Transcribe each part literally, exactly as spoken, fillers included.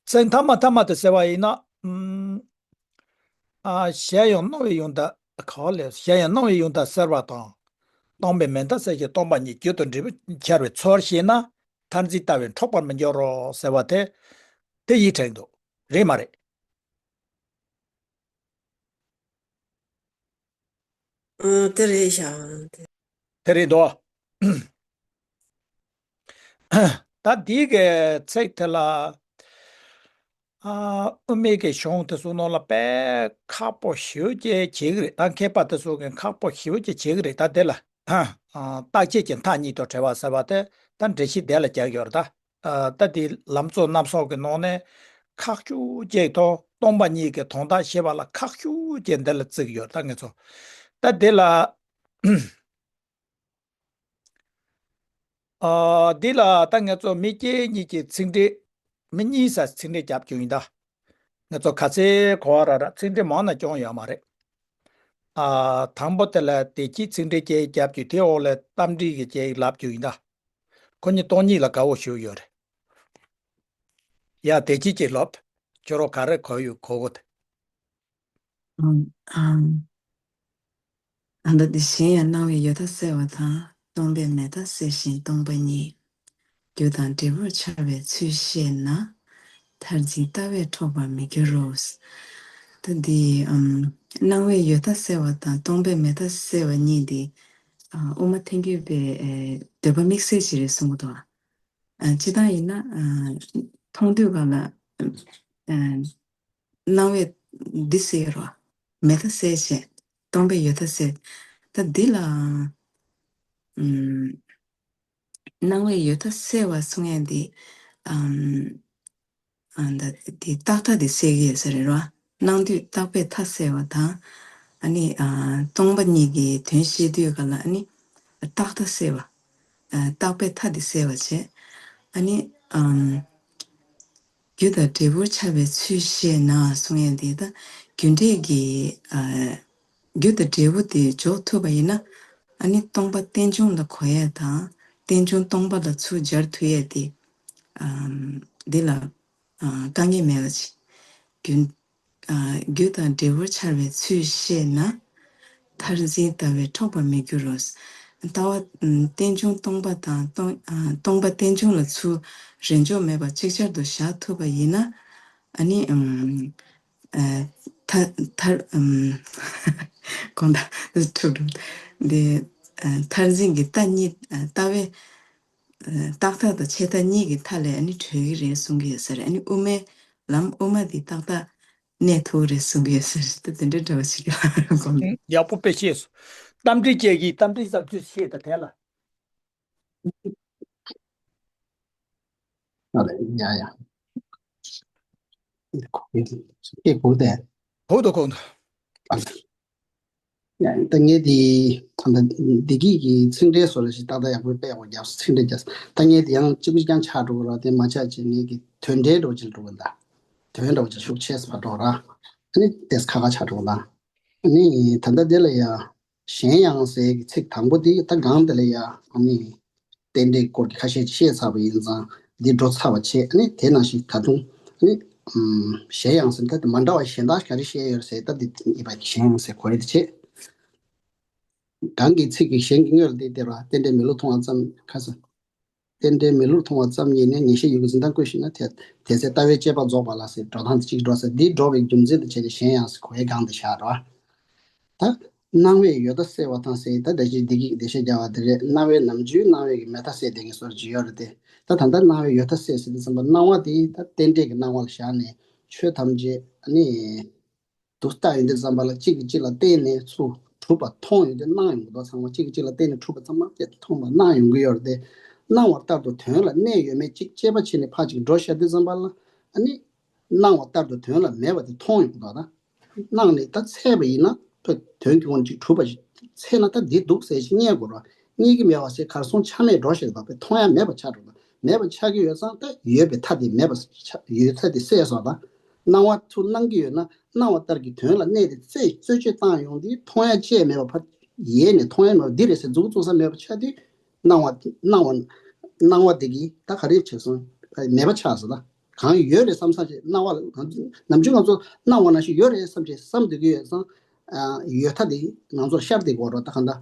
ཚིག་ཐ་མ་ཐ་མ་དེ་ཟེར་བ་ཡིན་ན། ཨ། གཞལ་ཡང་སྣང་བའི་ཡུལ་དང་ག་བ་ལས། གཞལ་ཡང་སྣང་བའི་ཡུལ་དང་སེལ་བ་དང་། སྟོང་པའི་མེ་མཐའ་སེལ་ཞིང་སྟོང་པ་ཉིད། རྒྱུ་དང་འབྲས་བུ་འཆར་བའི་ཚུལ་ཤེས་ན། མཐར་འཛིན་ལྟ་བས་འཕྲོག་པར་མི་འགྱུར་རོ་ཟེར་བ་དེ། དེ་ཡིད་དྲན་འདུག་རེད་མ་རེད། ཨ། དེ་རེད་ཤག་དེ་རེད་དོ། ད་འདི་གི་ཚིག་དེ་ལ། ཨ། དབུ་མའི་གི་གཞུང་དེ་ཚོ་ནང་ལ་དཔེ་ཁག་པོ་ཞེ་པོ་ཅིག་བྱེད་ཀྱི་རེད། ད་མཁས་པ་དེ་ཚོ་གི་ཁག་པོ་ཞེ་པོ་ཅིག་བྱེད་ཀྱི་རེད། ད་དེ་ལ། ཨ། རྟག་ཆད་ཀྱི་མཐའ་གཉིས་དང་བྲལ་བ་ཟེར་བ་དེ། ད་འགྲེལ་བཤད་དེ་ལ་རྒྱག་ཡོད་རེད་ད། ཨ། ད་དེ་ལམ་གཙོ་རྣམ་གསུམ་གྱི་ནང་ནས་ཁག་ཤོས་ཅིག་དང་། སྟོང་པ་ཉིད་ཀྱི་དོན་དག་ཤེས་པ་ལ་ཁག་ཤོས་ཅིག་འདི་ལ་བརྩི་གི་ཡོད་རེད་ད་ངེད་ཚོ། ད་དེ་ལ། ཨ། འདི་ལ་ད་ངེད་ཚོ་མི་སྐྱེ་གཉིས་ཀྱི་ཚིག་འགྲེལ། མི་གཉིས་ས་ཚིག་འགྲེལ་རྒྱབ་རྒྱུ་ཡིན་ད། ངེད་ཚོ་ག་ཚོད་གོ་བ་རག་རག་ཚིག་འགྲེལ་མང་ན་སྐྱོན་ཡོད་མ་རེད། ཨ། དང་པོ་དེ་ལ་དེ་གཅིག་ཚིག་འགྲེལ་ཅིག་རྒྱབ་རྒྱུ། དེའི་འོག་ལ་རྟགས་འགྲེལ་གྱི་ཅིག་ལབ་རྒྱུ་ཡིན་ད། ཁོ་གཉིས་སྟོང་ཉིད་ལ་དགའ་བོ་ཞིག་ཡོད་རེད། ཡ། དེ་གཅིག་ཅིག་ལབ། ཁྱོད་རང་ག་རེ་གོ་ཡོད་གོ་གོ་དེ། ཨམ། ཨམ། ཨ། ད་འདི་གཞན་ཡང་སྣང་བའི་ཡོད་མཐའ་གསལ་བ་དང་། སྟོང་པའི་མེད་མཐའ་གསལ་ཞིང་སྟོང་པ་ཉིད། རྒྱུ་དང་འབྲས་བུར་འཆར་བའི་ཚུལ་ཤེས་ན། མཐར་འཛིན་ལྟ་བས་འཕྲོག་པར་མི་འགྱུར་རོ། ད་འདི། ཨམ། སྣང་བའི་ཡོད་མཐའ་གསལ་བ་དང་སྟོང་པའི་མེད་མཐའ་གསལ་བ་གཉིས་འདི། ཨ། དབུ་མ་ཐལ་འགྱུར་བའི། ཨེ། འདོད་པ་དམིགས་བསལ་ཅིག་རེད་གསུང་གི་འདུག་ཨ། སྤྱིར་བཏང་ཡིན་ན། ཨ། མཐོང་དུས་ག་ལ། ཨ། སྣང་བས་འདི་གསལ་རོ། མེད་མཐའ་གསལ་བྱས། སྟོང་པའི་ཡོད་མཐའ་གསལ། ད་འདི་ལ། ཨམ། སྣང་བའི་ཡོད་མཐའ་གསལ་བ་གསུང་ཡས་འདི། ཨམ། ཨ། ད་འདི་རྟག་མཐའ་འདི་གསལ་གྱི་ཡོད་ས་རེད་རོ། སྣང་དུས་རྟག་པས་མཐའ་གསལ་བ་དང་། ཨ་ནི། ཨ། སྟོང་པ་ཉིད་ཀྱི་དོན་ཤེས་དུས་ག་ལ་ཨ་ནི་རྟག་མཐའ་གསལ་བ། ཨ། རྟག་པས་མཐའ་འདི་གསལ་བ་བྱས། ཨ་ནི། ཨམ། རྒྱུ་དང་འབྲས་བུར་འཆར་བའི་ཚུལ་ཤེས་ན་གསུང་ཡས་འདི་ད་རྒྱུ་འབྲས་ཀྱི། ཨ། རྒྱུ་དང་འབྲས་བུ་དེ་འཇོག་ཐུབ་པ་ཡིན་ན། ཨ་ནི་སྟོང་པ་རྟེན་འབྱུང་ལ་གོ་ཡས་དང་། རྟེན་འབྱུང་སྟོང་པ་ལ་ཚུར་སྦྱར་ཐུབ་ཡས་དེ། ཨམ། འདི་ལ། ཨ། དཀའ་ངལ་མེད་པ་ཅིག་རྒྱུ། ཨ། རྒྱུ་དང་འབྲས་བུར་འཆར་བའི་ཚུལ་ཤེས་ན། མཐར་འཛིན་ལྟ་བས་འཕྲོག་པར་མི་འགྱུར་རོ། ལྟ་བ། ཨམ། རྟེན་འབྱུང་སྟོང་པ་དང་སྟོང་། ཨ། སྟོང་པ་རྟེན་འབྱུང་ལ་ཚུར་རེས་འཇོག་མེད་པར་ཅིག་ཅར་དུ་བཞག་ཐུབ་པ་ཡིན་ན། ཨ་ནི། ཨམ། ཨ། མཐའ། མཐར། ཨམ། དགོངས་དག་འཁྲུག་འགྲོ། འདི། ཨ། མཐར་འཛིན་གྱི་མཐའ་གཉིས། ཨ། ལྟ་བའི། ཨ། རྟག་མཐའ་དང་ཆད་མཐའ་གཉིས་ཀྱི་མཐའ་ལས་ཨ་ནི་གྲོལ་གྱི་རེད་གསུང་གི་ཡོད་ས་རེད། ཨ་ནི་དབུ་མའི་ལམ་དབུ་མ་འདི་ཏག་ཏག་གནས་ཐུབ་རེད་གསུང་གི་ཡོད་ས་རེད། ད་དེ་འདྲའི་འདྲ་བ་ཞིག་ལ་དགོངས། ཡག་པོ་དཔེ་ཤེས་སོང་། རྟ་མགྲིན་བཅས་ཀྱིས་རྟ་མགྲིན་བཟང་ཚུལ་ཤེས་དང་དེ་ལ། ཨ་ལས། ཡ་ཡ། ཨེ་གོ་གི་ཨེ་གོ་དེ། གོ་འདུག་གོ་འདུག་ཨ་ལས། ཡ། ད་ངས་དེ། ད་བདེ་སྐྱིད་ཀྱི་ཚིག་འགྲེལ་སོགས་ལ་ཞིག་ཏག་ཏག་ཡག་པོ་དཔེ་ཡག་པོ་རྒྱབ་སོང་། ཚིག་འགྲེལ་རྒྱབ་སོང་། ད་ངས་དེ་ཡང་གཅིག་པུ་ཅིག་རྐྱང་ཆགས་འགྲོ་གི་རེད། དེ་མ་ཆགས་ཅིག་ངས་ཀྱི་དོན་འགྲེལ་འདྲ་བོ་ཅིག་འགྲོ་གི་འདུག་དོན་འདྲ་བོ་ཅིག་ཤུགས་ཆེ་སེ་ཕར་འགྲོ་ར། ཨ་ནི་ཏོག་ཙམ་ཁག་ཁག་ཆགས་འགྲོ་གི་འདུག་ཨ་ནི་ད་ལྟ་དེ་ལ་ཡ། གཞན་ཡང་ཟེར་གྱི་ཚིག་དང་པོ་དེ་ད་སྒང་དེ་ལ་ཡ། ཨ་ནི། རྟེན་འབྲེལ་སྐོར་གྱི་ཁ་ཤས་བཤད་ཚར་བ་ཡིན་ཙང་འདི་འགྲོ་ཚར་བ་བྱས། ཨ་ནི་དེ་ནང་བཞིན་ད་དུང་ཨ་ནི། ཨམ། གཞན་ཡང་ཟེར་ད་དེ་མ་འདྲ་བ་གཞན་དག་ག་རེ་བཤད་ཡོད་ཟེར། ད་འདི་ཨེ་བ་གཞན་ཡང་ཟེར་གོ་ཡ་དེ་བྱས། གང་གི་ཚིག་གི་གཞན་གྱི་དངོས་ལ་དེ་སྟེར་བ། རྟེན་འབྲེལ་མི་བསླུར་མཐོང་བ་ཙམ་ཁ་ས། རྟེན་འབྲེལ་མི་བསླུར་མཐོང་བ་ཙམ་ཉིད་ནི། ངེས་ཤེས་ཡུལ་གྱི་འཛིན་སྟངས་ཀུན་ཞིག་ན། དེ་དེ་ཚེ་ལྟ་བའི་དཔྱད་པ་རྫོགས་པ་ལ་ཟེར། འགྲོ་སྟངས་དེ་གཅིག་འགྲོ་ཟེར། འདི་འགྲོ་བའི་རྒྱུ་མཚན་དུ་བྱས་ཏེ་གཞན་ཡང་ཟེར་གོ་ཡའི་སྒང་དེ་བཞག་རོགས། ད་སྣང་བའི་ཡོད་མཐའ་གསལ་བ་དང་ཟེར། ད་ད་ཅི་བདེ་སྐྱིད་འགྲེལ་བཤད་རྒྱག་པ་དེ་རེད། སྣང་བའི་ནམ་རྒྱུན་སྣང་བའི་གི་མེད་མཐའ་གསལ་བསྡད་མཁན་བཟོ་འདྲ་ཅིག་ཡོད་རེད་དེ། ད་ད་ལྟ་སྣང་བའི་ཡོད་མཐའ་གསལ་ཟེར་དུས་ཙམ་པ་སྣང་བ་དེ་ད་རྟེན་འབྲེལ་གྱི་སྣང་བ་ལ་བཞག་ནས་ཆོས་ཐམས་ཅད་ཨ་ནི་དུ་ལྟ་ཡོང་དུས་ཙམ་པ་ལ་གཅིག་གིས་གཅིག་ལ་བརྟེན་ནས་ཚུར་གྲུབ་པ་མཐོང་ཡོང་དུས་སྣང་ཡོང་གི་འདུག་ཚང་མ་གཅིག་གིས་གཅིག་ལ་བརྟེན་ནས་གྲུབ་པ་ཚང་མ་དེ་མཐོང་བ་སྣང་ཡོང་གི་ཡོད་རེད་དེ། སྣང་བ་ལྟར་དུ་དོན་ལ་གནས་ཡོད་མེད་གཅིག་དཔྱད་པ་བྱས་ནས་ཕར་གཅིག་འགྲོ་བཞག་དུས་ཙམ་པ་ལ་ཨ་ནི། སྣང་བ་ལྟར་དུ་དོན་ལ་མེད་པ་དེ་མཐོང་ཡོང་གི་འདུག་ད་སྣང་ནས་ད་ཚད་པ་ཡིན་ན་ད་དོན་གྱི་དབང་གཅིག་གྲུབ་པ་ཞིག་ཚད་ན་ད་འདི་འདུག་ཟེར་ཞིག་རྙེད་དགོས་ར། རྙེད་ཀྱི་མེད་པ་ཟེར་གར་སོང་ཆ་མེད་འགྲོ་ཞིག་འདུག་པས་མཐོང་ཡ་མེད་པ་ཆགས་འགྲོ། ད་མེད་པ་ཆགས་ཀྱི་ཡོད་ཙང་ད་ཡོད་པའི་མཐའ་དེ་མེད་པ་ཆགས་ཡོད་མཐའ་དེ་གསལ་སོང་། ད་སྣང་བ་ཚུར་སྣང་གི་ཡོད་ན་སྣང་བ་ལྟར་གྱི་དོན་ལ་གནས་ཏེ་རྩད་རྩད་གཅོད་བཏང་ཡོང་དུས་མཐོང་ཡ་ཅི་ཡང་མེད་པ་ཕར་ཡལ་ནས་མཐོང་ཡ་མེད་པ་འདི་རེད་ཟེར་མཛུབ་བཙུགས་ས་མེད་པ་ཆགས་དུས། སྣང་བ་སྣང་བ་སྣང་བ་དེ་གིས་ད་ག་རེ་བྱས་སོང་། མེད་པ་ཆགས་སོང་། ད་ གང་ཡོད་རེད་བསམ་བསམ་བྱས་སྣང་བ་ལ་ནམ་རྒྱུན་ང་ཚོ་སྣང་བ་ནང་བཞིན་ཡོད་རེད་བསམ་བྱས་བསམ་བསྡད་ཀྱི་ཡོད་ཙང་། ཡོད་མཐའ་དེ་ང་ཚོར་ཤར་བསྡད་ཀྱི་ཡོད་རེད། ད་གང་ལྟར་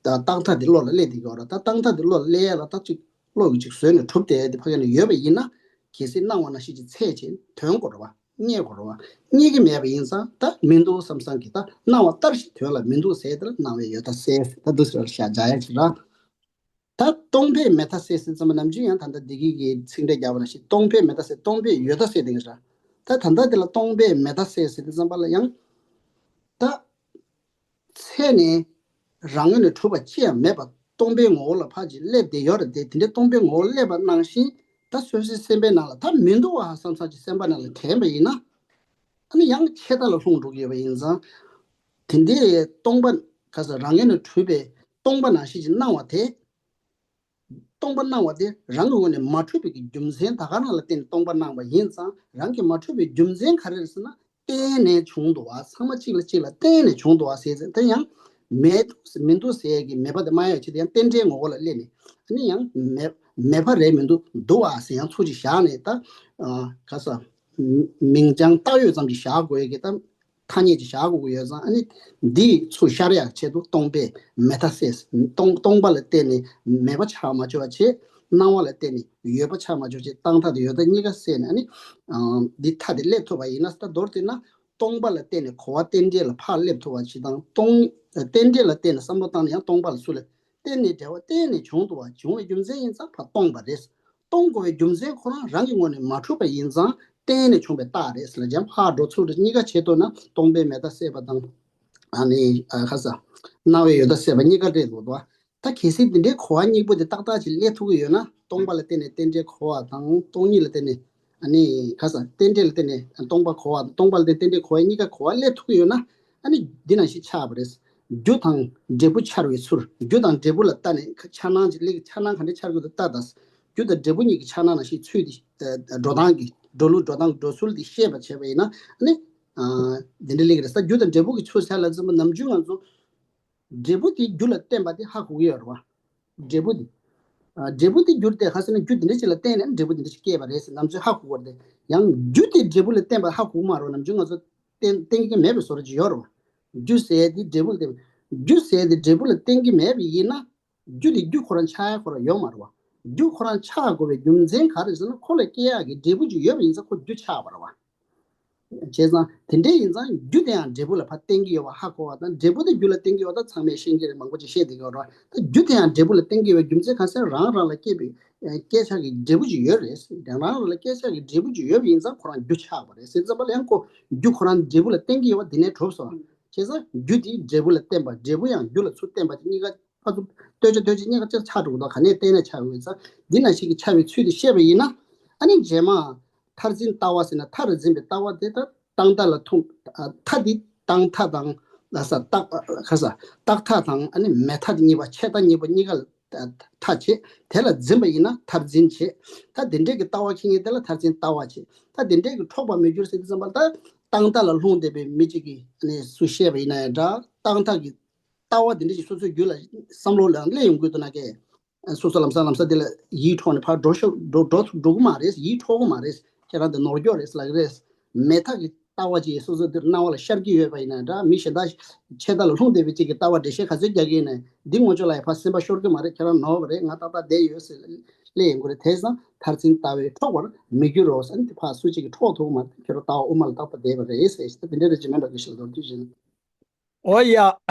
ད་རྟག་མཐའ་དེ་བློ་ལ་སླེབས་བསྡད་ཀྱི་ཡོད་རེད། ད་རྟག་མཐའ་དེ་བློ་ལ་སླེབས་ཡ་ལ་ད་ཅིག་བློ་གི་ཅིག་བཟོས་ནས་གྲུབ་བསྡད་ཡ་དེ་ཕ་གི་ནས་ཡོད་པ་ཡིན་ན། གལ་སྲིད་སྣང་བ་ནང་བཞིན་ཅིག་འཚོལ་བྱས་ཐོན་དགོས་རེད་བ། རྙེད་དགོས་རེད་བ། རྙེད་ཀྱི་མེད་པ་ཡིན་ཙང་ད་མི་འདུག་བསམ་བསམ་གྱིས་ད་སྣང་བ་ལྟར་ཞིག་དོན་ལ་མི་འདུག་ཟེར་དེ་ལ་སྣང་བའི་ཡོད་མཐའ་གསལ་ཟེར། ད་འདུག་ཟེར་བ་ལ་ཤ་རྒྱག་ཡ་ཅིག་ར། ད་སྟོང་པས་མེད་མཐའ་གསལ་ཟེར་ཙམ་པ་ནམ་རྒྱུན་ཡང་ད་ལྟ་བདེ་སྐྱིད་ཀྱི་ཚིག་འགྲེལ་རྒྱག་པ་ནང་བཞིན་སྟོང་པས་མེད་མཐའ་གསལ། སྟོང་པས་ཡོད་མཐའ་གསལ་དེ་ག་ར། ད་ད་ལྟ་དེ་ལ་སྟོང་པས་མེད་མཐའ་གསལ་ཟེར་དུས་ཙམ་པ་ལ་ཡང་། ད། ཚད་ནས་རང་ངོས་ནས་གྲུབ་པ་ཅི་ཡང་མེད་པ། སྟོང་པའི་ངོ་བོ་ལ་ཕར་ཅིག་སླེབས་བསྡད་ཡོད་རེད་དེ། དེ་འདྲའི་སྟོང་པའི་ངོ་བོ་སླེབས་པ་ནང་བཞིན་ད་སོ་སོའི་སེམས་པའི་ནང་ལ་ད་མི་འདུག་བ་བསམ་བསམ་ཅིག་སེམས་པ་ནང་ལ་དྲན་པ་ཡིན་ན། ཨ་ནི་ཡང་ཆད་མཐའ་ལ་ལྷུང་འགྲོ་གི་ཡོད་པ་ཡིན་ཙང་། དེ་འདྲའི་སྟོང་པ་ག་ས་རང་ངོས་ནས་གྲུབ་པའི་སྟོང་པ་ནང་བཞིན་ཅིག་སྣང་བ་དེ། སྟོང་པ་སྣང་བ་དེ་རང་གི་ངོས་ནས་མ་གྲུབ་པའི་གི་རྒྱུ་མཚན་ད་ག་རང་ལ་བརྟེན་ནས་སྟོང་པ་སྣང་བ་ཡིན་ཙང་། རང་གི་མ་གྲུབ་པའི་རྒྱུ་མཚན་ག་རེ་རེད་ཟེར་ན། བརྟེན་ནས་བྱུང་འདུག་བ། ཚང་མ་གཅིག་ལ་གཅིག་ལ་བརྟེན་ནས་བྱུང་འདུག་བ་ཟེར་ཚེ་དེ་ཡང་མེད་མི་འདུག་ཟེར་གི་མེད་པ་དེ་སྨྲ་ཡ་ཆེད་དུ་ཡང་རྟེན་འབྲེལ་ངོ་བོ་ལ་སླེབས་ནས། ཨ་ནི་ཡང་མེད་མེད་པ་རེད་མི་འདུག་འདུག་བ་ཟེར་ཡང་ཚུར་ཅིག་བཞག་ནས་ད། ག་ས། མིང་རྐྱང་བཏགས་ཡོད་ཙམ་ཅིག་བཞག་དགོས་ཡ་གི་ད། ཐ་སྙད་ཅིག་བཞག་དགོས་ཀྱི་ཡོད་ཙང་། ཨ་ནི་འདི་ཚུར་ཤར་ཡག་ཆེད་དུ་སྟོང་པས་མེད་མཐའ་གསལ། སྟོང་སྟོང་པ་ལ་བརྟེན་ནས་མེད་པ་ཆགས་མ་བཅུག་པ་བྱས། སྣང་བ་ལ་བརྟེན་ནས་ཡོད་པ་ཆགས་མ་བཅུག་བྱས། རྟག་མཐའ་དང་ཡོད་མཐའ་གཉིས་ཀ་བསྲེས་ནས། ཨ་ནི་འདི་མཐའ་དེ་སླེབས་ཐུབ་པ་ཡིན་ན། ད་མདོར་བསྡུས་ན་སྟོང་པ་ལ་བརྟེན་ནས་གོ་བ་རྟེན་འབྲེལ་ལ་ཕར་སླེབས་ཐུབ་པ་ཞིག་དང་། སྟོང་རྟེན་འབྲེལ་ལ་བརྟེན་ནས་བསམ་བློ་བཏང་ནས་ཡང་སྟོང་པ་ལ་ཚུར་ལ་བརྟེན་ནས། འབྲེལ་བ་བརྟེན་ནས་བྱུང་འདུག་བ། བྱུང་བའི་རྒྱུ་མཚན་ཡིན་ཙང་ཕར་སྟོང་པ་རེད། སྟོང་དགོས་པའི་རྒྱུ་མཚན་ཁོ་རང་རང་གི་ངོས་ནས་མ་གྲུབ་པ་ཡིན་ཙང་བརྟེན་ནས་བྱུང་བའི་རྟགས་རེད་ཟེར་ལ། འཇམ་ཕར་འགྲོ་ཚུར་འགྲོ་གཉིས་ཀ་བྱེད་ཐུབ་ན་སྟོང་པས་མེད་མཐའ་གསལ་བ་དང་། ཨ་ནི་ཨ་ཁ་ས། སྣང་བས་ཡོད་མཐའ་གསལ་བ་གཉིས་ཀ་རེད་འདུག་བ། ད་གལ་སྲིད་འདི་འདྲའི་གོ་བ་གཉིས་པོ་དེ་ཏག་ཏག་ཅིག་སླེབས་ཐུབ་ཀྱི་ཡོད་ན། སྟོང་པ་ལ་བརྟེན་ནས་རྟེན་འབྲེལ་གོ་བ་དང་། སྟོང་ཉིད་ལ་བརྟེན་ནས། ཨ་ནི་ཁ་ས། རྟེན་འབྲེལ་ལ་བརྟེན་ནས་སྟོང་པ་གོ་བ། སྟོང་པ་ལ་བརྟེན་རྟེན་འབྲེལ་གོ་བ་གཉིས་ཀ་གོ་བ་སླེབས་ཐུབ་ཀྱི་ཡོད་ན། ཨ་ནི་འདི་ནང་བཞིན་ཆགས་པ་རེད། རྒྱུ་དང་འབྲས་བུ་འཆར་བའི་ཚུལ། རྒྱུ་དང་འབྲས་བུ་ལ་ལྟ་ནས་འཆར་སྣང་ཅིག་སླེབས། འཆར་སྣང་ག་འདྲ་འཆར་དགོས་འདུག་ལྟ་དང་། རྒྱུ་དང་འབྲས་བུ་གཉིས་ཀྱི་འཆར་སྣང་ནང་བཞིན་ཚུལ་དེ། འགྲོ་སྟངས་ཀྱི་འགྲོ་ལུགས། འགྲོ་སྟངས་འགྲོ་ཚུལ་དེ་ཤེས་པར་བྱས་པ་ཡིན་ན། ཨ་ནི་འདི་འདྲ་སླེབས་ཀྱི་རེད་ས། རྒྱུ་དང་འབྲས་བུ་གི་ཚུལ་བྱ་ལ་འཛིན་པ་ནམ་རྒྱུན་ང་ཚོ། འབྲས་བུ་དེ་རྒྱུ་ལ་བརྟེན་པ་དེ་ཧ་གོ་གི་ཡོད་རེད་བ། འབྲས་བུ་དེ། ཨ་འབྲས་བུ་དེ་རྒྱུར་བརྟེན་ཧ་ཟེར་ན། རྒྱུ་དེ་འདྲ་ཅིག་ལ་བརྟེན་ནས་འབྲས་བུ་དེ་འདྲ་ཞིག་སྐྱེས་པ་རེད་ཟེར་ནམ་ཚོད་ཧ་གོ་གི་རེད་དེ། ཡང་རྒྱུ་དེ་འབྲས་བུ་ལ་བརྟེན་པ་ཧ་གོ་གི་མ་རེད་བ། ནམ་རྒྱུན་ང་ཚོ་བརྟེན་བརྟེན་གི་མེད་པའི་བཟོ་འདྲ་ཅིག་ཡོད་རེད་བ། རྒྱུ་ཟེར་དེ་འབྲས་བུ་ལ་བརྟེན། རྒྱུ་ཟེར་དེ་འབྲས་བུ་ལ་བརྟེན་གི་མེད་པ་ཡིན་ན། རྒྱུ་དེ་རྒྱུ་ཁོ་རང་ཆགས་ཡ་ཁོ་རང་ཡོད་མ་རེད་བ། རྒྱུ་ཁོ་རང་ཆགས་དགོས་པའི་རྒྱུ་མཚན་ག་རེ་ཟེར་ན། ཁོ་ལ་སྐྱེ་ཡག་གི་འབྲས་བུ་ཅིག་ཡོད་པ་ཡིན་ཙང་ཁོ་རྒྱུ་ཆགས་པ་རེད་བ། བྱས་ཙང་དེ་འདྲ་ཡིན་ཙང་རྒྱུ་དེ་ཡང་འབྲས་བུ་ལ་ཕར་བརྟེན་གྱི་ཡོད་པ་ཧ་གོ་བ་དང་། འབྲས་བུ་དེ་རྒྱུ་ལ་བརྟེན་གྱི་ཡོད་པ་ད་ཚང་མས་ཤེས་ཀྱི་རེད། མང་པོ་ཅིག་བཤད་བསྡད་ཀྱི་ཡོད་རེད་བ། ད་རྒྱུ་དེ་ཡང་འབྲས་བུ་ལ་བརྟེན་གྱི་ཡོད་པའི་རྒྱུ་མཚན་གང་ཟེར། རང་རང་ལ་སྐྱེས་པའི་སྐྱེས་ཆགས་ཀྱི་འབྲས་བུ་ཅིག་ཡོད་རེད། རང་རང་ལ་སྐྱེས་ཆགས་ཀྱི་འབྲས་བུ་ཅིག་ཡོད་པ་ཡིན་ཙང་ཁོ་རང་རྒྱུ་ཆགས་པ་རེད་ཟེར་ཙམ་པ་ལ་ཡང་ཁོ་རྒྱུ་ཁོ་རང་འབྲས་བུ་ལ་བརྟེན་གྱི་ཡོད་པ་དེ་ནས་གྲུབ་སོང་། བྱས་ཙང་རྒྱུ་དེ་འབྲས་བུ་ལ་བརྟེན་པ། འབྲས་བུ་ཡང་རྒྱུ་ལ་ཚུར་བརྟེན་པ་དེ་གཉིས་ཀ་ཕར་ཚུར་ལྟོས་ཆ་ལྟོས་ཆ་གཉིས་ཀ་ཅིག་ཆགས་འགྲོ་འདུག་ག་ནས་བརྟེན་ནས་ཆགས་ཡོད་ཙང་། འདི་ནང་བཞིན་གྱི་ཆགས་པའི་ཚུལ་དེ་ཤེས་པ་ཡིན་ན། ཨ་ནི་རྗེས་མ་མཐར་འཛིན་ལྟ་བ་ཟེར་ན། མཐར་འཛིན་པའི་ལྟ་བ་དེ་ད་རྟག་མཐའ་ལ་ཐུག་ཨ་མཐའ་འདི་རྟག་མཐའ་དང་། ལ་ས་རྟག་ཁ་ས་རྟག་མཐའ་དང་། ཨ་ནི་མེད་མཐའ་དེ་གཉིས་པ། ཆད་མཐའ་གཉིས་པ་གཉིས་ཀ་ལ་མཐའ་བྱེད། དེ་ལ་འཛིན་པ་ཡིན་ན་མཐར་འཛིན་བྱེད། ད་དེ་འདྲས་ཀྱི་ལྟ་བ་ཁྱེད་ངེས་དེ་ལ་མཐར་འཛིན་ལྟ་བ་བྱེད། ད་དེ་འདྲས་ཀྱི་འཕྲོག་པར་མི་འགྱུར་ཟེར་དུས་ཙམ་པ་ལ། ད་རྟག་མཐའ་ལ་ལྷུང་བསྡད་པའི་མི་གཅིག་གིས་ཨ་ནི་སུ་བཤད་པ་ཡིན་ན་ཡང་འདྲ། རྟག་མཐའ་གི་ལྟ་བ་དེ་འདྲ་ཞིག་སོ་སོའི་རྒྱུད་ལ་བསམ་བློ་ལ་སླེབས་ཡོང་གི་འདུག་ན། ཀྱེ། སོ་སོ་ལམ་སང་ལམ་སང་དེ་ལ་ཡིད་འཕྲོག་ནས་ཕར་འགྲོ་ཤོག་འགྲོ་འགྲོ་འགྲོ་གི་མ་རེད། ཡིད་འཕྲོག་གི་མ་རེད། ཁྱེད་རང་དེ་ནོར་འཁྱོག་རེད་ལབ་ཀྱི་རེད། མེད་མཐའ་གི་ལྟ་བ་ཅིག་སོ་སོ་དེར་སྣང་བ་ལ་ཤར་གྱི་ཡོད་པ་ཡིན་ན་འདྲ། མི་གཞན་དག་ཆད་མཐའ་ལ་ལྷུང་བསྡད་པའི་གཅིག་གི་ལྟ་བ་འགྲེལ་བཤད་ག་ཚོད་རྒྱག་གི་ཡིན་ནའི་འདི་ངོ་ཅོག་ལ་ཡང་ཕར་སེམས་པ་ཤོར་གྱི་མ་རེད། ཁྱེད་རང་ནོར་བ་རེད། ང་ཏག་ཏག་བསྡད་ཡོད་ཟེར་སླེབས་ཡོང་གི་རེད། དེ་ཙང་མཐར་འཛིན་ལྟ་བས་འཕྲོག་པར་མི་འགྱུར་རོ་ཟེར། འདི་ཕར་སུ་གཅིག་གིས་འཕྲོག་ཐུབ་ཀྱི་མ་རེད། ཁྱེད་རང་ལྟ་བ་དབུ་མ་ལ་རྟག་པར་བསྡད་པ་རེད་ཟེར། དེ་འདྲ་རེད། ཇི་མེད་འགྲོ་གི་ཞིག་ལ་མདོར་བསྡུས་བྱས་ན། འོ་ཡ།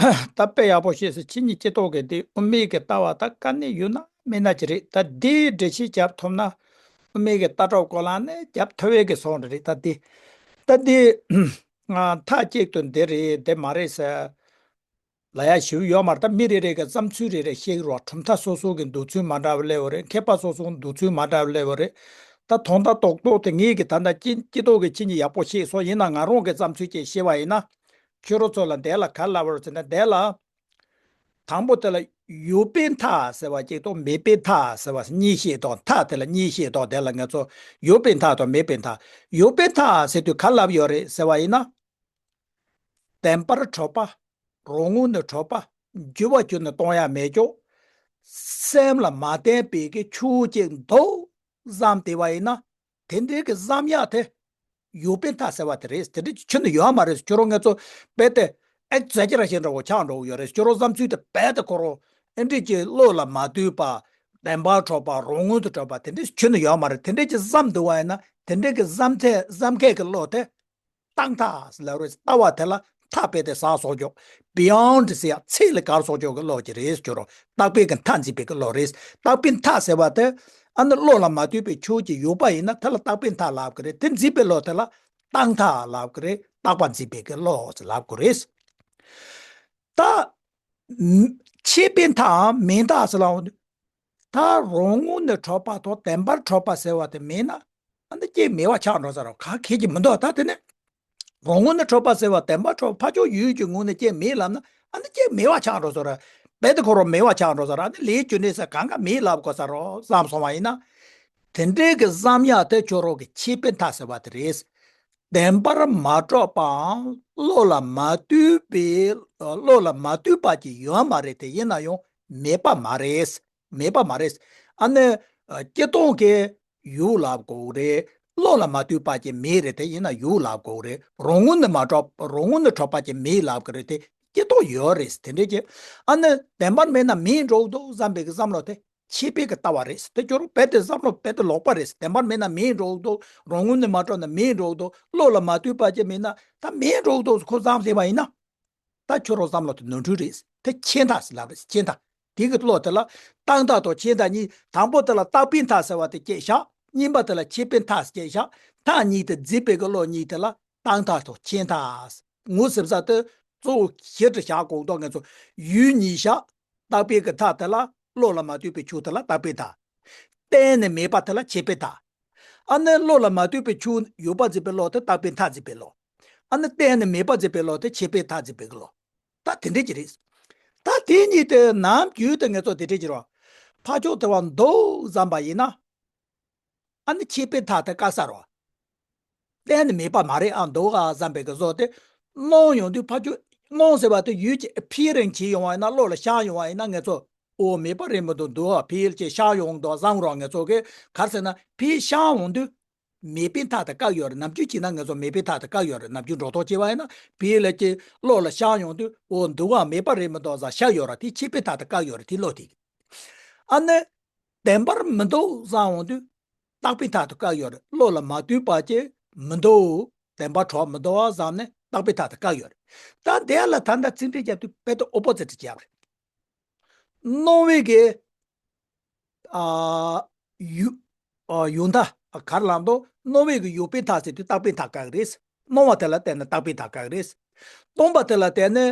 ད་དཔེ་ཡག་པོ་བཤད་སོང་། ཁྱེད་ཉིད་སྐྱེ་ཐོག་གི་དེ་དབུ་མའི་གི་ལྟ་བ་ད་དཀའ་གནད་ཡོད་ན་མེད་ན་ཅི་རེད། ད་དེའི་འགྲེལ་བཤད་རྒྱབ་ཐུབ་ན་དབུ་མའི་གི་ལྟ་གྲུབ་སྐོར་ལ་ནི་རྒྱབ་ཐུབ་ཡས་གི་སོང་རེད། ད་དེ་ད་དེ་མཐའ་གཅིག་ཏུ་འདི་རེད་དེ་མ་རེད་ཟེར་ལབ་ཡ་ཞིག་ཡོད་མ་རེད། ད་མི་རེ་རེ་གི་བསམ་ཚུལ་རེ་རེ་བཤད་ཀྱི་རོགས། གྲུབ་མཐའ་སོ་སོ་གི་འདོད་ཚུལ་མ་འདྲ་བ་སླེབས་པ་རེད། མཁས་པ་སོ་སོ་གི་འདོད་ཚུལ་མ་འདྲ་བ་སླེབས་པ་རེད། ད་དོན་དག་རྡོག་རྡོག་དེ་ངེད་ཀྱི་ད་ལྟ་སྐྱེ་སྐྱེ་ཐོག་གི་ཁྱེད་ཉིད་ཡག་པོ་ཤེས་སོང་། ཡིན་ན་ང་རང་གི་བསམ་ཚུལ་ཅིག་བཤད་པ་ཡིན་ན། ཁྱོད་རང་ཚོ་ལ་འདས་ལ་ག་ལབ་པ་རེད་ཟེར་ན། འདས་ལ་དང་པོ་དེ་ལ་ཡོད་པའི་མཐའ་ཟེར་བ་གཅིག་དང་། མེད་པའི་མཐའ་ཟེར་བ་གཉིས་བཤད་དང་། མཐའ་དེ་ལ་གཉིས་བཤད་དང་། དེ་ལ་ང་ཚོ་ཡོད་པའི་མཐའ་དང་མེད་པའི་མཐའ། ཡོད་པའི་མཐའ་ཟེར་དུས་ག་ལབ་ཡོད་རེད་ཟེར་བ་ཡིན་ན། བདེན་པར་གྲུབ་པ། རང་ངོས་ནས་གྲུབ་པ། འགྱུར་བ་གྱུར་ནས་གཏོང་ཡ་མེད་ཀྱང་། སེམས་ལ་མ་བརྟེན་པའི་གི་ཆོས་ཅིག་འདུག་བསམ་བསྡད་པ་ཡིན་ན། དེ་འདྲའི་གི་བསམ་ཡག་དེ་ཡོད་པའི་མཐའ་ཟེར་བ་དེ་རེད། དེ་འདྲའི་ཁྱོན་ནས་ཡོད་མ་རེད། ཁྱོད་རང་ང་ཚོ་རྦད་དེ་ཨེག་ཛེ་ཇེ་རེ་ཤན་འདྲ་བོ་ཆགས་འགྲོ་གི་ཡོད་རེད། ཁྱོད་རང་བསམ་ཚུལ་དེ་རྦད་དེ་ཁོ་རང་ཨེ་འདྲའི་གི་བློ་ལ་མ་ལྟོས་པ། བདེན་པར་གྲགས་པ། རང་ངོས་སུ་གྲགས་པ་དེ་འདྲའི་ཁྱོན་ནས་ཡོད་མ་རེད། དེ་འདྲའི་གི་བསམ་འདུག་བ་ཡིན་ན། དེ་འདྲའི་གི་བསམ་ཚད་བསམ་མཁན་གི་བློ་དེ་རྟག་མཐའ་ཟེར་ལབ་རེད། ལྟ་བ་དེ་ལ་མཐའ་རྦད་དེ་ཟགས་སོང་ཀྱོག། བི་ཡོན་ཌི་ཟེར་ཡག་ཚད་ལས་བརྒལ་སོང་ཀྱོག་གི་བློ་ཅིག་རེད། ཁྱོད་རང་རྟག་པའི་གི་མཐའ་འཛིན་པའི་གི་བློ་རེད། རྟག་པའི་མཐའ་ཟེར་བ་དེ་ཨ་ནི་བློ་ལ་མ་ལྟོས་པའི་ཆོས་ཅིག་ཡོད་པ་ཡིན་ན་དེ་ལ་རྟག་པའི་མཐའ་ལབ་གི་རེད། དེ་འཛིན་པའི་བློ་དེ་ལ་རྟག་མཐའ་ལབ་གི་རེད། རྟག་པ་འཛིན་པའི་གི་བློ་ཟེར་ལབ་དགོས་རེད། ད་ཆད་པའི་མཐའམ་མེད་མཐའ་ཟེར་ལབ་འོང་དུས། ད་རང་ངོས་ནས་གྲགས་པ་དང་བདེན་པར་གྲགས་པ་ཟེར་བ་དེ་མེད་ན་ཨ་ནི་སྐྱེ་མེད་པ་ཆགས་འགྲོ་ས་རེད། ག་གེ་ཅིག་མི་འདུག། ད་དེ་ནི་རང་ངོས་ནས་གྲགས་པ་ཟེར་བ་བདེན་པར་གྲགས་ཕར་ཕྱོགས་ཡུལ་གྱི་ངོས་ནས་སྐྱེ་མེད་ལབ་ན་ཨ་ནི་སྐྱེ་མེད་པ་ཆགས་འགྲོ་ས་རེད། རྦད་དེ་ཁོ་རང་མེད་པ་ཆགས་འགྲོ་ས་རེད། ཨ་ནི་ལས་རྒྱུ་འབྲས་ཟེར་གང་ག་མེད་ལབ་དགོས་ས་རེད་བསམ་སོང་བ་ཡིན་ན། དེ་འདྲའི་གི་བསམ་ཡག་དེ་ཁྱོད་རང་གི་ཆད་པའི་མཐའ་ཟེར་བ་དེ་རེད། བདེན་པར་མ་གྲགས་པའམ་བློ་ལ་མ་ལྟོས་པའི། བློ་ལ་མ་ལྟོས་པ་ཅིག་ཡོད་མ་རེད། དེ་ཡིན་ན་ཡང་མེད་པ་མ་རེད། མེད་པ་མ་རེད། ཨ་ནི་སྤྱིར་བཏང་གི་ཡོད་ལབ་དགོས་རེད། བློ་ལ་མ་ལྟོས་པ་ཅིག་མེད་རེད། དེ་ཡིན་ན་ཡོད་ལབ་དགོས་རེད། རང་ངོས་ནས་མ་གྲགས། རང་ངོས་ནས་གྲགས་པ་ཅིག་མེད་ལབ་གི་རེད། དེ་སྤྱིར་བཏང་ཡོད་རེད། དེ་འདྲའི་ཅིག་ཨ་ནི་བདེན་པར་མེད་ན་མེད་འགྲོ་འདུག་བསམ་པའི་གི་བསམ་བློ་དེ་ཆད་པའི་གི་ལྟ་བ་རེད། དེ་ཁྱོད་རང་རྦད་དེ་བསམ་བློ་རྦད་དེ་ལོག་པ་རེད། བདེན་པར་མེད་ན་མེད་འགྲོ་འདུག། རང་ངོས་ནས་མ་གྲགས་ན་མེད་འགྲོ་འདུག། བློ་ལ་མ་ལྟོས་པ་ཅིག་མེད་ན་ད་མེད་འགྲོ་འདུག་ཁོ་བསམ་སླེབས་པ་ཡིན་ན། ད་ཁྱོད་རང་བསམ་བློ་དེ་ནོར་འཁྲུལ་རེད། དེ་ཆད་མཐའ་ཟེར་ལབ་རེད། ཆད་མཐའ། དེ་གི་བློ་དེ་ལ་རྟག་མཐའ་དང་ཆད་མཐའ་གཉིས། དང་པོ་དེ་ལ་རྟག་པའི་མཐའ་ཟེར་བ་དེ་སྐྱེས་བཞག། གཉིས་པ་དེ་ལ་ཆད་པའི་མཐའ་སྐྱེས་བཞག། མཐའ་གཉིས་དེ་འཛིན་པའི་གི་བློ་གཉིས་དེ་ལ་རྟག་མཐའ་དང་ཆད་མཐའ། ངོ་ཟེར་ས་དེ་གཙོ་བོ་གཞིར་བཞག་གོ་དོ་ངེས་ཚོ། ཡུལ་གཉིས་བཞག། རྟག་པའི་གི་མཐའ་དེ་ལ་བློ་ལ་མ་ལྟོས་པའི་ཆོས་དེ་ལ་རྟག་པའི་མཐའ། གཏན་ནས་མེད་པ་དེ་ལ་ཆད་པའི་མཐའ། ཨ་ནི་བློ་ལ་མ་ལྟོས་པའི་ཆོས་ཡོད་པ་འཛིན་པའི་བློ་དེ་རྟག་པའི་མཐའ་འཛིན་པའི་བློ། ཨ་ནི་གཏན་ནས་མེད་པ་འཛིན་པའི་བློ་དེ་ཆད་པའི་མཐའ་འཛིན་པའི་བློ། ད་དེ་འདྲས་ཀྱི་རེད། ད་དེ་གཉིས་དེ་ནམ་རྒྱུན་དུ་ངེས་ཚོ་དེ་འདྲས་ཀྱི་རེད། ཕར་ཕྱོགས་དེ་བ་འདུག་བསམ་པ་ཡིན་ན། ཨ་ནི་ཆད་པའི་མཐའ་དེ་བཀག་ས་རེད། གཏན་ནས་མེད་པ་མ་རེད། ཨ་འདུག་ཨ་བསམ་པའི་གི་བཟོ་དེ་གནང་ཡོང་དུས། ཕར་ཕྱོགས་གནང་ཟེར་བ་དེ་ཡུལ་གྱི་ཕི་རིང་བྱེད་ཡོང་བ་ཡིན་ན། བློ་ལ་ཤར་ཡོང་བ་ཡིན་ན། ངེས་ཚོ་འོ་མེད་པ་རེད་མི་འདུག། འདུག་ཨ་ཕི་ལ་ཅིག་ཤར་ཡོང་འདུག་བསམ་རོགས། ངེས་ཚོ་གི་ག་རེ་ཟེར་ན་ཕི་ཤར་ཡོང་དུས་མེད་པའི་མཐའ་དེ་བཀག་ཡོད་རེད། ནམ་རྒྱུན་བྱས་ན་ངེས་ཚོ་མེད་པའི་མཐའ་དེ་བཀག་ཡོད་རེད། ནམ་རྒྱུན་འགྲོ་ལྡོག་བྱས་པ་ཡིན་ན་ཕི་ལ་ཅིག་བློ་ལ་ཤར་ཡོང་དུས་འོ་འདུག་ཨ་མེད་པ་རེད་མི་འདུག་ཟེར་ཤར་ཡོད་རེད། དེ་ཆད་པའི་མཐའ་དེ་བཀག་ཡོད་རེད། དེ་བློ་དེ། ཨ་ནི་བདེན་པར་མི་འདུག་བསམ་འོང་དུས་རྟག་པའི་མཐའ་དེ་བཀག་ཡོད་རེད། བློ་ལ་མ་ལྟོས་པ་ཅིག་མི་འདུག། བདེན་པར་གྲགས་མི་འདུག་བསམ་ནས་རྟག་པའི་མཐའ་དེ་བཀག་ཡོད་རེད། ད་དེ་ལ་ད་ལྟ་ཚིག་འགྲེལ་རྒྱབ་དུས་རྦད་དེ་ཨོ་པོ་ཛིཊ་རྒྱབ་རེད། སྣང་བའི་གི་ཨ་ཡུལ། ཨ་ཡུལ་མཐའ། ག་རེ་ལབ་འདུག། སྣང་བའི་གི་ཡོད་པའི་མཐའ་ཟེར་དུས་རྟག་པའི་མཐའ་བཀག་རེད། སྣང་བ་དེ་ལ་བརྟེན་ནས་རྟག་པའི་མཐའ་བཀག་རེད། སྟོང་པ་དེ་ལ་བརྟེན་ནས་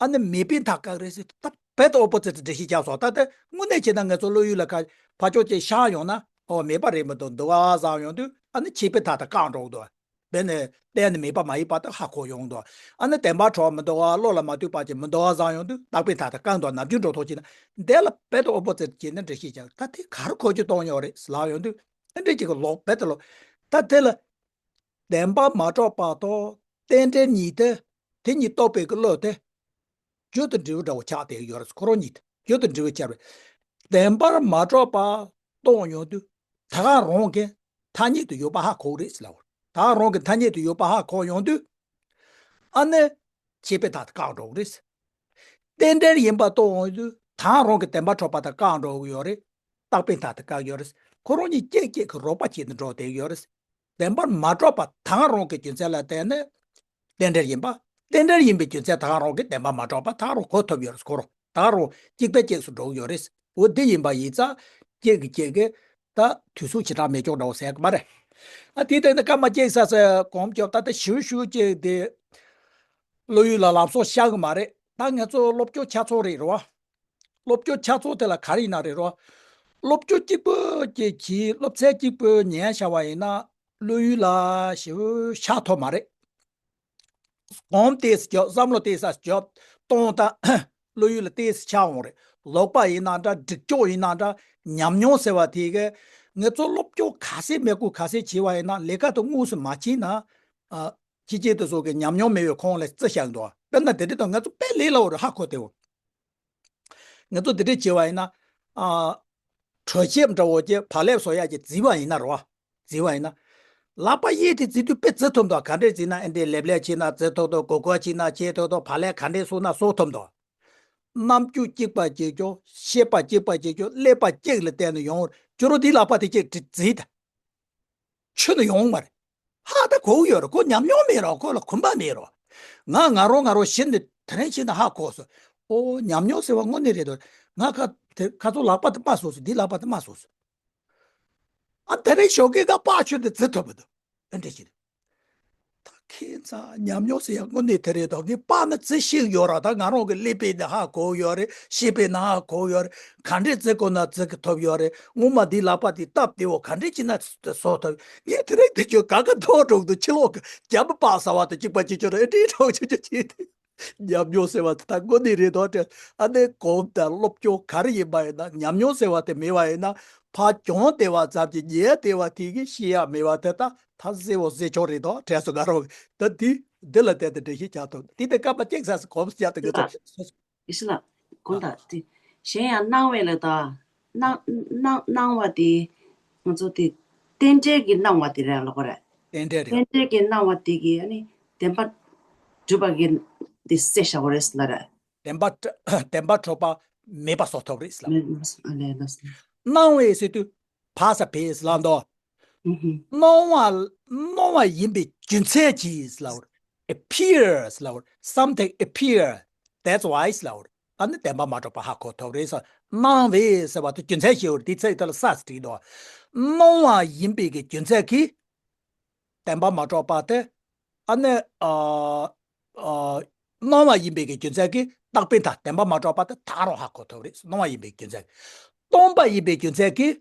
ཨ་ནི་མེད་པའི་མཐའ་བཀག་རེད་ཟེར་དུས། ད་རྦད་དེ་ཨོ་པོ་ཛིཊ་འགྲེལ་བཤད་རྒྱབ་སོང་། ད་དེ་དངོས་གནས་བྱས་ན་ངེས་ཚོ་བློ་ཡུལ་ལ་ཁ་ཕར་ཕྱོགས་ཅིག་ཤར་ཡོང་ན་འོ་མེད་པ་རེད་མི་འདུག། འདུག་ཨ་བསམ་ཡོང་དུས་ཨ་ནི་ཆད་པའི་མཐའ་དེ་བཀག་འགྲོ་གི་འདུག། དེ་ནི་གཏན་ནས་མེད་པ་མ་ཡིན་པ་དེ་ཧ་གོ་ཡོང་འདུག། ཨ་ནི་བདེན་པར་གྲགས་མི་འདུག་ཨ། བློ་ལ་མ་ལྟོས་པ་ཅིག་མི་འདུག་ཨ་བསམ་ཡོང་དུས་རྟག་པའི་མཐའ་དེ་བཀག་འདུག། ནམ་རྒྱུན་འགྲོ་ལྡོག་བྱས་ན་དེ་ལ་རྦད་དེ་ཨོ་པོ་ཛིཊ་བྱས་ནས་འགྲེལ་བཤད་རྒྱབ། ད་དེ་ག་རེ་གོ་རྒྱུ་གཏོང་ཡོད་རེད་ལབ་ཡོང་དུས། ཨ་འདྲས་ཅིག་གི་ལོག་རྦད་དེ་ལོག། ད་དེ་ལ་བདེན་པར་མ་གྲགས་པ་དང་རྟེན་འབྲེལ་གཉིས་དེ། དེ་གཉིས་རྟོགས་པའི་གི་བློ་དེ་རྒྱུ་དང་འབྲས་བུ་འདྲ་བོ་ཆགས་བསྡད་ཡོད་རེད། ཁོ་རང་གཉིས་དེ་རྒྱུ་དང་འབྲས་བུ་ཆགས་རེད། བདེན་པར་མ་གྲགས་པ་རྟོགས་ཡོང་དུས་ད་ག་རང་གི་ཐ་སྙད་དུ་ཡོད་པ་ཧ་གོ་གི་རེད་ཟེར་ལབ། ད་ག་རང་གི་ཐ་སྙད་དུ་ཡོད་པ་ཧ་གོ་ཡོང་དུས་ཨ་ནི་ཆད་པའི་མཐའ་དེ་བཀག་འགྲོ་གི་རེད། རྟེན་འབྲེལ་ཡིན་པ་རྟོགས་ཡོང་དུས་ད་ག་རང་གི་བདེན་པར་གྲགས་པ་དེ་བཀག་འགྲོ་གི་ཡོད་རེད། རྟག་པའི་མཐའ་དེ་བཀག་ཡོད་རེད། ཁོ་རང་གཉིས་གཅིག་གཅིག་གི་རོགས་པ་བྱས་ནས་འགྲོ་བསྡད་ཡོད་རེད། བདེན་པར་མ་གྲགས་པ་ད་ག་རང་གི་རྒྱུ་མཚན་ལ་བརྟེན་ནས་རྟེན་འབྲེལ་ཡིན་པ། རྟེན་འབྲེལ་ཡིན་པའི་རྒྱུ་མཚན་ད་ག་རང་གི་བདེན་པར་མ་གྲགས་པ་ད་ག་རང་གོ་ཐུབ་ཡོད་རེད། ཁོ་རང་ད་ག་རང་གཅིག་པའི་གཅིག་སུ་འགྲོ་གི་ཡོད་རེད། འོ་འདི་ཡིན་པ་ཡིན་ཙང་གཅིག་གིས་གཅིག་གི་ད་དུས་ཚོད་ཞེ་དྲག་མེད་ཀྱོག་འདྲ་བོ་ཟེར་གི་མ་རེད། ཨ་དེའི་སྟེང་ནས་སྐར་མ་གཅིག་ས་ས་གོམ་སྐྱོབ། ད་ལྟ་ཞིབ་ཞུ་གཅིག་དེ་བློ་ཡུལ་ལ་ལམ་སང་ཤར་གི་མ་རེད། ད་ང་ཚོ་སློབ་སྐྱོར་ཆ་ཚང་རེད་རོ། སློབ་སྐྱོར་ཆ་ཚང་དེ་ལ་ག་རེ་ཡིན་ན་རེད་རོ། སློབ་སྐྱོར་གཅིག་པོ་གཅིག་གིས་སློབ་ཚན་གཅིག་པོ་ཉན་བྱ་བ་ཡིན་ན་བློ་ཡུལ་ལ་ཞེ་པོ་ཤར་ཐུབ་མ་རེད། གོམ་ཏོག་ཙམ་རྒྱོབ། བསམ་བློ་ཏོག་ཙམ་རྒྱོབ་གཏོང་དང་བློ་ཡུལ་ལ་ཏོག་ཙམ་ཤར་འོང་རེད། ལོག་པ་ཡིན་ན་འདྲ། སྒྲིག་སྐྱོག་ཡིན་ན་འདྲ། ཉམས་མྱོང་ཟེར་བ་དེ་གས་ང་ཚོ་སློབ་སྐྱོར་ག་ཚད་མེད་དགོས་ག་ཚད་བྱས་པ་ཡིན་ན་ལས་ཀ་དེ་དངོས་སུ་མ་བྱས་ན། ཨ། ཁྱི་སྐྱེས་དེ་ཚོ་གི་ཉམས་མྱོང་མེད་པའི་ཁོང་ལ་རྩི་བཞག་འདུག། དཔེར་ན་དེ་འདྲ་དང་ང་ཚོ་དཔེ་ལས་སླ་བོ་རེད། ཧ་གོ་བདེ་བོ། ང་ཚོ་དེ་འདྲ་བྱས་པ་ཡིན་ན། ཨ། གྲོས་ཆོད་འདྲ་བོ་ཅིག་བག་ལེབ་བཟོ་ཡག་ཅིག་བརྩིས་པ་ཡིན་ན་རོ། བརྩིས་པ་ཡིན་ན། ལག་པ་གཡས་དེ་བརྫིས་དུས་དཔེ་བརྫི་ཐུབ་འདུག་ག་འདྲས་བརྫིས་ན་ཨེ་འདྲས་ལེབ་ལེབ་བྱས་ན་བརྫི་ཐུབ་འདུག་གོ་གོ་བྱས་ན་བྱེད་ཐུབ་འདུག་བག་ལེབ་ག་འདྲས་བཟོ་ན་བཟོ་ཐུབ་འདུག་རྣམ་འགྱུར་གཅིག་པ་གཅིག་རྐྱང་། བཤད་པ་གཅིག་པ་གཅིག་རྐྱང་། ཀླད་པ་གཅིག་ལ་བལྟས་ནས་ཡོང་བར་ཇོ་རུ་འདིའི་ལག་པ་དེ་གཅིག་བརྫིས་ད། ཆུ་ནི་ཡོང་མ་རེད། ཧ་ད་གོ་གི་ཡོད་རེད། ཁོ་ཉམས་མྱོང་མེད་རོགས། ཁོ་ལ་གོམས་པ་མེད་རོགས། ང་ང་རང་ང་རང་གཞི་ནས་དེ་རིང་ཕྱིན་ན་ཧ་གོ་སོང་། ཨོ་ཉམས་མྱོང་ཟེར་བ་དངོས་གནས་རེད་དོ། ང་ཁ་དེ་ཁ་ཚོ་ལག་པ་དེ་མ་བཟོ་སོང་། འདི་ལག་པ་དེ་མ་བཟོ་སོང་། ཨ་དེ་རིང་ཞོགས་ཀས་ཁ་པགས་ཆུ་དེ་བརྫི་ཐུབ་མི་འདུག་ཨེ་འདྲ་ཞིག་རེད། ད་ཁྱེད་ཚ་ཉམས་མྱོང་ཟེར་ཡ་དངོས་གནས་དེ་རེད་དོ། ངས་པགས་ན་བརྫི་ཤེས་ཡོད་ར། ད་ང་རང་གི་ཀླད་པའི་ནང་ཧ་གོ་ཡོད་རེད། ཤེས་པའི་ནང་ཧ་གོ་ཡོད་རེད། ག་འདྲས་བརྫི་དགོས་ན་བརྫི་གི་ཐུབ་ཡོད་རེད། སྔོན་མ་འདི་ལག་པ་འདི་སྟབས་བདེ་བོ་ག་འདྲས་བྱས་ན་བཟོ་ཐུབ། ངས་དེ་རིང་དེ་ཁྱོད་ག་ག་མཐོང་འགྲོ་གི་འདུག་ཕྱི་ལོགས་གི་རྒྱ་མི་པགས་ཟ་བ་དང་གཅིག་པ་གཅིག་རྐྱང་རེད། ཨེ་འདྲས་གྲོགས་ཆུ་ཆུ་བྱས་ཏེ། ཉམས་མྱོང་ཟེར་བ་དེ་ད་དངོས་གནས་རེད་དོ། ཨ་ནི་གོམས་དང་སློབ་སྦྱོང་ག་རེ་ཡིན་པ་ཡིན་ན། ཉམས་མྱོང་ཟེར་བ་དེ་མེད་པ་ཡིན་ན། ཕར་གྱོང་དེ་བ་ཙམ་གྱིས་ཉེས་དེ་བ་དེ་གི་ཤེས་ཡ་མེད་པ་དེ་ད་ད་གཟེ་བོ་གཟེ་ཆོག་རེད་དོ། དྲན་སོང་ང་རང་གི། ད་འདི་འདི་ལ་བལྟས་ཏེ་འགྲེལ་བཤད་རྒྱག་ཐུབ། འདི་དེ་སྐར་མ་གཅིག་ཙམ་གོམས་རྒྱག་ཏུ་གི་ཚོ། ཡེ་ཤེས་ལགས། དགོངས་དག་དེ། གཞན་ཡང་སྣང་བས་ལ་ད། སྣང་སྣང་སྣང་བ་དེ། ང་ཚོ་དེ་རྟེན་འབྲེལ་གྱི་སྣང་བ་དེ་རེད་ལབ་པ་རེད། རྟེན་འབྲེལ་རེད། རྟེན་འབྲེལ་གྱི་སྣང་བ་དེ་གིས་ཨ་ནི་བདེན་པ་གྲུབ་པ་གི་དེ་བསལ་བཞག་པ་རེད་ཟེར་ལབ་རེད། བདེན་པ་བདེན་པ་གྲུབ་པ་མེད་པ་བཟོ་ཐུབ་རེད་ཟེར་ལབ། མེད་པ་བཟོ། ཨ་ལས་ལགས་སོ། སྣང་བས་ཟེར་དུས་ཕ་ས་ཕེ་ཟེར་ལབ་འདུག་ཨུ་ཧུ། སྣང་བ་སྣང་བ་ཡིན་པའི་རྒྱུ་མཚན་གྱིས་ལབ། appears ལབ། Something appear, that's why ལབ། ཨ་ནི་བདེན་པ་མ་གྲུབ་པ་ཧ་གོ་ཐུབ་རེད་ཟེར། སྣང་བས་ཟེར་བ་དེ་རྒྱུ་མཚན་ཞིག་ཡོད་རེད། དེ་ཚིག་དེ་ལ་ས་ཟེར་བྲིས་འདུག་སྣང་བ་ཡིན་པའི་གི་རྒྱུ་མཚན་གྱིས་བདེན་པ་མ་གྲུབ་པ་དེ། ཨ་ནི་ཨ་ཨ་སྣང་བ་ཡིན་པའི་གི་རྒྱུ་མཚན་གྱིས་རྟག་པའི་མཐའ་བདེན་པ་མ་གྲུབ་པ་དེ་ད་རུང་ཧ་གོ་ཐུབ་རེད། སྣང་བ་ཡིན་པའི་རྒྱུ་མཚན་གྱིས། སྟོང་པ་ཡིན་པའི་རྒྱུ་མཚན་གྱིས།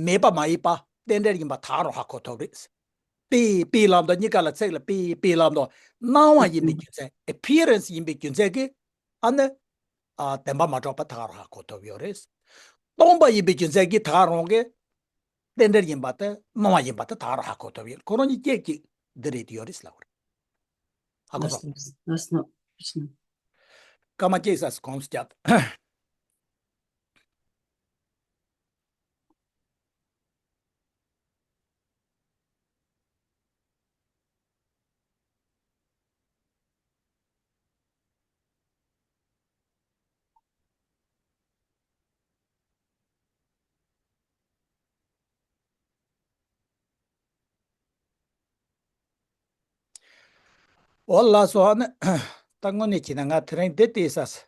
མེད་པ་མ་ཡིན་པ་རྟེན་འབྲེལ་ཡིན་པ་ད་རུང་ཧ་གོ་ཐུབ་རེད། པའི་པའི་ལམ་དུ་གཉིས་ཀ་ལ་ཚིག་ལ་པའི་པའི་ལམ་དུ། སྣང་བ་ཡིན་པའི་རྒྱུ་མཚན། appearance ཡིན་པའི་རྒྱུ་མཚན་གྱིས། ཨ་ནི་ཨ་བདེན་པ་མ་གྲུབ་པ་ད་རུང་ཧ་གོ་ཐུབ་ཡོད་རེད། སྟོང་པ་ཡིན་པའི་རྒྱུ་མཚན་གྱིས་ད་རུང་གི་རྟེན་འབྲེལ་ཡིན་པ་དེ་སྣང་བ་ཡིན་པ་དེ་ད་རུང་ཧ་གོ་ཐུབ་ཡོད། ཁོ་རང་གཉིས་ཀྱི་གཅིག་འདི་རེད་དེ་ཡོད་རེད་ལབ་པ་རེད། ཧ་གོ་སོང་། ལགས་སོ། སྐར་མ་གཅིག་ཙམ་གོམས་རྒྱག་འོ་ལགས་སོ། ཨ་ནི་ད་དངོས་གནས་བྱས་ན་ང་དེ་རིང་འདི་བལྟས་ས།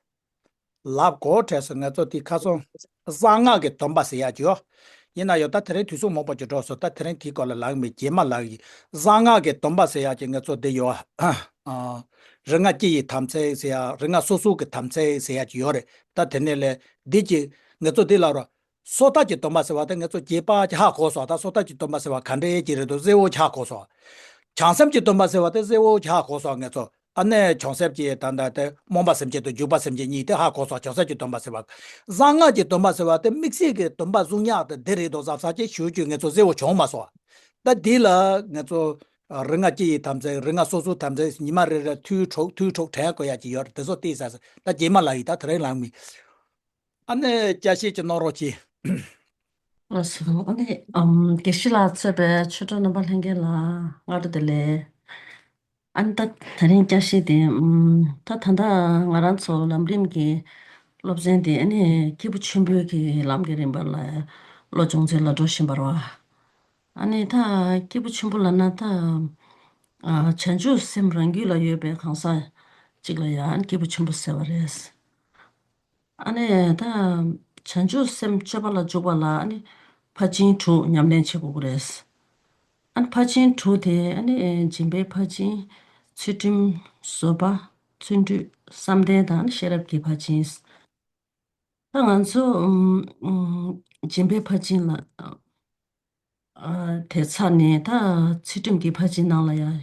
ལབ་གོ་དྲན་སོང་། ང་ཚོ་དེ་ཁ་སང་གསང་སྔགས་ཀྱི་སྡོམ་པ་ཟེར་ཡག་ཅིག་ཡོད། ཡིན་ན་ཡང་ད་དེ་རིང་དུས་ཚོད་མང་པོ་ཅིག་འགྲོ་སོང་། ད་དེ་རིང་དེའི་སྐོར་ལ་ལབ་མེད། རྗེས་མ་ལབ་ཡིན། གསང་སྔགས་ཀྱི་སྡོམ་པ་ཟེར་ཡག་ཅིག་ང་ཚོ་འདི་ཡོད། ཨ། རིགས་ལྔ་སྤྱི་ཡི་དམ་ཚིག་ཟེར་ཡག། རིགས་ལྔ་སོ་སོ་གི་དམ་ཚིག་ཟེར་ཡག་ཅིག་ཡོད་རེད། ད་དེ་ནས་ལས་འདི་ཅིག་ང་ཚོ་འདི་ལབ་རོགས། སོ་ཐར་གྱི་སྡོམ་པ་ཟེར་བ་དེ་ང་ཚོ་རྗེས་དཔག་ཅིག་ཧ་གོ་སོང་། ད་སོ་ཐར་གྱི་སྡོམ་པ་ཟེར་བ་ག་འདྲའི་ཅིག་རེད་འདུག་གསལ་བོ་ཅིག་ཧ་གོ་སོང་། བྱང་སེམས་ཀྱི་སྡོམ་པ་ཟེར་བ་དེ་གསལ་བོ་ཅིག་ཧ་གོ་སོང་། ང་ཚོ་ཨ་ནི་བྱང་སེམས་ཀྱི་ད་ལྟ་དེ་སྨོན་པ་སེམས་བསྐྱེད་དང་འཇུག་པ་སེམས་བསྐྱེད་གཉིས་དེ་ཧ་གོ་སོང་། བྱང་སེམས་ཀྱི་སྡོམ་པ་ཟེར་བ། གསང་སྔགས་ཀྱི་སྡོམ་པ་ཟེར་བ་དེ་དམིགས་བསལ་གྱི་སྡོམ་པ་གཟུངས་སྔགས་དེ་འདི་རེད་འདུག་བསམ་ས་ཅིག་ཞུ་རྒྱུ་ང་ཚོ་གསལ་བོ་བྱུང་མ་སོང་། ད་འདི་ལ་ང་ཚོ་རིགས་ལྔ་སྤྱི་ཡི་དམ་ཚིག། རིགས་ལྔ་སོ་སོའི་དམ་ཚིག། ཉི་མ་རེ་རེ་ཐུགས་ཁྲོ་ཐུགས་ཁྲོ་དྲན་དགོས་ཡག་ཅིག་ཡོད་རེད། དེ་ཚོ་བལྟས་ས། ད་རྗེས་མ་ལབ་ཡིན། ད་དེ་རིང་ལབ་མེད། ཨ་ནི་བསྐྱར་བཤད་ཅིག་གནང་རོགས་གྱིས། ལགས་སོ། ཨ་ནི་ཨམ་དགེ་བཤེས་ལགས་གཙོས་པའི་ཆོས་གྲོགས་རྣམ་པ་ལྷན་རྒྱས་ལ་སྔ་དྲོ་བདེ་ལེགས། ཨ་ནི་ད་དེ་རིང་བསྐྱར་བཤད་དེ་ཨམ་ད་ད་ལྟ་ང་རང་ཚོ་ལམ་རིམ་གྱི་སློབ་ཚན་དེ་ཨ་ནི་སྐྱེས་བུ་ཆེན་པོའི་གི་ལམ་གྱི་རིམ་པ་ལ་བློ་སྦྱོང་ཚུལ་ལ་འགྲོ་བཞིན་པ་རེད་བ། ཨ་ནི་ད་སྐྱེས་བུ་ཆེན་པོ་ལབ་ན་ད་ཨ་བྱང་ཆུབ་སེམས་རང་རྒྱུད་ལ་ཡོད་པའི་གང་ཟག་ཅིག་ལ་ཡང་སྐྱེས་བུ་ཆེན་པོ་ཟེར་བ་རེད། ཨ་ནི་ད་བྱང་ཆུབ་སེམས་སྤྱོད་པ་ལ་འཇུག་པ་ལ་ཨ་ནི་ཕར་ཕྱིན་དྲུག་ཉམས་ལེན་བྱེད་དགོས་ཀྱི་རེད། ཨ་ནི་ཕར་ཕྱིན་དྲུག་དེ་ཨ་ནི་སྦྱིན་པའི་ཕར་ཕྱིན། ཚུལ་ཁྲིམས། བཟོད་པ། བརྩོན་འགྲུས། བསམ་གཏན་དང་ཤེས་རབ་ཀྱི་ཕར་ཕྱིན། ད་ང་ཚོ་ཨམ་ཨམ་སྦྱིན་པའི་ཕར་ཕྱིན་ལ་ཨ་དེ་ཚར་ནས་ད་ཚུལ་ཁྲིམས་ཀྱི་ཕར་ཕྱིན་ནང་ལ་ཡང་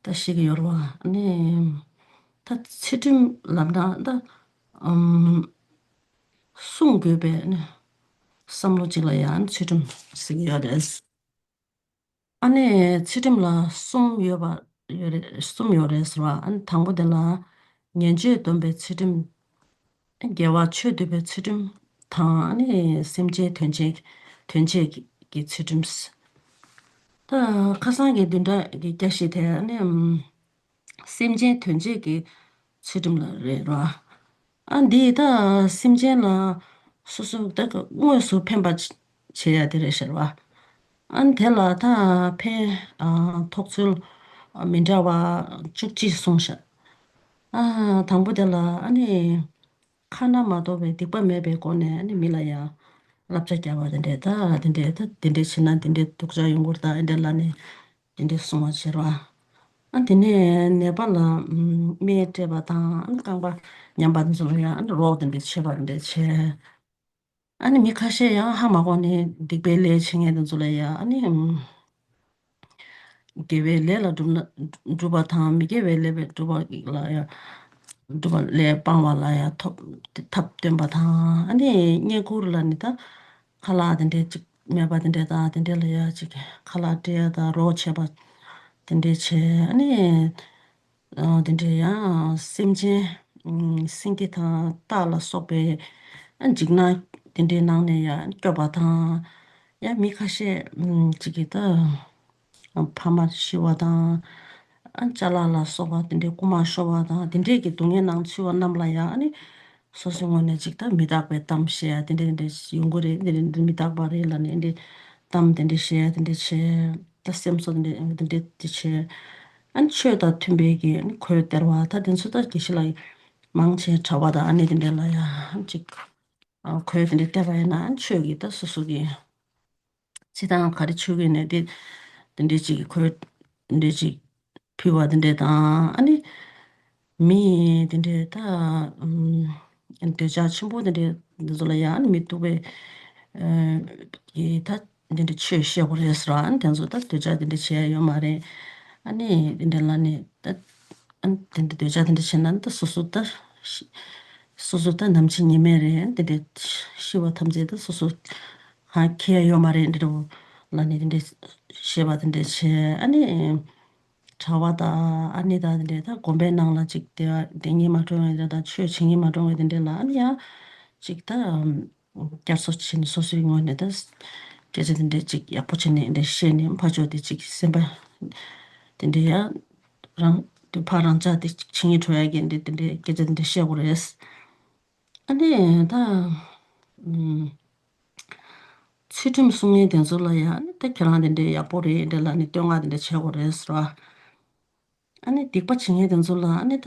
ད་ཤེས་ཀྱི་ཡོད་རེད་བ། ཨ་ནི་ད་ཚུལ་ཁྲིམས་ལབ་ན་ད་ཨམ་སྲུང་དགོས་པའི་ཨ་ནི་བསམ་བློ་ཅིག་ལ་ཡང་ཚུལ་ཁྲིམས་ཟེར་གྱི་ཡོད་རེད། ཨ་ནི་ཚུལ་ཁྲིམས་ལ་གསུམ་ཡོད་པ་ཡོད་རེད། གསུམ་ཡོད་རེད་ཟེར་བ། ཨ་ནི་དང་པོ་དེ་ལ་ངན་སྤྱོད་སྡོམ་པའི་ཚུལ་ཁྲིམས། དགེ་བ་ཆོས་སྡུད་པའི་ཚུལ་ཁྲིམས་དང་། ཨ་ནི་སེམས་ཅན་དོན་བྱེད་དོན་བྱེད་ཀྱི་ཚུལ་ཁྲིམས། ད་ཁ་སང་གི་བདུན་ཕྲག་གི་བརྒྱ་བཤད་དེ་ནི་སེམས་ཅན་དོན་བྱེད་ཀྱི་ཚུལ་ཁྲིམས་ལ་རེད་ར། ཨ་འདི་ད་སེམས་ཅན་ལ་སོ་སོ་ད་དངོས་སུ་ཕན་པ་བྱེད་ཡ་དེ་རེད་ཤག་ར། ཨ་དེ་ལ་ད་ཕན་ཐོགས་ཚུལ་མི་འདྲ་བ་བཅུ་གཅིག་གསུངས་ཤག་ཨ་དང་པོ་དེ་ལ་ཨ་ནི་ཁ་ན་མ་ཐོ་བའི་སྡིག་པ་མེད་པའི་སྒོ་ནས་ཨ་ནི་མི་ལ་ཡང་བསླབ་བྱ་རྒྱག་པ་དེ་འདྲས་ད་དེ་འདྲས་ད་དེ་འདྲས་བྱེད་ན་དེ་འདྲས་སྡུག་ཅག་ཡོང་གི་རེད་ད་ཨེ་འདྲས་ལ་ནི་དེ་འདྲས་གསུང་བ་བྱེད་རོགས། ཨ་དེ་ནས་ནད་པ་ལ་སྨན་སྤྲད་པ་དང་ཨ་ནི་རྐང་པ་ཉམས་པ་དེ་ཚོ་ལ་ཡང་ཨ་ནི་རོགས་དེ་འདྲས་བྱེད་པ་དེ་འདྲས་བྱས། ཨ་ནི་མི་ཁ་ཤས་ཡང་ཧ་མ་གོ་ནས་སྡིག་པའི་ལས་བྱེད་མཁན་དེ་ཚོ་ལ་ཡང་ཨ་ནི་དགེ་བའི་ལས་ལ་སྒྲུབ་ན་སྒྲུབ་པ་དང་མི་དགེ་བའི་ལས་པའི་སྒྲུབ་པ་ལ་ཡང་སྒྲུབ་པ་ལས་སྤང་བ་ལ་ཡང་ཐོབ་ཐབས་སྟོན་པ་དང་ཨ་ནི་བསྙེན་བཀུར་ལ་ནི་ད་ཁ་ལག་དེ་འདྲས་ཅིག་མེད་པ་དེ་འདྲས་དང་དེ་འདྲས་ལ་ཡང་ཅིག་ཁ་ལག་སྤྲད་ཡ་དང་རོགས་བྱས་པ་དེ་འདྲས་བྱས་ཨ་ནི། ཨ་དེ་འདྲའི་ཡང་སེམས་ཅན་ཨ་སེང་གེ་དང་སྟག་ལ་སོགས་པའི་ཨ་འཇིགས་སྣང་དེ་འདྲའི་ནང་ནས་ཡང་སྐྱོབ་པ་དང་། ཡང་མི་ཁ་ཤས་ཨ་ཅིག་གིས་ད་ཕ་མ་ཤི་བ་དང་ཨ་ཅ་ལག་ལ་སོགས་པ་དེ་འདྲའི་རྐུ་མ་ཤོར་བ་དང་དེ་འདྲའི་གི་སྡུག་བསྔལ་ནང་ཚུད་པ་རྣམས་ལ་ཡང་ཨ་ནི་སོ་སོའི་ངོས་ནས་ཅིག་ད་མི་རྟག་པའི་གཏམ་བཤད་ཡ་དེ་འདྲ་དེ་འདྲ་ཡོང་གི་རེད། དེ་འདྲ་མི་རྟག་པ་རེད་ལབ་ནས་འདི་གཏམ་དེ་འདྲ་བཤད་ཡ་དེ་འདྲ་བྱས། ད་སེམས་གསོ་དེ་འདྲ་དེ་འདྲ་དེ་བྱས། ཨ་ནི་ཆོས་དང་མཐུན་པའི་གི་ཨ་ནི་གོས་སྟེར་བ་ད་དེ་ཚོ་ད་དགེ་བཤེས་ལགས་མང་ཆེ་གྲྭ་པ་དང་ཨ་ནེ་དེ་འདྲ་ལ་ཡ་ཅིག་ཨ་གོས་དེ་འདྲ་སྟེར་བ་ཡིན་ན་ཨ་ནི་ཆོས་ཀྱི་ད་སོ་སོ་གི་སྤྱི་བཏང་ག་རེ་ཆོས་ཀྱི་ནས་དེ་དེ་འདྲ་ཅིག་གོས་དེ་འདྲ་ཅིག་ཕུལ་བ་དེ་འདྲ་དང་ཨ་ནི་མི་དེ་འདྲ་ད་ཨམ་འདོད་ཆགས་ཆེན་པོ་དེ་འདྲ་འདི་ཚོ་ལ་ཡང་ཨ་ནི་མི་སྡུག་པའི་ཨ་གི་ད་དེ་འདྲ་ཆོས་བཤད་དགོས་རེད་ཟེར་བ་ཨ་ནི་དེ་ཚོ་ད་འདོད་ཆགས་དེ་འདྲ་བྱས་ཡ་ཡོད་མ་རེད། ཨ་ནི་དེ་འདྲ་ལ་ནི་ད་ཨ་ནི་དེ་འདྲ་འདོད་ཆགས་དེ་འདྲ་བྱས་ན་ད་སོ་སོ་ད་ཤི་སོ་སོ་ད་ནམ་འཆི་ཉི་མ་རེད། ཨ་ནི་དེ་འདྲ་ཤི་བ་ཐམས་ཅད་ད་སོ་སོ་ཧ་ཁེ་ཡ་ཡོད་མ་རེད། འདི་འདྲ་བོ་ལ་ནི་དེ་འདྲ་བཤད་པ་དེ་འདྲ་བྱས་ཨ་ནི། གྲྭ་པ་དང་ཨ་ནེ་དང་དེ་འདྲས་ད་དགོན་པའི་ནང་ལ་ཅིག་དེ་བ་དེ་ཉིད་མ་གྲོངས་པའི་དེ་དང་ཆོས་བྱེད་ཉིད་མ་གྲོངས་པའི་དེ་འདྲས་ལ་ཨ་ནི་ཡང་ཅིག་ད་བསྐྱར་གསོ་བྱེད་ནས་སོ་སོའི་ངོས་ནས་ད་སྐད་ཆ་དེ་འདྲས་ཅིག་ཡག་པོ་བྱས་ནས་འདྲས་བཤད་ནས་ཕར་ཕྱོགས་དེ་ཅིག་སེམས་པ་དེ་འདྲས་ཡང་རང་དེ་ཕར་རང་ཅག་དེ་ཅིག་ཆིངས་ཡིག་འཕྲོ་ཡག་གི་འདྲས་དེ་འདྲས་སྐད་ཆ་དེ་འདྲས་བཤད་དགོས་རེད། ཨ་ནི་ད་ཚུལ་ཁྲིམས་སྲུང་མཁན་དེ་ཚོ་ལ་ཡང་ཨ་ནི་ད་ཁྱེད་རང་དེ་འདྲས་ཡག་པོ་རེད་འདྲས་ལ་ནི་བསྟོད་བསྔགས་དེ་འདྲས་བྱེད་དགོས་རེད་ཟེར་བ། ཨ་ནི་སྡིག་པ་བྱེད་མཁན་དེ་ཚོ་ལ་ཨ་ནི་ད་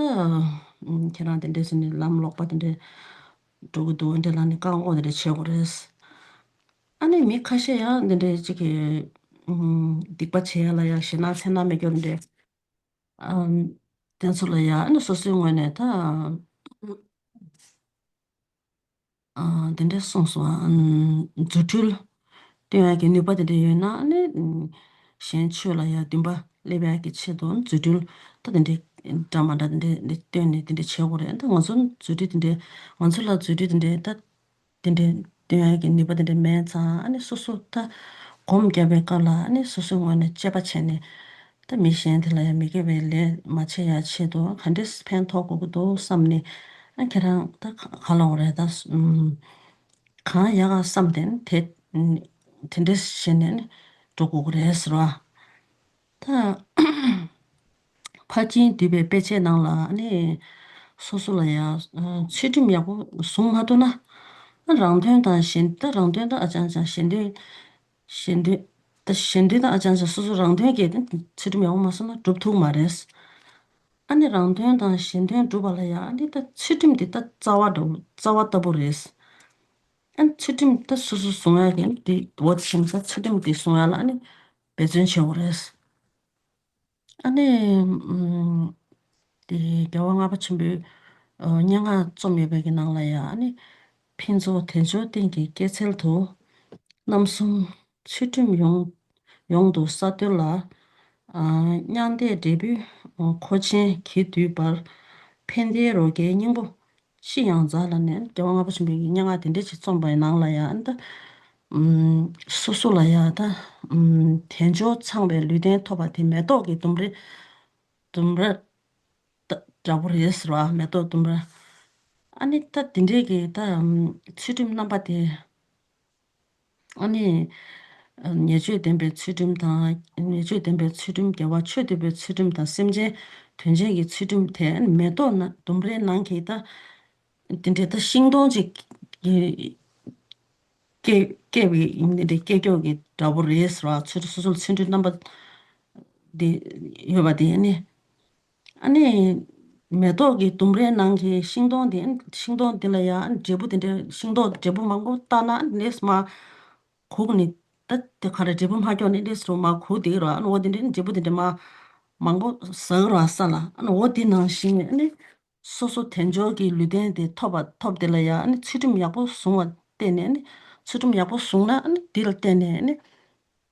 ཁྱེད་རང་དེ་འདྲས་ཟེར་ནས་ལམ་ལོག་པ་དེ་འདྲས་འགྲོ་གི་འདུག་འདྲས་ལ་ནི་བཀག་འགོག་དེ་འདྲས་བྱེད་དགོས་རེད། ཨ་ནི་མི་ཁ་ཤས་ཡང་དེ་འདྲས་ཅིག་གིས་སྡིག་པ་བྱེད་ཡ་ལ་ཡང་ཞེད་སྣང་འཚེར་སྣང་མེད་སྐྱོ་དེ་འདྲས་དེ་ཚོ་ལ་ཡང་ཨ་ནི་སོ་སོའི་ངོས་ནས་ད། ཨ་དེ་འདྲས་གསུངས་སོང་། ཨ་རྫུ་འཕྲུལ་སྟོན་ཡག་གི་ནུས་པ་དེ་འདྲས་ཡོད་ན་ཨ་ནི་གཞན་ཆོས་ལ་ཡང་འདུན་པ་སླེབས་ཡག་གི་ཆེད་དུ་རྫུ་འཕྲུལ་ད་དེ་འདྲས་འདྲ་མ་འདྲ་དེ་འདྲས་སྟོན་ནས་དེ་འདྲས་བྱེད་དགོས་རེད། ད་ང་ཚོ་རྫུ་འཕྲུལ་དེ་འདྲས་ང་ཚོ་ལ་རྫུ་འཕྲུལ་དེ་འདྲས་ད་དེ་འདྲས་སྟོན་ཡག་གི་ནུས་པ་དེ་འདྲས་མེད་ཙང་ཨ་ནི་སོ་སོ་ད་སྒོམ་རྒྱབ་པའི་སྐབས་ལ་ཨ་ནི་སོ་སོའི་ངོས་ནས་དཔྱད་པ་བྱས་ནས། ད་མི་གཞན་དེ་ལ་ཡང་མི་དགེ་བའི་ལས་མ་བྱེད་ཡ་ཆེད་དུ་ག་འདྲས་ཕན་ཐོགས་དགོས་ཀྱི་འདུག་བསམ་ནས་ཨ་ཁྱེད་རང་ད་ག་ལ་འོ་རེད་ད་ཨུམ་གང་ཡག་ག་བསམ་དེ་དེ་དེ་འདྲས་བྱས་ནས་འགྲོ་དགོས་ཀྱི་རེད་ཟེར་བ། ད་ཕར་ཕྱིན་བསྡུས་པའི་དཔེ་ཆའི་ནང་ལ་ཨ་ནི་སོ་སོ་ལ་ཡང་ཚུལ་ཁྲིམས་ཡག་པོ་བཟུང་མ་ཐུབ་ན་ཨ་རང་དོན་དང་གཞན་ད་རང་དོན་དང་ཨ་ཅང་ཅང་གཞན་དོན། གཞན་དོན། ད་གཞན་དོན་དང་ཨ་ཅང་ཅང་སོ་སོ་རང་དོན་གྱི་ཚུལ་ཁྲིམས་ཡག་པོ་མ་བསྲུངས་ན་སྒྲུབ་ཐུབ་མ་རེད། ཨ་ནི་རང་དོན་དང་གཞན་དོན་སྒྲུབ་པ་ལ་ཡང་ཨ་ནི་ད་ཚུལ་ཁྲིམས་དེ་ད་རྩ་བ་འདྲ་བོ་རྩ་བ་ལྟ་བུ་རེད། ཨ་ནི་ཚུལ་ཁྲིམས་ད་སོ་སོ་བསྲུང་ཡག་གི་དེ་འོ་དེ་བཞིན་ད་ཚུལ་ཁྲིམས་དེ་བསྲུང་ཡག་ལ་ཨ་ནི་འབད་བརྩོན་བྱེད་དགོས་རེད། ཨ་ནི། ཨམ། དེ་རྒྱལ་བ་ལྔ་པ་ཆེན་པོས་ཨ་སྙན་ངག་རྩོམ་ཡོད་པའི་གི་ནང་ལ་ཡང་ཨ་ནི། ཕུན་ཚོགས་དལ་འབྱོར་རྟེན་གྱི་སྐྱེད་ཚལ་དུ། རྣམ་གསུམ་ཚུལ་ཁྲིམས་ཡོངས་ཡོངས་སུ་གསལ་སྟོན་ལ། ཨ་མྱང་འདས་འབྲས་བུའི་མཁོ་ཆེན་གྱིས་བསྡུས་པར། ཕན་བདེའི་རོ་བརྒྱའི་སྙིང་པོ་ཅི་ཡང་མཛའ་ལ་ནས། རྒྱལ་བ་ལྔ་པ་ཆེན་པོའི་སྙན་ངག་དེ་འདྲ་ཞིག་རྩོམ་པའི་ནང་ལ་ཡང་ད། ཨམ། སོ་སོ་ལ་ཡང་ད། ཨམ། དལ་འབྱོར་ཚང་བའི་ལུས་རྟེན་ཐོབ་པ་དེ་མེ་ཏོག་གི་ལྡུམ་ར་ལྡུམ་ར་ད་འདྲ་པོ་རེད་ཟེར་བ། མེ་ཏོག་ལྡུམ་ར། ཨ་ནི་ད་དེ་འདྲའི་གི་ད། ཨམ། ཚུལ་ཁྲིམས་རྣམ་པ་དེ། ཨ་ནི། ཉེས་སྤྱོད་བདེན་པའི་ཚུལ་ཁྲིམས་དང་། ཉེས་སྤྱོད་བདེན་པའི་ཚུལ་ཁྲིམས་དགེ་བ་ཆོས་སྟོན་པའི་ཚུལ་ཁྲིམས་དང་། སེམས་ཅན་དོན་བྱེད་ཀྱི་ཚུལ་ཁྲིམས་དེ་མེ་ཏོག་ན་ལྡུམ་རའི་ནང་གི་ད་དེ་འདྲའི་ད་ཤིང་སྡོང་ཅིག་གི་སྐྱེ་སྐྱེ་བའི་འདི་འདྲའི་སྐྱེ་སྐྱོ་གི་འདྲ་པོ་རེད་ཟེར་བ། ཚུལ་སོ་སོར་ཚུལ་ཁྲིམས་རྣམ་པ་འདི་ཡོད་པ་དེ་ནི། ཨ་ནི་མེ་ཏོག་གི་ལྡུམ་རའི་ནང་གི་ཤིང་སྡོང་དེ། ཤིང་སྡོང་དེ་ལ་ཡང་འབྲས་བུ་དེ་འདྲ། ཤིང་སྡོང་འབྲས་བུ་མང་པོ་བཏགས་ན་ལས་མ་གུག་ནི་ད་དེ་ག་རེ་འབྲས་བུ་མ་སྐྱོ་ནི་ལས་རུ་མ་གུག་དེ་ར། ཨ་ནི་འོ་དེ་འདྲ་འབྲས་བུ་དེ་འདྲ་མ་མང་པོ་ཟ་གི་ར་ས་ལ། ཨ་ནི་འོ་དེ་ནང་བཞིན་ཨ་ནི་སོ་སོ་དལ་འབྱོར་གྱི་ལུས་རྟེན་དེ་ཐོབ་པ་ཐོབ་དེ་ལ་ཡང་ཨ་ནི་ཚུལ་ཁྲིམས་ཡག་པོ་བཟུང་བ་བརྟེན་ནས། ཨ་ནི་ཚུལ་ཁྲིམས་ཡག་པོ་བཟུང་ན་ཨ་ནི་དེ་ལ་བརྟེན་ནས་ཨ་ནི་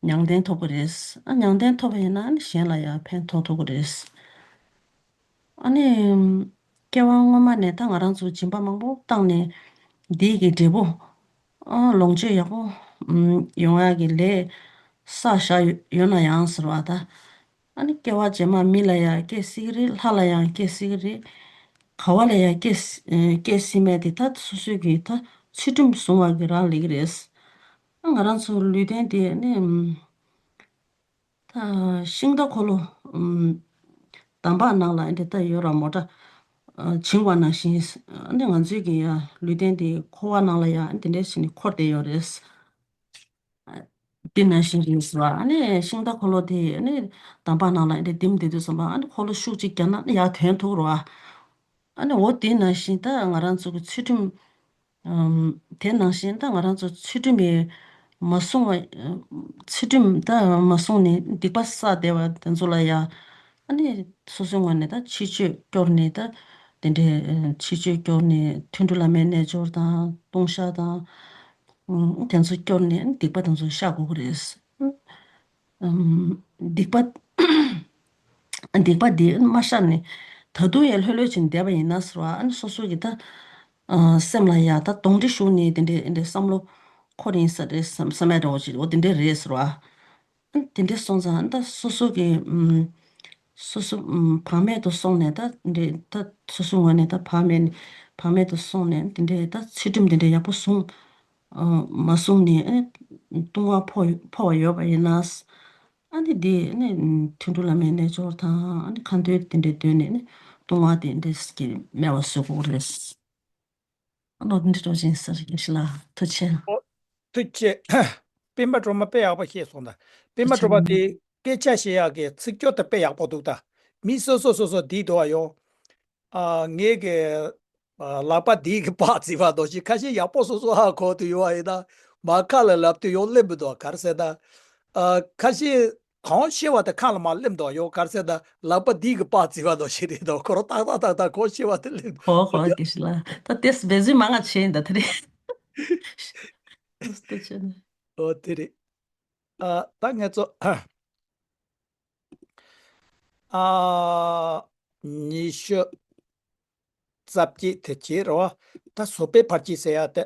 མྱང་འདས་ཐོབ་ཀྱི་རེད། ཨ་མྱང་འདས་ཐོབ་པ་ཡིན་ན་ཨ་ནི་གཞན་ལ་ཡང་ཕན་ཐོགས་ཐུབ་ཀྱི་རེད། ཨ་ནི་སྐྱེ་བ་སྔོན་མ་ནས་ད་ང་རང་ཚོ་སྦྱིན་པ་མང་པོ་བཏང་ནས་འདི་གི་འབྲས་བུ། ཨ་ལོངས་སྤྱོད་ཡག་པོ་ཨམ་ཡོང་ཡག་གི་ལས་བསགས་བཞག་ཡོད་ན་ཡང་ཟེར་བ་ད། ཨ་ནི་སྐྱེ་བ་རྗེས་མ་མི་ལ་ཡང་སྐྱེ་སྲིད་ཀྱི་རེད། ལྷ་ལ་ཡང་སྐྱེ་སྲིད་ཀྱི་རེད། ག་བ་ལ་ཡང་སྐྱེ་སྲིད་སྐྱེ་སྲིད་མེད་དེ་ད་སོ་སོའི་གི་ད་ཚུལ་ཁྲིམས་བཟུང་བ་གི་རག་ལས་ཀྱི་རེད། ང་རང་ཚོ་ལུས་རྟེན་དེ་ནི་ཨམ་ད་ཤིང་རྟ་འཁོར་ལོ་ཨམ་འདམ་བག་ནང་ལ་འདི་ལྟ་ཡོད་ར། མོ་ཊ་ཨ་བྱིང་བ་ནང་བཞིན། ཨ་ནི་ང་ཚོའི་གི་ཡ་ལུས་རྟེན་དེ་འཁོར་བ་ནང་ལ་ཡ་འདི་འདྲ་བྱས་ནས་འཁོར་བསྡད་ཡོད་རེད། དེ་ནང་བཞིན་རེད་ཟེར་བ། ཨ་ནི་ཤིང་རྟ་འཁོར་ལོ་དེ་ཨ་ནི་འདམ་བག་ནང་ལ་འདི་ལྡེམ་བསྡད་དུས་ཙམ་པ། ཨ་ནི་འཁོར་ལོ་ཤུགས་ཅིག་བརྒྱབ་ན་ཨ་ནི་ཡར་ཐོན་ཐུབ་ར། ཨ་ནི་འོ་དེ་ནང་བཞིན་ད་ང་རང་ཚོ་གི་ཚུལ་ཁྲིམས། ཨམ་དེ་ནང་བཞིན་ད་ང་རང་ཚོ་ཚུལ་ཁྲིམས་མི་མ་སྲུང་བ། ཚུལ་ཁྲིམས་ད་མ་སྲུང་ནས་སྡིག་པ་བསགས་བསྡད་པ་དེ་ཚོ་ལ་ཡ། ཨ་ནི་སོ་སོའི་ངོས་ནས་ད་ཕྱི་བཅོས་སྐྱོར་ནས། ད་དེ་འདྲའི་ཕྱི་བཅོས་སྐྱོར་ནས་ཐུན་དྲུག་བླ་མའི་རྣལ་འབྱོར་དང་ལྟུང་བཤགས་དང་། ཨུམ་དེ་ཚོ་སྐྱོར་ནས་སྡིག་པ་དེ་ཚོ་བཤགས་དགོས་ཀྱི་རེད། ཨུམ་སྡིག་པ་སྡིག་པ་འདི་མ་བཤགས་ནས་ད་དུང་ཡང་ལྷོད་ལྷོད་བྱས་ནས་བསྡད་པ་ཡིན་ན་ཟེར་བ། ཨ་ནི་སོ་སོ་གི་ད་ཨ་སེམས་ལ་ཡ་ད་གདོན་འདྲེ་ཞུགས་ནས་དེ་འདྲའི་དེ་འདྲའི་བསམ་བློ་འཁོར་ཡིན་ས་རེད་བསམ་བསམ་ཡ་འདྲ་བོ་ཅིག་འོ་དེ་འདྲའི་རེད་ཟེར་བ། ཨ་ནི་དེ་འདྲའི་སོང་ཙང་ད་སོ་སོ་གི་ཨུམ་སོ་སོ་ཨུམ་བག་མེད་དུ་སོང་ནས། ད་འདྲའི་ད་སོ་སོའི་ངོས་ནས་ད་བག་མེད་ནས་བག་མེད་དུ་སོང་ནས་དེ་འདྲའི་ད་ཚུལ་ཁྲིམས་དེ་འདྲའི་ཡག་པོ་བཟུང་། ཨ་མ་བཟུང་ནས་ཨ་ལྟུང་བ་ཕོག་ཕོག་པ་ཡོད་པ་ཡིན་ན། ཨ་ནི་འདི་ནི་ཐུན་དྲུག་བླ་མའི་རྣལ་འབྱོར་དང་། ཨ་ནི་ཁ་འདོན་དེ་འདྲའི་འདོན་ནས་ནི་ལྟུང་བ་དེ་འདྲ་ཞིག་གི་མེད་པ་བཟོ་དགོས་རེད། ཨ་ནོ་འདི་འདྲ་བཞིན་ཟེར་གྱི་ཤི་ལ་ཐུགས་ཆེ། ཨོ། ཐུགས་ཆེ། སྤེན་པ་སྒྲོལ་མ་དཔེ་ཡག་པོ་བཤད་སོང་ད། སྤེན་པ་ཐུགས་ཆེ། སྒྲོལ་མ་དེ་སྐད་ཆ་བཤད་ཡག་གི་ཚིག་སྦྱོར་དེ་དཔེ་ཡག་པོ་འདུག་ད། མི་སོ་སོ་སོ་སོ་འདི་འདུག་ཨ་ཡོང་། ཨ་ངས་གི་ཨ་ལག་པ་འདི་གི་པགས་བརྫིས་པ་འདུག་ཅིག་ཁ་ཤས་ཡག་པོ་སོ་སོ་ཧ་གོ་དུ་ཡོང་བ་ཡིན་ན། མ་ཁ་ལ་ལབ་དུས་ཡོང་སླེབས་མི་འདུག་ག་རེ་ཟེར་ན། ཨ་ཁ་ཤས་གང་ཤེས་པ་དེ་ཁ་ལ་མ་སླེབས་འདུག་ཡོང་ག་རེ་ཟེར་ན། ལག་པ་འདི་གི་པགས་བརྫིས་པ་འདུག་ཞིག་རེད་འདུག་ཁོ་རང་ཏག་ཏག་ཏག་ཏག་གང་ཤེས་པ་དེ་སླེབས་འདུག་ཧོ་ཧོ་དེ་ཤི་ལ་ད་དེས་བེ་ཟུས་མ་ང་ཆེ་ཡིན་ད་དེ་རེད། ཨོ་དེ་རེད། ཨ་ད་ངས་ཚོ། ཨ་ཉི་ཤུ་རྩ་གཅིག་དེ་བྱས་རོ། ད་བཟོད་པའི་ཕར་ཕྱིན་ཟེར་ཡ་དེ།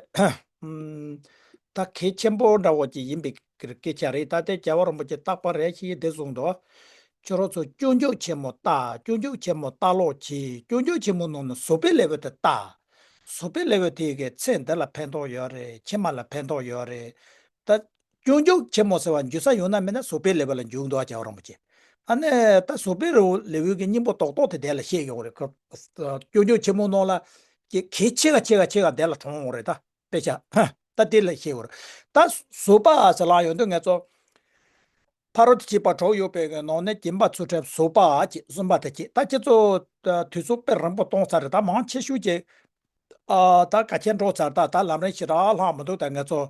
ཨམ་ད་གལ་ཆེན་པོ་འདྲ་བོ་ཅིག་ཡིན་པའི་སྐད་ཆ་རེད། ད་དེ་རྒྱལ་བ་རིན་པོ་ཆེ་རྟག་པར་རེ་ཞིག་འདི་གསུངས་འདུག་ཁྱོད་རང་ཚོ་སྐྱོན་བརྗོད་ཆེན་མོ་ལྟ། སྐྱོན་བརྗོད་ཆེན་མོ་ལྟ་ལོག་གྱིས། སྐྱོན་བརྗོད་ཆེན་མོ་ནང་ནས་བཟོད་པའི་ལེ་ཝལ་དེ་ལྟ། བཟོད་པའི་ལེ་ཝལ་དེ་གི་ཚེ་འདི་ལ་ཕན་ཐོགས་ཡོད་རེད། ཕྱི་མ་ལ་ཕན་ཐོགས་ཡོད་རེད། ད་སྐྱོན་བརྗོད་ཆེན་མོ་ཟེར་བ་འཇུག་ས་ཡོད་ན་མེད་ན་བཟོད་པའི་ལེ་ཝལ་ལ་འཇུག་འདུག་ཨ་རྒྱལ་བ་རིན་པོ་ཆེ། ཨ་ནི་ད་བཟོད་པའི་ལེ་ཝལ་གྱི་སྙིང་པོ་རྡོག་རྡོག་དེ་དེ་ལ་བཤད་ཡོང་རེད། སྐྱོན་བརྗོད་ཆེན་མོ་ནང་ལ་གི་གལ་ཆེ་ག་ཆེ་ག་ཆེ་ག་དེ་ལ་གྲོངས་ཡོང་རེད་ད། དཔེ་ཆ། ད་དེ་ལ་བཤད་ཡོང་རེད། ད་བཟོད་པ་ཟེར་ལ་ཡོང་དུས་ང་ཚོ་ཕ་རོལ་ཏུ་ཕྱིན་པ་དྲུག་ཡོད་པའི་ནང་ནས་སྦྱིན་པ་ཚུལ་ཁྲིམས་བཟོད་པ་ཅེས་གསུམ་པ་དེ་བྱས། ད་ཁྱེད་ཚོ་དུས་ཚོད་དཔེ་རིང་པོ་གཏོང་ཚར་རེད། ད་མང་ཆེ་ཤོས་ཀྱིས་ཨ་ད་ག་ཁྱེར་འགྲོ་ཚར། ད་ད་ལམ་རིམ་ཞེ་དྲག་ལྷག་མི་འདུག་ད་ང་ཚོ་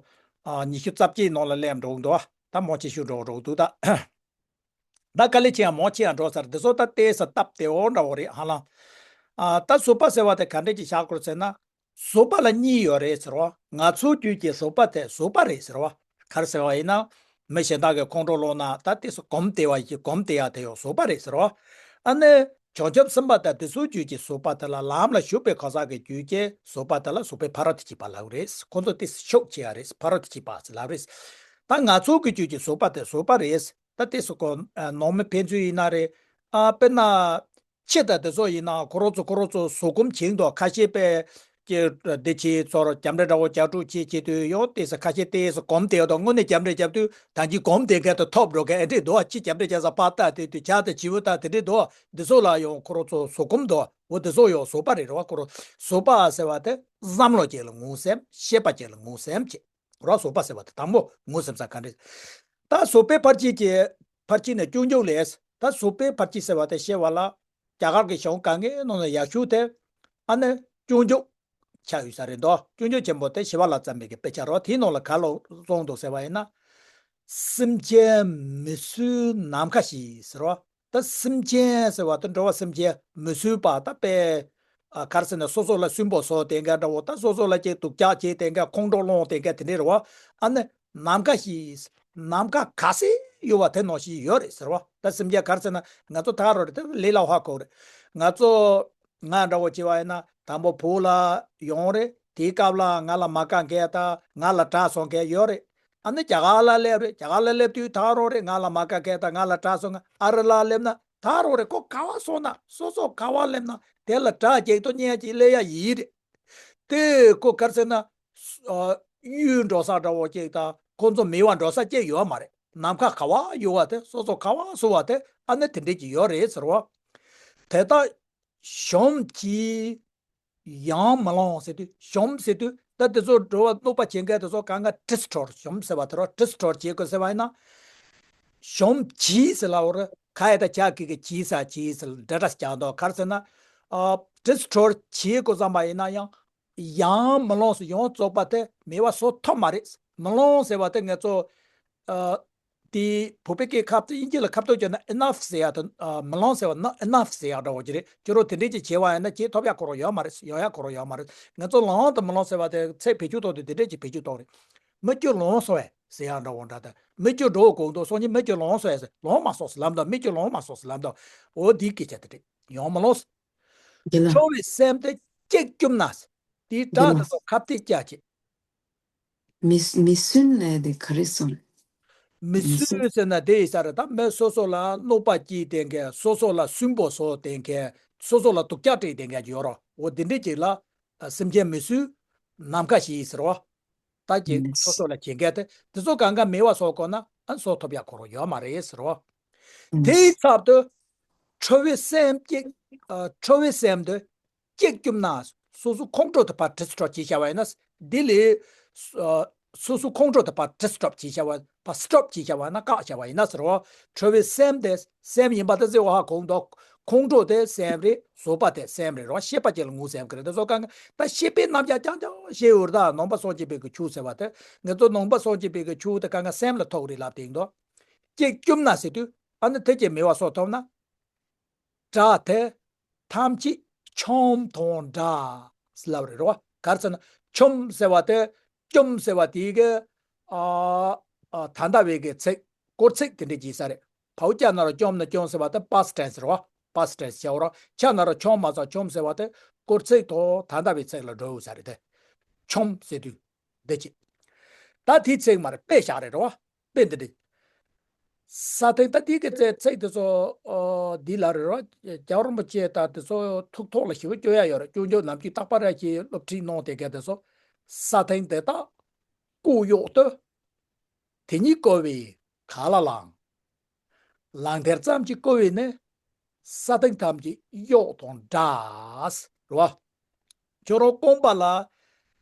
ཨ་ཉི་ཤུ་རྩ་གཅིག་ནང་ལ་སླེབས་འགྲོ་འདུག་ད་མང་ཆེ་ཤོས་འགྲོ་འགྲོ་འདུག་ད་ད་དཀའ་ལས་ཆེ་ཡང་མང་ཆེ་ཡང་འགྲོ་ཚར། འདི་ཚོ་ད་ཏོག་ཙམ་སྟབས་བདེ་བོ་འདྲ་བོ་རེད་ཧ་ལམ། ཨ་ད་བཟོད་པ་ཟེར་བ་དེ་ག་འདྲས་ཀྱི་བཞག་དགོས་ཟེར་ན། བཟོད་པ་ལ་གཉིས་ཡོད་རེད་ཟེར་བ། ང་ཚོའི་རྒྱུད་ཀྱི་བཟོད་པ་དེ་བཟོད་པ་རེད་ཟེར་བ། ག་རེ་ཟེར་བ་ཡིན་ན། མི་གཞན་དག་གི་ཁོང་ཁྲོ་ལངས་ན་ད་དེ་ཚོ་གོམས་བདེ་བ་ཡིན། གོམས་བདེ་ཡ་དེ་ཡང་བཟོད་པ་རེད་ཟེར་བ། ཨ་ནི་བྱང་ཆུབ་སེམས་དཔའ་དང་དེ་ཚོའི་རྒྱུད་ཀྱི་བཟོད་པ་དེ་ལ་ལམ་ལ་ཞུགས་པའི་གང་ཟག་གི་རྒྱུད་ཀྱི་བཟོད་པ་དེ་ལ་བཟོད་པའི་ཕ་རོལ་ཏུ་ཕྱིན་པ་ལབ་རེད། ཁོང་ཚོ་དེ་ཤུགས་ཆེ་ཡ་རེད། ཕ་རོལ་ཏུ་ཕྱིན་པ་ཟེར་ལབ་རེད། ད་ང་ཚོའི་གི་རྒྱུད་ཀྱི་བཟོད་པ་དེ་བཟོད་པ་རེད། ད་དེ་སོ་ཁོ་ནང་མི་ཕན་ཚུན་ཡིན་ན་རེད། ཨ་དཔེར་ན། ཁྱི་དང་དེ་ཚོ་ཡིན་ན་ཁོ་རང་ཚོ་ཁོ་རང་ཚོ་བཟོད་སྒོམ་བྱེད་འདུག་ཁ་ཤས་པས་ ཀྱི་འདི་བྱས་ཚོར་རྒྱབ་འདྲེ་འདྲ་བོ་རྒྱག་འགྲོ་བྱེད་བྱེད་དུས་ཡང་ཏོག་ཙམ་ཁ་ཤས་ཏོག་ཙམ་གོམས་བསྡད་ཡོད་དོ། དངོས་གནས་རྒྱབ་འདྲེ་རྒྱབ་དུས་ད་གིན་གོམས་བསྡད་མཁན་དེ་ཐོབ་འགྲོ་མཁན་ཨེ་འདྲས་འདུག་ཨ། ཅི་རྒྱབ་འདྲེ་རྒྱག་ས་ཕར་ལྟ་དེ་དུས་ཇ་དང་བྱིའུ་དང་དེ་འདྲས་འདུག་འདི་ཚོ་ལ་ཡང་ཁོ་རང་ཚོ་བཟོད་སྒོམ་འདུག་འོ་འདི་ཚོ་ཡང་བཟོད་པ་རེད་རེད་བ། ཁོ་རང་བཟོད་པ་ཟེར་བ་དེ་བསམ་བློ་ཅིག་ལ་ངོས་ཟིན། ཤེས་པ་ཅིག་ལ་ངོས་ཟིན་བྱེད། རོ་བཟོད་པ་ཟེར་བ་དེ་དང་པོ་ངོས་ཟིན་ས་ག་འདྲས། ད་བཟོད་པའི་ཕར་ཕྱིན་གྱི་ཕར་ཕྱིན་ནས་སྐྱོན་བརྗོད་ལས། ད་བཟོད་པའི་ཕར་ཕྱིན་ཟེར་བ་དེ་བཤད་པ་ལ་རྒྱ་གར་གྱི་གཞུང་གང་གའི་ནང་ནས་ཡག་ཤོས་དེ་ཨ་ནི་སྐྱོན་བརྗོད་ཆགས་ཡོད་ས་རེད་འདུག་སྐྱོན་བརྗོད་ཆེན་པོ་དེ་ཞི་བ་ལྷ་བརྩམས་པའི་གི་དཔེ་ཆ་རོ། དེའི་ནང་ལ་ག་ལ་གསུངས་འདུག་ཟེར་བ་ཡིན་ན། སེམས་ཅན་མི་གསོད་ནམ་མཁའ་བཞིན་ཟེར་བ། ད་སེམས་ཅན་ཟེར་བ་ད་འགྲོ་བ་སེམས་ཅན་མི་གསོད་པ་ད་དཔེ། ཨ་ག་རེ་ཟེར་ན་སོ་སོ་ལ་སུན་པོ་བཟོ་དེ་འགའ་འདྲ་བོ། ད་སོ་སོ་ལ་ཅིག་སྡུག་ཅག་བྱེད་དེ་འགའ་ཁོང་ཁྲོ་སློང་དེ་འགའ་དེ་འདྲས་རེད་བ། ཨ་ནི་ནམ་མཁའ་བཞིན། ནམ་མཁའ་ག་ཚད་ཡོད་བ་དེ་ནང་བཞིན་ཡོད་རེད་ཟེར་བ། ད་སེམས་ཅན་ག་རེ་ཟེར་ན་ང་ཚོ་ད་རོ་རེད། དེ་ལས་སླ་བ་གོ་རེད། ང་ཚོ་ང་འདྲ་བོ་བྱས་པ་ཡིན་ན་དང་པོ་བུ་ལ་ཡོང་རེད། དེའི་སྐབས་ལ་ང་ལ་མ་དགའ་མཁན་དང་ང་ལ་དྲག་སོང་མཁན་ཡོད་རེད། ཨ་ནི་རྒྱ་གར་ལ་སླེབས་རེད། རྒྱ་གར་ལ་སླེབས་དུས་ད་རོ་རེད། ང་ལ་མ་དགའ་མཁན་དང་ང་ལ་དྲག་སོང་མཁན། ཨ་རི་ལ་སླེབས་ན་ད་རོ་རེད། ཁོ་ག་བ་སོང་ན་སོ་སོ་ག་བ་སླེབས་ན་དེ་ལ་དྲག་སྐྱེད་དོ་གཉེན་གྱི་ལས་ཡ་ཡིན་རེད། དེ་ཁོ་ག་རེ་ཟེར་ན། ཨ་གཡུལ་འགྲོ་ས་འདྲ་བོ་ཅིག་དང་ཁོ་ཚོ་མེད་པ་འགྲོ་ས་ཅིག་ཡོད་མ་རེད། ནམ་མཁའ་ག་བ་ཡོད་བ་དེ་སོ་སོ་ག་བ་སོང་བ་དེ་ཨ་ནི་དེ་འདྲས་ཀྱི་ཡོད་རེད་ཟེར་བ། དེ་དག་གཞོམ་གྱིས་ཡང་མི་ལང་ཟེར་དུས་གཞོམ་ཟེར་དུས་ད་དེ་ཚོ་འགྲོ་བ་གནོད་པ་བྱེད་མཁན་དེ་ཚོ་གང་ག་དྲིས་ཁྲོར་གཞོམ་ཟེར་བ་དེ་རོ། དྲིས་ཁྲོར་བྱེད་དགོས་ཟེར་བ་ཡིན་ན། གཞོམ་གྱིས་ཟེར་ལ་འོ་རེད། ཁ་ཡ་ད་ཇ་གི་གི་གྱིས་ས་གྱིས་ཟེར་འདྲ་འདྲ་ཀྱང་འདུག་ག་རེ་ཟེར་ན། ཨ་དྲིས་ཁྲོར་བྱེད་དགོས་བསམ་པ་ཡིན་ན་ཡང་། ཡང་མི་ལང་ཟེར་ཡང་རྫོགས་པ་དེ་མེད་པ་བཟོ་ཐུབ་མ་རེད། མི་ལང་ཟེར་བ་དེ་ང་ཚོ། ཨ་དེ་བོད་པའི་སྐད་ཁ་དབྱིན་ཇི་ལ་ཁ་བཏོད་བྱས་ན་enough ཟེར་ཡ་དེ། ཨ་མི་ལང་ཟེར་བ་ན་enough ཟེར་ཡ་འདྲ་བོ་ཅིག་རེད། ཁྱོད་རང་དེ་འདྲས་ཅིག་བྱས་པ་ཡིན་ན་བྱེད་ཐུབ་ཡ་ཁོ་རང་ཡོད་མ་རེད། ཡོང་ཡ་ཁོ་རང་ཡོད་མ་རེད། ང་ཚོ་ལང་དང་མི་ལང་ཟེར་བ་དེ་ཚིག་བེད་སྤྱོད་གཏོང་དུས་དེ་འདྲས་ཅིག་བེད་སྤྱོད་གཏོང་རེད། མི་ཁྱོད་ལང་སོང་བས་ཟེར་ཡ་འདྲ་བོ་འདྲ་དང་། མི་ཁྱོད་འགྲོ་དགོས་འདུག་སོང་ཉིན་མི་ཁྱོད་ལང་སོང་བས་ཟེར། ལང་མ་སོང་ཟེར་ལབ་འདུག་མི་ཁྱོད་ལང་མ་སོང་ཟེར་ལབ་འདུག་འོ་དེའི་སྐད་ཆ་དེ་རེད། ཡང་མི་ལང་། འདི་ལ། ཁྲོ་བའི་སེམས་དེ་གཅིག་བཅོམ་ན། དེའི་འདི་སྒྲ་ལ། དེ་ཚོ་ཁ་གཏད་བཅག་བྱེད། མི་མི་སྲུན་ལས་དེ་ག་རེ་སོང་། མི་མི་སྲུན། སྲུན་ཟེར་ན་དེ་ཡིན་ས་རེད། ད་མི་སོ་སོ་ལ་གནོད་པ་སྐྱེལ་བསྡད་མཁན། སོ་སོ་ལ་སུན་པོ་བཟོ་བསྡད་མཁན། སོ་སོ་ལ་སྡུག་ཅག་སྤྲད་བསྡད་མཁན་ཅིག་ཡོད་རོ། འོ་འདི་འདྲས་ཅིག་ལ་ཨ་སེམས་ཅན་མི་སྲུན་ནམ་མཁའ་བཞིན་ཟེར་རོ། ད་ཀྱི་མི་སོ་སོ་ལ་བྱེད་མཁན་དེ་དེ་ཚོ་གང་ག་མེད་པ་བཟོ་དགོས་ན་ཨ་བཟོ་ཐུབ་ཡ་ཁོ་རང་ཡོད་མ་རེད་ཟེར་རོ། མི་དེའི་ཚབ་ཏུ་ཁྲོ་བའི་སེམས་ཀྱི་ཨ་ཁྲོ་བའི་སེམས་དེ་གཅིག་བཅོམ་ན། སོ་སོ་ཁོང་ཁྲོ་དེ་ཕར་དྲིས་ཁྲོ་བྱས་བྱ་བ་ཡིན་ན། འདི་ལས་ཨ་སོ་སོ་ཁོང་ཁྲོ་དེ་ཕར་དྲིས་སྟོབ་བྱས་བྱ་བ། ཕར་སྟོབ་བྱས་བྱ་བ་ན་བཀག་བྱ་བ་ཡིན་ན་ཟེར་རོ། ཁྲོ་བའི་སེམས་དེ་སེམས་ཡིན་པ་དེ་ཟེར་བ་ཧ་གོ་འདུག་ཁོང་ཁྲོ་དེ་སེམས་རེད། བཟོད་པ་དེ་སེམས་རེད་རོ། ཤེས་པ་ཅིག་ལ་ངོས་ཟིན་གི་རེད། དེ་ཚོ་གང་ག་ད་ཤེས་པའི་རྣམ་གཞག་རྐྱང་རྐྱང་བཤད་ཡོད་རེད། ད་ནང་པ་སངས་རྒྱས་པའི་གི་ཆོས་ཟེར་བ་དེ་ང་ཚོ་ནང་པ་སངས་རྒྱས་པའི་གི་ཆོས་དེ་གང་ག་སེམས་ལ་ཐུག་རེད་ལབ་དེ་ཡིན་འདུག་གཅིག་བཅོམ་ན་ཟེར་དུས་ཨ་ནི་དེ་ཅིག་མེད་པ་བཟོ་ཐུབ་ན། སྒྲ་དེ་ཐམས་ཅད་ཆོམ་དང་འདྲ་ལབ་རེད་རོ། ག་རེ་ཟེར་ན་ཆོམ་ཟེར་བ་དེ་བཅོམ་ཟེར་བ་དེའི་གི་ཨ་ཨ་ད་ལྟ་བའི་གི་ཚིག་སྐོར་ཚིག་དེ་འདྲ་བྱེད་ས་རེད། བའུ་ཅ་ན་རོ་བཅོམ་ན་བཅོམ་ཟེར་བ་དེ་past tense རེད་བ། past tense བྱའོ་རོ། ཅ་ན་རོ་ཆོམ་མ་ཚོ་ཆོམ་ཟེར་བ་དེ་སྐོར་ཚིག་དང་ད་ལྟ་བའི་ཚིག་ལ་འགྲོ་ཡོད་ས་རེད་དེ། ཆོམ་ཟེར་དུས་འདི་ཅི། ད་དེའི་ཚིག་མ་རེད། དཔེ་བཞག་རེད་རོ། དཔེ་འདི་འདྲ། ས་སྟེང་ད་འདི་གི་ཚེ་ཚིག་དེ་ཚོ་ཨོ་འདི་ལ་རེད་རོ། རྒྱལ་བ་རིན་པོ་ཆེ་ད་དེ་ཚོ་ཐུགས་ཐོག་ལ་ཞེ་པོ་སྐྱོ་ཡ་ཡོད་རེད། སྐྱོ་འགྱོད་ནམ་རྒྱུན་རྟག་པར་ར་ཞིག་སློབ་ཁྲིད་གནང་དེ་ག་དེ་ཚོ། ས་སྟེང་དེ་དག་བཀོད་གཡོག་ཏུ། དེ་ཉིད་བཀོད་པའི་ག་ལ་ལའང་། ལག་མཐིལ་ཙམ་གྱིས་བཀོད་པས་ནི། ས་སྟེང་ཐམས་ཅད་གཡོག་དང་འདྲ། རེད་བ། ཁྱོད་རང་རྐང་པ་ལ་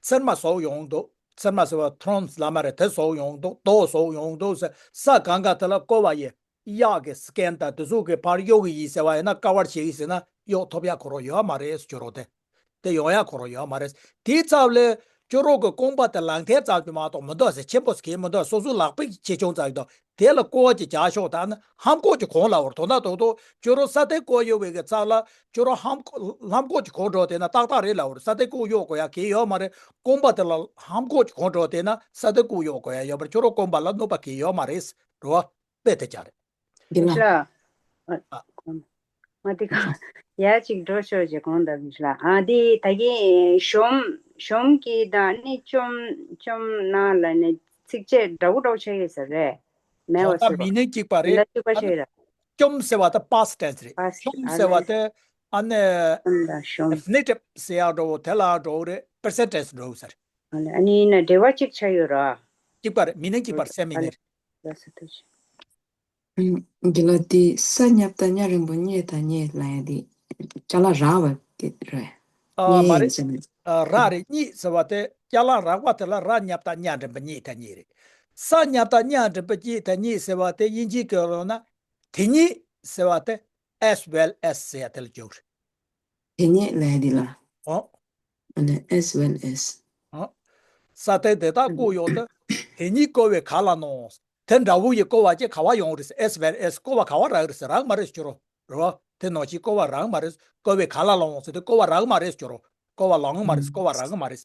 ཚེར་མ་ཟུག་ཡོང་འདུག་ཚེར་མ་ཟེར་བ་thorns ལབ་མ་རེད། དེ་ཟུག་ཡོང་འདུག་རྡོ་ཟུག་ཡོང་འདུག་ཟེར། ས་གང་ག་དེ་ལ་བཀོད་པ་ཡིན། གཡག་གི་སྐེ་དང་དེ་ཟུག་གི་ཕར་གཡོག་གི་ཡིན་ཟེར་བ་ཡིན་ན། དཀའ་བར་བྱེད་ཀྱི་ཟེར་ན་གཡོག་ཐོབ་ཡ་ཁོ་རང་ཡོད་མ་རེད། ཁྱོད་རང་དེ། དེ་ཡོང་ཡ་ཁོ་རང་ཡོད་མ་རེད། དེའི་ཚབ་ལ་ཁྱོད་རང་གི་རྐང་པ་དེ་ལག་མཐིལ་ཙམ་གྱི་མ་གཏོགས་མི་འདུག་ཟེར། ཆེན་པོ་ཟེར་གྱི་མི་འདུག་སོ་སོའི་ལག་པའི་ཆེ་ཆུང་ཙམ་གྱི་འདུག་དེ་ལ་བཀོལ་བ་ཅིག་བྱ་ཤོག་ད་ནི་ལྷམ་གོག་ཅིག་གོན་ལབ་པ་རེད། དོ་ན་དོ་དོ་ཁྱོད་རང་ས་སྟེང་བཀོད་ཡོད་པའི་གི་ཚབ་ལ་ཁྱོད་རང་ལྷམ་ལྷམ་གོག་ཅིག་གོན་འགྲོ་དེ་ན་ཏག་ཏག་རེད་ལབ་པ་རེད། ས་སྟེང་བཀོད་གཡོག་དགོས་ཡ་གལ་ཡོད་མ་རེད། རྐང་པ་དེ་ལ་ལྷམ་གོག་ཅིག་གོན་འགྲོ་དེ་ན་ས་སྟེང་བཀོད་གཡོག་དགོས་ཡ་ཡོད་པ་རེད། ཁྱོད་རང་རྐང་པ་ལ་གནོད་པ་གལ་ཡོད་མ་རེད། རེད་བ། དཔེ་དེ་ཅག་རེད། འདི་ལ། ཤ། ཨ། མ་དེ་ག་ཡ་གཅིག་འགྲོ་ཤོག་ཅེས་གོང་དུ་མི་ཤ་ལ། ཨ་དེ་ད་གིན་གཞོམ་གཞོམ་གྱིས་དང་ནི་བཅོམ་བཅོམ་ན་ལ་ནི་ཚིགས་བཅད་འདྲ་བོ་འདྲ་བོ་ཆགས་ཡོད་ས་རེད། མེད་བ་ཟེར་བ། མི་ནི་གཅིག་པ་རེད། མི་ལ་གཅིག་པ་ཆགས་ཡོད་ར། བཅོམ་ཟེར་བ་ད་past tense རེད། ཨ་བཅོམ་ཟེར་བ་ད་ ཨ་ནི་ཨ་ནི་ལ་ཤོང་། ཨེ་ནེ་ཊིབ་ཟེར་ཡག་འགྲོ་བོ་དེ་ལ་འགྲོ་བོ་རེད། པར་སེན་ཊེ་ཇི་འགྲོ་བོ་ཟེར། ཨ་ནི་ཨ་ནི་ཡིན་ན་འབྲེལ་བ་གཅིག་ཆགས་ཡོད་ར། གཅིག་པ་རེད། མི་ནིང་གཅིག་པ་རེད། སེམས་མི་ཨ་ནི་ནི་རེད། ལ་ས་ཐུ་ཆེ། ཨུམ། འདི་ལ་དེ་ས་མཉམ་དང་ཉ་རིང་པོ་སྙེ་དང་སྙེ་ལ་ཡ་དེ་ཅ་ལག་རག་པ་དེ་རེད། ཨ་སྙེ་མ་ཡིན་རེད། ཟེར་ནས། ཨ་རག་རེད། སྙེ་ཟེར་བ་དེ་ཅ་ལག་རག་པ་དེ་ལ་ར་མཉམ་དང་ཉ་འགྲེང་བུ་སྙེ་དང་སྙེ་རེད། ས་མཉམ་དང་ཉ་འགྲེང་བུ་སྙེ་དང་སྙེ་ཟེར་བ་དེ་དབྱིན་ཇིའི་སྐད་ལ་ན་དེ་ཉིད་ཟེར་བ་དེ་as well as ཟེར་ཡ་དེ་ལ་འཇུག་རེད། དེ་ཉིད་ལ་ཡ་དེ་ལ། ཨོ། ཨ་ནི་as well as། ཨོ། ས་སྟེང་དེ་དག་བཀོད་ཡོད་དེ། དེ་ཉིད་བཀོད་པའི་ག་ལ་ནོ། དེ་འདྲ་བོ་ཡི་བཀོད་པ་ཅིག་ག་བ་ཡོང་རེད། as well as བཀོད་པ་ག་བ་རག་རེད། རག་མ་རེད་ཟེར་རོ། རེད་བ། དེ་ནང་བཞིན་བཀོད་པ་རག་མ་རེད། བཀོད་པའི་ག་ལ་ལོང་ཟེར་དུས་བཀོད་པ་རག་མ་རེད་ཟེར་རོ། བཀོད་པ་ལོང་མ་རེད། བཀོད་པ་རག་མ་རེད།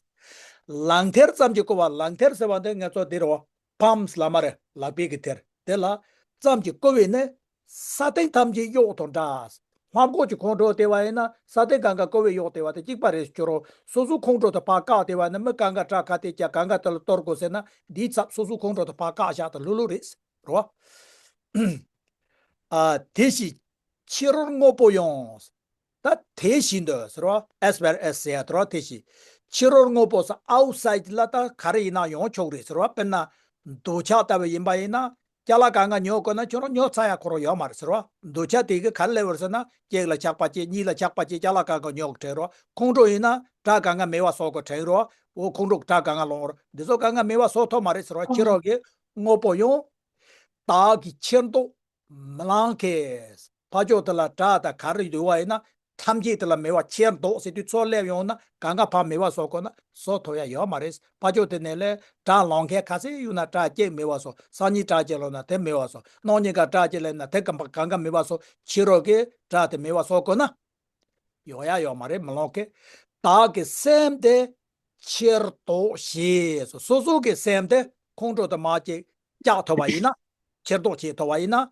ལག་མཐིལ་ཙམ་གྱིས་བཀོད་པ། ལག་མཐིལ་ཟེར་བ་འདི་ང་ཚོ་འདི་རེད་བ། པམ་ལ་མ་རེད། ལག་པའི་གི་མཐིལ་དེ་ལ་ཙམ་གྱིས་བཀོད་པས་ནི། ས་སྟེང་ཐམས་ཅད་གཡོགས་དང་འདྲ། ལྷམ་གོག་གི་ཁོང་ཁྲོ་དེ་བ་ཡིན་ན་ས་སྟེང་གང་ག་བཀོད་པས་གཡོགས་དེ་བ་དེ་གཅིག་པ་རེད་ཟེར་རོ། སོ་སོའི་ཁོང་ཁྲོ་དེ་ཕར་བཀག་དེ་བ་ནི་མི་གང་ག་སྐྲ་ཁ་ཏེ་ཀྱ་གང་ག་དེ་ལ་གཏོར་དགོས་ཟེར་ན་འདིའི་ཚབ་སོ་སོའི་ཁོང་ཁྲོ་དེ་ཕར་བཀག་བཞག་དང་ལྷུག་ལྷུག་རེད་རོ། ཨ་དེ་བཞིན་ཕྱི་རོལ་དངོས་པོ་ཡང་། ད་དེ་བཞིན་དུ་ཟེར་བ། as well as ཟེར་ཡ་དེ་རོ། དེ་བཞིན་ཕྱི་རོལ་དངོས་པོ་ཟེར་ཨའུ་སའིཌ་ལ་ད་ག་རེ་ཡིན་ན་ཡོང་ཆོག་རེད་ཟེར་བ། དཔེར་ན་འདོད་ཆགས་ལྟ་བུ་ཡིན་པ་ཡིན་ན། ཅ་ལག་གང་ག་ཉོ་དགོས་ན་ཁྱོད་རང་ཉོ་ཚར་ཡ་ཁོ་རང་ཡོད་མ་རེད་ཟེར་བ། འདོད་ཆགས་དེ་གི་ག་རེ་སླེབས་པ་རེད་ཟེར་ན་གཅིག་ལ་ཆགས་པ་སྐྱེ། གཉིས་ལ་ཆགས་པ་སྐྱེ། ཅ་ལག་གང་ག་ཉོ་དགོས་དྲན་རོ། ཁོང་ཁྲོ་ཡིན་ན་སྒྲ་གང་ག་མེད་པ་བཟོ་དགོས་དྲན་རོ། འོ་ཁོང་ཁྲོ་སྒྲ་གང་ག་ལོང་རོ། འདི་ཚོ་གང་ག་མེད་པ་བཟོ་ཐུབ་མ་རེད་ཟེར་བ། ཕྱི་རོལ་གྱི་དངོས་པོ་ཡང་བདག་གིས་ཕྱིར་ལྡོག་མི་ལང་གི། ཕར་ཕྱོགས་དེ་ལ་སྒྲ་དང་ག་རེ་ཡོད་པ་ཡིན་ན་ཐམས་ཅད་དེ་ལ་མེད་པ་ཕྱིར་ལྡོག་ཟེར་དུས་ཚུར་སླེབས་ཡོང་ན་གང་ག་ཕར་མེད་པ་བཟོ་དགོས་ན་བཟོ་ཐུབ་ཡ་ཡོད་མ་རེད། ཕར་ཕྱོགས་དེ་ནས་ལས་སྒྲ་ལོང་མཁན་ག་ཚད་ཡོད་ན་སྒྲ་གཅིག་མེད་པ་བཟོ། སང་ཉིན་སྒྲ་གཅིག་ལོང་ན་དེ་མེད་པ་བཟོ། གནངས་ཉིན་ག་སྒྲ་གཅིག་སླེབས་ན་དེ་གང་ག་མེད་པ་བཟོ། ཕྱི་རོལ་གྱི་སྒྲ་དེ་མེད་པ་བཟོ་དགོས་ན། ཡོང་ཡ་ཡོད་མ་རེད། མི་ལོང་གི། བདག་གི་སེམས་དེ་ཕྱིར་ལྡོག་བྱས་སོ། སོ་སོ་གི་སེམས་དེ་ཁོང་ཁྲོ་དེ་མར་ཅིག་བཀྱག་ཐུབ་པ་ཡིན་ན། ཕྱིར་ལྡོག་བྱེད་ཐུབ་པ་ཡིན་ན།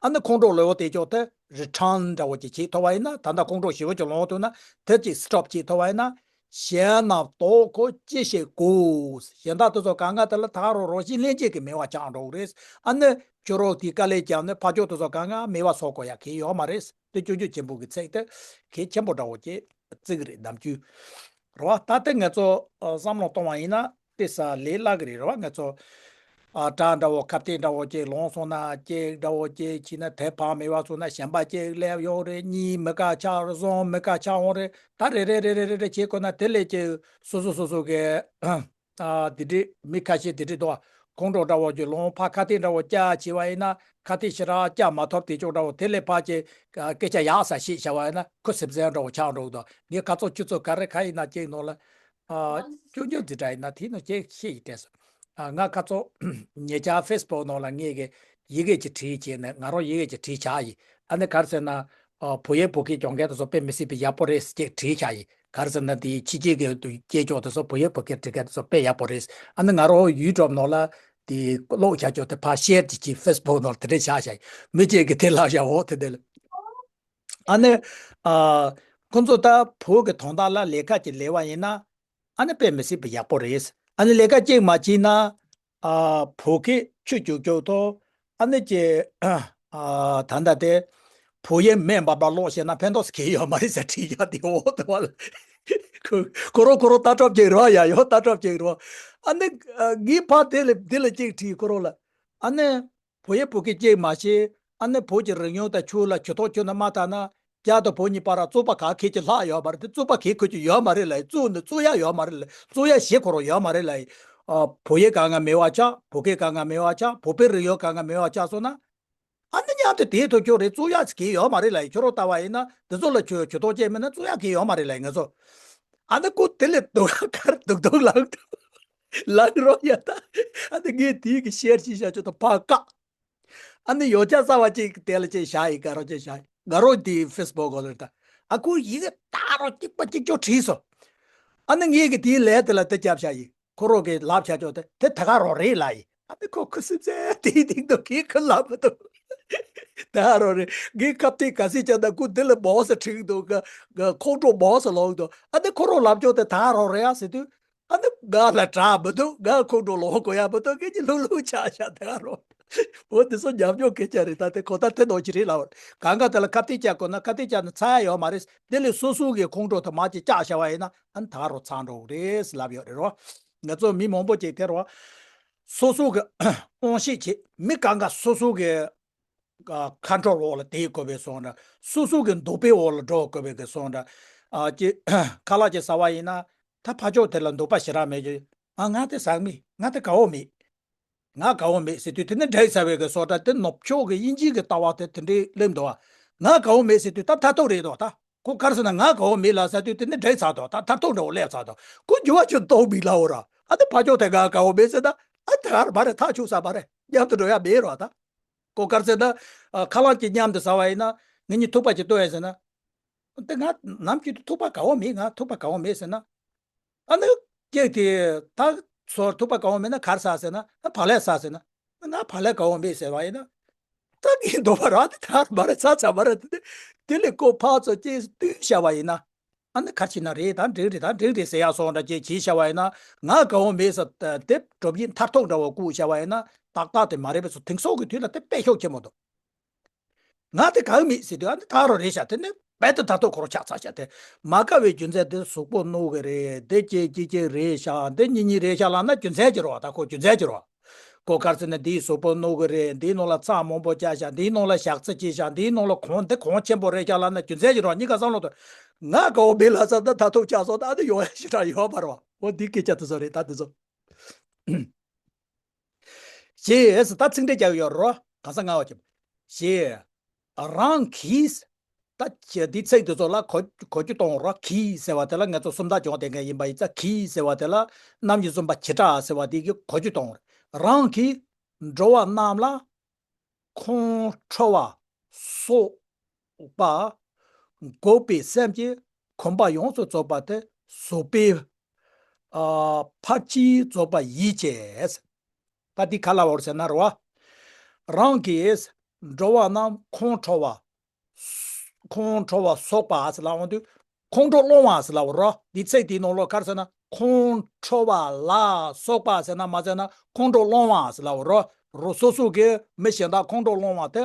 ཨ་ནི་ཁོང་ཁྲོ་ལོག་དེ་ཅོག་དེ་རི་ཊརན་འདྲ་བོ་ཅིག་བྱེད་ཐུབ་པ་ཡིན་ན། ད་ལྟ་ཁོང་ཁྲོ་ཞེ་པོ་ཅིག་ལོང་ཐུབ་ན་དེ་ཅིག་སི་ཊོབ་བྱེད་ཐུབ་པ་ཡིན་ན། གཞན་རྣམས་བདག་གིས་ཅི་ཞིག་དགོས། གཞན་དག་དེ་ཚོ་གང་ག་དེ་ལ་ད་རུང་རང་བཞིན་ལྷན་སྐྱེས་ཀྱི་མེད་པ་ཆགས་འགྲོ་གི་རེད། ཨ་ནི་ཁྱོད་རང་དེའི་དཀའ་ལས་བརྒྱབ་ནས་ཕར་ཕྱོགས་དེ་ཚོ་གང་ག་མེད་པ་བཟོ་དགོས་ཡ་གི་ཡོད་མ་རེད། དེ་སྤྱོད་འཇུག་ཆེན་པོ་གི་ཚིག་དེ་གལ་ཆེན་པོ་འདྲ་བོ་ཅིག་བརྩི་གི་རེད། ནམ་རྒྱུན་རེད་བ། ད་ལྟ་ང་ཚོ་ཨ་བསམ་བློ་གཏོང་བ་ཡིན་ན་དེ་ས་ལས་སླ་གི་རེད། རེད་བ། ང་ཚོ་ཨ་སྒྲ་འདྲ་བོ་ཁ་གཏད་འདྲ་བོ་ཅིག་ལོང་སོང་ན་ཅིག་འདྲ་བོ་ཅིག་བྱས་ན་དེ་ཕར་མེད་པ་སོང་ན་གཞན་པ་ཅིག་སླེབས་ཡོང་རེད། གཉིས་མི་ཁ་ཆགས་རེད། གསུམ་མི་ཁ་ཆགས་འོང་རེད། ད་རེ་རེ་རེ་རེ་རེ་རེ་བྱེད་དགོས་ན་དེ་ལས་ཅིག་སོ་སོ་སོ་སོ་གི་ཨ་དེ་འདྲའི་མི་ཁ་ཤས་དེ་འདྲའི་འདུག་ཁོང་ཁྲོ་འདྲ་བོ་ཅིག་ལོང་ཕར་ཁ་གཏད་འདྲ་བོ་བཀྱག་བྱས་པ་ཡིན་ན། ཁ་གཏད་ཞེ་དྲག་བཀྱག་མ་ཐུབ་དེ་ཅོག་འདྲ་བོ་དེ་ལས་ཕར་ཅིག་ཨ་སྐད་ཆ་ཡག་ས་བཤད་བྱས་པ་ཡིན་ན་ཁུ་སིམ་སིམ་འདྲ་བོ་ཆགས་འགྲོ་གི་འདུག་ངས་ཁ་ཚོ་ཁྱུ་ཚོ་ག་རེ་ག་ཡིན་ན་ཅིག་ནང་ལ་ཨ་སྐྱོན་བརྗོད་འདི་འདྲ་ཡིན་ན་དེ་ནང་ཅིག་བཤད་ཡི་དྲན་སོང་། ཨ་ང་ཁ་ཚོ་ཉེ་ཆར་ཕེ་སི་བུག་ནང་ལ་ངས་གི་ཡི་གེ་ཅིག་བྲིས་བྱས་ནས་ང་རང་ཡི་གེ་ཅིག་བྲིས་བཞག་ཡིན། ཨ་ནི་ག་རེ་ཟེར་ན། ཨ་བུ་ཡིག་བོད་སྐད་སྦྱོང་མཁན་དེ་ཚོ་དཔེ་མི་སྲིད་པའི་ཡག་པོ་རེད་ཅེས་བྲིས་བཞག་ཡིན། ག་རེ་ཟེར་ན་འདི་ཕྱི་རྒྱལ་གྱི་སྐད་སྦྱོང་དེ་ཚོ་བུ་ཡིག་བོད་སྐད་འབྲི་མཁན་དེ་ཚོ་དཔེ་ཡག་པོ་རེད། ཨ་ནི་ང་རང་ཡུ་ཊུབ་ནང་ལ་དེ་ཀློག་བྱ་ཆོག་དེ་ཕར་ཤེར་ཅིག་བྱས་ཕེ་སི་བུག་ནང་ལ་དེ་འདྲས་བཞག་བཞག་ཡིན། མི་གཅིག་གིས་དེ་ལབ་བཞག་འོ་དེ་འདྲས་ལ། ཨ་ནི་ཨ་ཁོ་ཚོ་ད་བོད་ཀྱི་དོན་དག་ལ་ལས་ཀ་ཅིག་ལས་པ་ཡིན་ན། ཨ་ནི་དཔེ་མི་སྲིད་པའི་ཡག་པོ་རེད། ཨ་ནི་ལས་ཀ་གཅིག་མ་བྱས་ན། ཨ་བོད་སྐད་ཆུ་རྒྱུག་རྒྱུག་དང་། ཨ་ནི་ཀྱེ་ཨ་ད་ལྟ་དེ་བོད་ཡིག་མེ་འབར་འབར་ཀློག་བྱས་ན་ཕན་ཐོགས་གང་ཡང་ཡོད་མ་རེད་ཟེར་བྲིས་ཡག་དེ་འོ་དེ་བ་ལ། ཁོ་ཁོ་རང་ཁོ་རང་ལྟ་གྲབས་ཅིག་རེད་བ། ཡ་ཡོ་ལྟ་གྲབས་ཅིག་རེད་བ། ཨ་ནི་ཨ་ངའི་ཕ་དེ་ལ་དེ་ལ་གཅིག་བྲིས་ཁོ་རང་ལ། ཨ་ནི། བོད་ཡིག་བོད་སྐད་གཅིག་མ་ཤེས། ཨ་ནི་བོད་ཀྱི་རིག་གཞུང་དང་ཆོས་ལ་ཇུས་གཏོགས་ཁྱོན་ནས་མ་བཏང་ན། རྒྱ་དང་བོད་གཉིས་བར་ལ་རྩོད་པ་ག་ཁེལ་གྱི་ལྷག་ཡོད་མ་རེད་དེ། རྩོད་པ་ག་ཁེལ་ཁུལ་གྱི་ཡོད་མ་རེད་ལ། རྩོད་ནི་རྩོད་ཡ་ཡོད་མ་རེད་ལ། རྩོད་ཡ་གཞི་ཁོ་རང་ཡོད་མ་རེད་ལ། ཨ་བོད་ཡིག་གང་ག་མེད་པ་ཆགས། བོད་སྐད་གང་ག་མེད་པ་ཆགས། བོད་པའི་རིག་གཞུང་གང་ག་མེད་པ་ཆགས་སོང་ན། ཨ་ནི་མཉམ་དུ་དེའི་ཐོག་ཁྱོད་རེད་རྩོད་ཡ་གང་ཡང་ཡོད་མ་རེད་ལ། ཁྱོད་རང་ལྟ་བ་ཡིན་ན་དེ་ཚོ་ལ་ཁྱོད་ཇུས་གཏོགས་བྱས་མེད་ན་རྩོད་ཡ་གང་ཡང་ཡོད་མ་རེད་ལ་ང་ཚོ། ཨ་ནི་ཁོ་དེ་ལས་སྡུག་ག་རེ་སྡུག་སྡུག་ལངས་འདུག་ལངས་རོགས་ཡ་ད། ཨ་ནི་ངས་དེའི་གི་ཤེར་ཅིག་བྱས་ཆོག་ད་ཕར་བཀག་ཨ་ནི་ཡོ་བྱད་གསར་པ་ཅིག་དེ་ལ་ཅིག་བཞག་ཡིན། དགའ་རོགས་ཅིག་བཞག་ཡིན། དགའ་རོགས་དེའི་ཕེ་སི་བུག་གོ་ལ་ད། ཨ་ཁོ་ཡི་གེ་ད་རུང་གཅིག་པ་གཅིག་རྐྱང་བྲིས་སོང་། ཨ་ནི་ངས་གི་དེའི་ལན་དེ་ལ་དེ་རྒྱབ་བཞག་ཡིན། ཁོ་རང་གིས་ལབ་བྱས་ཆོག་དེ་དེ་ད་ག་རང་རེད་ལབ་ཡིན། ཨ་ནི་ཁོ་ཁུ་སིམ་སིམ་དེའི་སྟེང་དུ་གིས་ཁོ་ལབ་མི་འདུག་ད་ག་རང་རེད། ངས་ཁ་གཏད་ག་ཚོད་བྱས་ན་ཁོ་འདི་ལ་མང་ཙམ་འཁྲིག་འདུག་ག་ག་ཁོང་ཁྲོ་མང་ཙམ་ལངས་འདུག་ཨ་ནི་ཁོ་རང་ལབ་ཆོག་དེ་ད་ག་རང་རེད་ཨ་ཟེར་དུས། ཨ་ནི་ང་ལ་དྲག་མི་འདུག་ང་ཁོང་ཁྲོ་ལངས་དགོས་ཡ་མི་འདུག་ངེད་གཉིས་ལྷུག་ལྷུག་ཆགས་བཞག་ད་ག་རང་ འོ་དེ་ཚོ་ཉམས་མྱོང་སྐད་ཆ་རེད། ད་དེ་གོ་ད་དེ་ནོར་གྱི་རེད་ལབ། གང་ག་དེ་ལ་ཁ་གཏད་བཅག་དགོས་ན་ཁ་གཏད་བཅག་ན་ཚར་ཡ་ཡོད་མ་རེད། དེ་ལས་སོ་སོ་གི་ཁོང་ཁྲོ་དེ་མར་ཅིག་བཅག་བྱ་བ་ཡིན་ན་ཨ་ནི་ད་རུང་ཚང་འགྲོ་གི་རེད་ལབ་ཡོད་རེད་རོ། ང་ཚོ་མི་མང་པོ་ཅིག་དེ་རོ། སོ་སོ་གི་དབང་ཤེད་བྱེད་མི་གང་ག་སོ་སོ་གི་ཁ་ཁ་ཁྲོ་འོག་ལ་དེ་དགོས་པའི་སོང་འདྲ། སོ་སོ་གི་འདོད་པའི་འོག་ལ་འགྲོ་དགོས་པའི་གི་སོང་འདྲ། ཨ་ཅེ་ཁ་ལག་ཅིག་ཟ་བ་ཡིན་ན་ད་ཕར་ཕྱོགས་དེ་ལ་འདོད་པ་ཞེ་དྲག་མེད་ཀྱི། ཨ་ང་དེ་ཟ་མི་ང་དེ་དགའ་བོ་མེད། ང་དགའ་བོ་མེད་ཟེར་དུས་དེ་ནི་འདྲེ་ཚ་བའི་གི་སོ་འདྲ། དེ་ནུབ་ཕྱོགས་གི་དབྱིན་ཇི་གི་ལྟ་བ་དེ་དེ་འདྲའི་སླེབས་འདུག་བ། ང་དགའ་བོ་མེད་ཟེར་དུས་ད་མཐར་ཐུག་རེད་འདུག་ད། ཁོ་ག་རེ་ཟེར་ན་ང་དགའ་བོ་མེད་ལབ་ཟེར་དུས་དེ་ནི་འདྲེ་ཚ་འདུག་ད་མཐར་ཐུག་འདྲ་བོ་སླེབས་ཚར་འདུག་ཁོ་འགྱུར་བ་ཅིག་གཏོང་མི་ལབ་འོ་ར། ཨ་ནི་ཕར་ཕྱོགས་དེ་ང་དགའ་བོ་མེད་ཟེར་ན་ཨ་ད་ག་རེ་བ་རེད། ཐག་ཆོད་ས་མ་རེད། མཉམ་དུ་འགྲོ་ཡ་མེད་རོ་ད། ཁོ་ག་རེ་ཟེར་ན་ཨ་ཁ་ལག་ཅིག་མཉམ་དུ་ཟ་བ་ཡིན་ན་ང་གཉིས་ཐུག་པ་ཅིག་གཏོང་ཡ་ཟེར་ན། དེ་ང་ནམ་རྒྱུན་དུ་ཐུག་པ་དགའ་བོ་མེད། ང་ཐུག་པ་དགའ་བོ་མེད་ཟེར་ན། ཨ་ནི་སྐྱེས་དེ་ད་ཚོར་ཐུག་པ་དགའ་བོ་མེད་ན་ག་རེ་ཟ་ཟེར་ན་ཨ་བག་ལེབ་ཟ་ཟེར་ན། ང་བག་ལེབ་དགའ་བོ་མེད་ཟེར་བ་ཡིན་ན། ད་ངའི་འདོད་པ་རང་དེ་ད་མ་རེད། ཚ་ཚ་མ་རེད་དེ། དེ་ལས་ཁོ་ཕར་ཚུར་ཅིག་བསྟུན་བྱ་བ་ཡིན་ན། ཨ་ནི་ཁ་ཕྱི་ན་རེད་ད་འགྲིག་རེད་ད་འགྲིག་རེད་ཟེར་ཡ་སོང་འདྲ་ཅིག་བྱས་བྱ་བ་ཡིན་ན། ང་དགའ་བོ་མེད་ཟེར་དེ་སྒྲུབ་ཡིན་མཐར་ཐུག་འདྲ་བོ་བསྐུར་བྱ་བ་ཡིན་ན་ཏག་ཏག་དེ་མ་རེད་པས་སོ། དེང་སང་གི་དུས་ལ་དེ་དཔེ་ཤུགས་ཆེན་པོ་འདུག་ང་དེ་གང་མེད་ཟེར་དུས་ཨ་ནི་ད་རོ་རེད་ཤག་དེ་ནི་རྦད་དེ་ད་ཐོག་ཁོ་རང་ཆགས་ཚར་ཤག་དེ་མ་དགའ་བའི་རྒྱུ་མཚན་དེ་གཟུགས་པོ་རྣོ་གི་རེད། དེ་ཅི་ཅི་ཅི་རེད་ཤག་འདི་གཉིས་གཉིས་རེད་ཤག་ལབ་ན་རྒྱུ་མཚན་ཅི་རོ། ད་ཁོ་རྒྱུ་མཚན་ཅི་རོ། ཁོ་ག་རེ་ཟེར་ན་འདིའི་གཟུགས་པོ་རྣོ་གི་རེད། འདིའི་ནང་ལ་རྩྭ་མང་པོ་བཅག་ཤག་འདིའི་ནང་ལ་ཞག་རྩི་བྱས་ཤག་འདིའི་ནང་ལ་གོང་འདི་གོང་ཆེན་པོ་རེད་ཤག་ལབ་ན་རྒྱུ་མཚན་ཅི་རོ། གཉིས་ཀ་བསམ་བློ་ཐོངས། ང་དགའ་བོ་མེད་ལབ་ཙང་ད་ད་ཐོག་ཆགས་སོང་། ད་ཨ་ནི་ཡོང་ཡ་ཞེ་དྲག་ཡོད་མ་རེད་པ། འོ་འདི་སྐད་ཆ་དེ་ཚོ་རེད་ད་དེ་ཚོ། ཞེས་ད་ཚིག་འགྲེལ་རྒྱག་ཡོད་རོ། གང་ཟག་ལྔ་བ་ཅིག་ཞེས་རང་གིས། ད་ཅི་འདི་ཚིག་དེ་ཚོ་ལ་གོ་གོ་རྒྱུ་གཏོང་རོ། གིས་ཟེར་བ་དེ་ལ་ང་ཚོ་སུམ་རྟགས་སྦྱོང་བསྡད་མཁན་ཡིན་པ་ཡིན་ཙང་གིས་ཟེར་བ་དེ་ལ་རྣམ་དབྱེ་གསུམ་པ་བྱེ་བྲག་ཟེར་བ་དེ་གི་གོ་རྒྱུ་གཏོང་རོ། རང་གིས་འགྲོ་བ་རྣམས་ལ་ཁོང་ཁྲོ་བ་སོགས་པ་འགོག་པའི་སེམས་ཀྱིས་གོམས་པ་ཡོངས་སུ་རྫོགས་པ་དེ་གཟུགས་པོའི་ཨ་ཕར་ཕྱིན་རྫོགས་པ་ཡིད་བྱེད། ད་འདི་ག་ལ་བོར་ཟེར་ན་རོ། རང་གིས་འགྲོ་བ་རྣམས་ཁོང་ཁྲོ་བ། ཁོང་ཁྲོ་བ་སོགས་པ་ཟེར་ལབ་འོང་དུས། ཁོང་ཁྲོ་སློང་བ་ཟེར་ལབ་རོ། འདི་ཚིག་འདིའི་ནང་ལོགས་ག་རེ་ཟེར་ན་ཁོང་ཁྲོ་བ་ལ་སོགས་པ་ཟེར་ན་མ་ཟེར་ན་ཁོང་ཁྲོ་སློང་བ་ཟེར་ལབ་རོ། རོ་སོ་སོ་གི་མི་གཞན་དག་ཁོང་ཁྲོ་སློང་བ་དེ།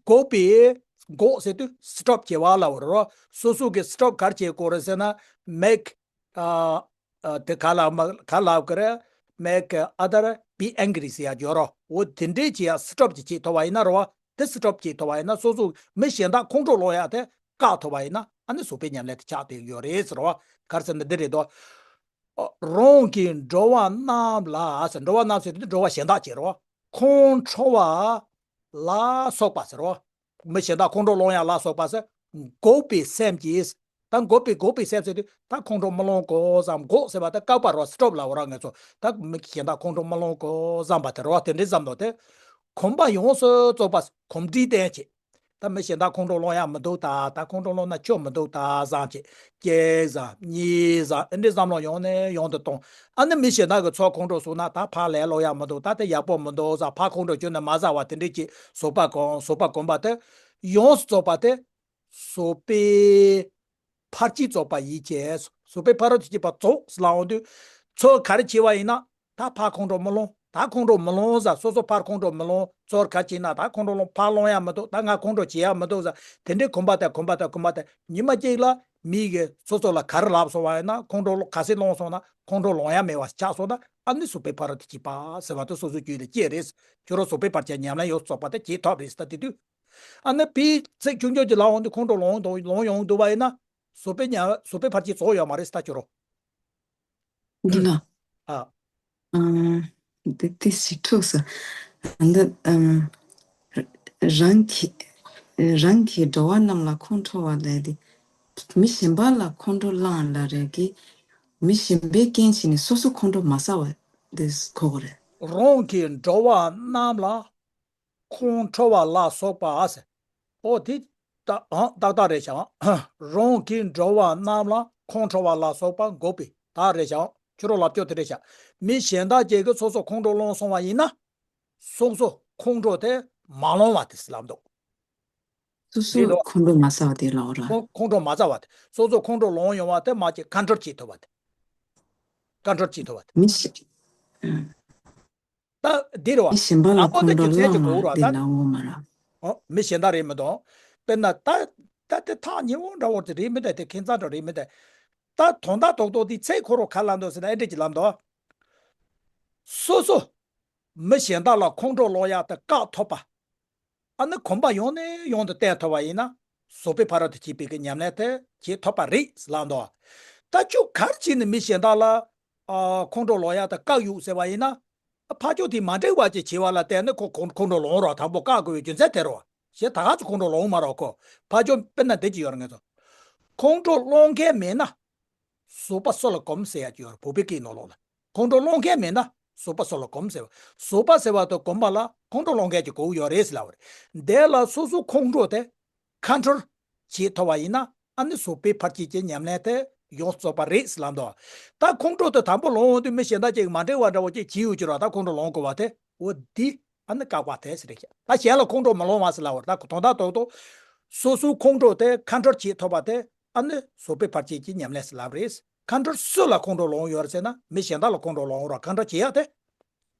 འགོག་པའི། འགོག་ཟེར་དུས་སི་ཊོབ་བྱེད་པ་ལབ་རོ། སོ་སོ་གི་སི་ཊོབ་ག་རེ་བྱེད་དགོས་རེད་ཟེར་ན། make ཨ་ཨ་དེ་ག་ལ་མ་ག་ལབ་གི་རེད། make other be angry ཟེར་ཡ་ཡོད་རོ། འོ་དེ་འདྲའི་བྱེད་ཡ་སི་ཊོབ་ཅིག་བྱེད་ཐུབ་པ་ཡིན་ན་རོ། དེ་སི་ཊོབ་བྱེད་ཐུབ་པ་ཡིན་ན་སོ་སོ་མི་གཞན་དག་ཁོང་ཁྲོ་སློང་ཡ་དེ་བཀག་ཐུབ་པ་ཡིན་ན་ཨ་ནི་གཟུགས་པོའི་ཉམས་ལེན་དེ་ཆགས་བསྡད་ཡོད་རེད་ཟེར་རོ། ག་རེ་ཟེར་ན་འདི་རེད་དོ། རང་གིས་འགྲོ་བ་རྣམས་ལ་ཟེར། འགྲོ་བ་རྣམས་ཟེར་དུས་འགྲོ་བ་གཞན་དག་བྱེད་རོ། ཁོང་ཁྲོ་བ་ལ་སོགས་པ་ཟེར་རོ། མི་གཞན་དག་ཁོང་ཁྲོ་སློང་ཡ་ལ་སོགས་པ་ཟེར། འགོག་པའི་སེམས་ཀྱིས། ད་འགོག་པའི་འགོག་པའི་སེམས་ཟེར་དུས་ད་ཁོང་ཁྲོ་མི་སློང་དགོས་བསམ། འགོག་ཟེར་བ་ད་བཀག་པ་རོ། སི་ཊོབ་ལབ་རོ། ང་ཚོ་ད་མི་གཞན་དག་ཁོང་ཁྲོ་མི་སློང་དགོས་བསམ་པ་དེ་རོ། དེ་འདྲའི་བསམ་བློ་དེ། གོམས་པ་ཡོངས་སུ་རྫོགས་པ། གོམས་འདྲིས་བསྟེན་བྱེད། ད་མི་གཞན་དག་ཁོང་ཁྲོ་སློང་ཡ་མི་འདུག་ད། ད་ཁོང་ཁྲོ་སློང་ན་ཆོ་མི་འདུག་ད་བསམ་བྱེད། གཅིག་བསམ། གཉིས་བསམ། ཨེ་འདྲའི་བསམ་བློ་ཡོང་ནས་ཡོང་དུ་གཏོང་། ཨ་ནི་མི་གཞན་དག་གིས་ཚུར་ཁོང་ཁྲོ་བཟོས་ན་ད་ཕར་ལན་སློག་ཡ་མི་འདུག་ད་དེ་ཡག་པོ་མི་འདུག་བསམ། ཕར་ཁོང་ཁྲོ་བྱུང་ནས་མ་བཟའ་བ་དེ་འདྲའི་ཅིག་གཟུགས་པོ་གོམས། གཟུགས་པོ་གོམས་པ་དེ་ཡོངས་སུ་རྫོགས་པ་དེ། གཟུགས་པོའི་ཕར་ཕྱིན་རྫོགས་པ་ཡིད་བྱེད། གཟུགས་པོའི་ཕ་རོལ་ཏུ་ཕྱིན་པ་རྫོགས་ཟེར་ལབ་འོང་དུས། ཚུར་ག་རེ་བྱས་པ་ཡིན་ན། ད་ཕར་ཁོང་ཁྲོ་མི་སློང་། ད་ཁོང་ཁྲོ་མི་སློང་ཟེར། སོ་སོ་ཕར་ཁོང་ཁྲོ་མི་སློང་། ཚུར་ག་རེ་བྱས་ན་ད་ཁོང་ཁྲོ་སློང་། ཕར་སློང་ཡ་མི་འདུག་ད་ང་ཁོང་ཁྲོ་བྱེད་ཡ་མི་འདུག་ཟེར། དེ་འདྲའི་གོམས་པ་དང་གོམས་པ་དང་གོམས་པ་དང་ཉི་མ་གཅིག་ལ་མི་གིས་སོ་སོ་ལ་ག་རེ་ལབ་སོང་བ་ཡིན་ན། ཁོང་ཁྲོ་ག་ཚོད་སློང་སོང་ན། ཁོང་ཁྲོ་སློང་ཡ་མེད་པ་ཆགས་སོང་ན། ཨ་ནི་གཟུགས་པོའི་ཕ་རོལ་ཏུ་ཕྱིན་པ་ཟེར་བ་དེ་སོ་སོའི་རྒྱུད་ལ་སྐྱེས་རེད། ཁྱོད་རང་གཟུགས་པོའི་ཕར་ཕྱིན་ཉམས་ལེན་ཡོངས་སུ་རྫོགས་པ་དེ་བྱེད་ཐུབ་རེད་ཟེར། ད་དེ་དུས། ཨ་ནི་ཕར་ཚིག་ཆུང་ཆུང་ཅིག་ལབ་འོང་དུས་ཁོང་ཁྲོ་སློང་དང་སློང་ཡོང་འདུག་པ་ཡིན་ན། གཟུགས་པོའི་ཉམས། གཟུགས་པོའི་ཕར་ཕྱིན་རྫོགས་ཡོད་མ་རེད་ཟེར། ད་ཁྱོད་རང་། འདི་ལ། ཨ། ཨ། འདི་དེ་ཞིག་འཁྲུགས་སོང་། འདི། ཨ། རང་གིས། རང་གིས་འགྲོ་བ་རྣམས་ལ་ཁོང་ཁྲོ་བ་ལས་དེ། མི་གཞན་པ་ལ་ཁོང་ཁྲོ་སློང་ལབ་རེད་གི། མི་གཞན་པའི་རྐྱེན་བྱས་ནས་སོ་སོ་ཁོང་ཁྲོ་མ་ཟ་བ་དེ་གོ་གི་རེད། རང་གིས་འགྲོ་བ་རྣམས་ལ་ཁོང་ཁྲོ་བ་ལ་སོགས་པ་ཟེར། ཨོ་དེ་ཏག་ཏག་རེད་ཤག་རང་གིས་འགྲོ་བ་རྣམས་ལ་ཁོང་ཁྲོ་བ་ལ་སོགས་པ་འགོག་པའི་ད་རེད་ཤག་ཁྱོད་རང་ལབ་ཕྱོགས་དེ་རེད་ཤག་མི་གཞན་དག་ཅིག་གིས་སོ་སོ་ཁོང་ཁྲོ་སློང་སོང་བ་ཡིན་ན། སོ་སོ་ཁོང་ཁྲོ་དེ་མ་སློང་བ་དེ་ལབ་འདུག་སོ་རེད་སོ་དོ། ཁོང་ཁྲོ་མ་ཟ་བ་དེ་ལབ་ར། ཁོང་ཁོང་ཁྲོ་མ་ཟ་བ་དེ། སོ་སོ་ཁོང་ཁྲོ་སློང་ཡོང་བ་དེ་མ་བྱེད། ཀོན་ཊོལ་བྱེད་ཐུབ་པ་དེ། ཀོན་ཊོལ་བྱེད་ཐུབ་པ་དེ། མི་ཤི། ཨ། ད་འདི་རེད་བ། མི་གཞན་པ་ལ་དང་པོ་དེ་ཁོང་ཁྲོ་རྒྱུ་མཚན་གཅིག་གོ་ར་ད། སློང་བ་དེ་ལའོ་མ་ར། ཨོ། མི་གཞན་དག་རེད་མི་འདུག་དཔེར་ན་ད་ད་དེ་ཐག་ཉེ་བོ་འདྲ་བོ་དེ་རེད་མི་འདུག་དེ་ཁྱད་མཚར་འདྲ་རེད་མི་འདུག་ད་དོན་དག་རྡོག་རྡོག་དེ་ཚེ་ཁོ་རོ་ག་ལ་འདུག་ཟེར་ན་ཨེ་འདྲ་ཅིག་ལབ་འདུག་སོ་སོ་མི་གཞན་དག་ལ་ཁོང་ཁྲོ་སློང་ཡག་དེ་བཀག་ཐུབ་པ། ཨ་ནི་གོམ་པ་ཡང་ནས་ཡང་དུ་བསྟན་ཐུབ་པ་ཡིན་ན། བཟོད་པའི་ཕ་རོལ་ཏུ་ཕྱིན་པའི་གི་ཉམས་ལེན་དེ་བྱེད་ཐུབ་པ་རེད་ལབ་འདུག་ད་ཁྱོད་ག་རེ་བྱས་ནས་མི་གཞན་དག་ལ་ཨ་ཁོང་ཁྲོ་སློང་ཡག་དེ་བཀག་ཡོད་ཟེར་བ་ཡིན་ན། ཕ་ཕྱོགས་དེ་མ་འགྲིག་པ་ཅིག་བྱས་པ་ལ་བརྟེན་ནས་ཁོ་ཁོང་ཁོང་ཁྲོ་སློང་རོགས། དང་པོ་བཀག་དགོས་པའི་རྒྱུ་མཚན་དེ་རོ། གཞན་ད་ག་ཚོད་ཁོང་ཁྲོ་སློང་མ་རོགས་ཁོ། ཕ་ཕྱོགས་དཔེར་ན་འདི་ཅིག་ཡོད་རེད་ངེད་ཚོ། ཁོང་ཁྲོ་སློང་མཁན་མེད་ན། བཟོད་པ་སོ་ལ་གོམས་ཟེར་ཡ་ཅིག་ཡོད་རེད་བོད་པའི་སྐད་ནང་ལོགས་ལ། ཁོང་ཁྲོ་སློང་མཁན་མེད་ན་བཟོད་པ་སོ་ལ་གོམས་ཟེར་བ། བཟོད་པ་ཟེར་བ་དང་གོམས་པ་ལ་ཁོང་ཁྲོ་སློང་མཁན་གྱི་གོ་བོ་ཡོད་རེད་ཟེར་ལབ་པ་རེད། དེ་ལ་སོ་སོ་ཁོང་ཁྲོ་དེ་ཁ་འཕྲོར་བྱེད་ཐུབ་པ་ཡིན་ན་ཨ་ནི་བཟོད་པའི་ཕར་ཕྱིན་གྱི་ཉམས་ལེན་དེ་ཡོངས་རྫོགས་པ་རེད་ཟེར་ལབ་འདུག་ད་ཁོང་ཁྲོ་དེ་དང་པོ་སློང་འོང་དུས་མི་གཞན་དག་ཅིག་མ་འགྲིག་པ་འདྲ་བོ་ཅིག་བྱས་ཡོད་ཀྱི་རེད། ད་ཁོང་ཁྲོ་སློང་དགོས་པ་དེ་འོ་འདི་ཨ་ནི་བཀག་པ་དེ་ཟེར་རེད། ད་གཞན་ལ་ཁོང་ཁྲོ་མ་སློང་བ་ཟེར་ལབ་པ་རེད། ད་དོན་དག་རྡོག་རྡོག་སོ་སོའི་ཁོང་ཁྲོ་དེ་ཁ་འཕྲོར་བྱེད་ཐུབ་པ་དེ། ཨ་ནི་བཟོད་པའི་ཕར་ཕྱིན་གྱི་ཉམས་ལེན་ཟེར་ལབ་རེད། ཁ་འཕྲོར་སུ་ལ་ཁོང་ཁྲོ་སློང་ཡོད་རེད་ཟེར་ན་མི་གཞན་དག་ལ་ཁོང་ཁྲོ་སློང་རོགས། ཁ་འཕྲོར་བྱེད་ཡག་དེ་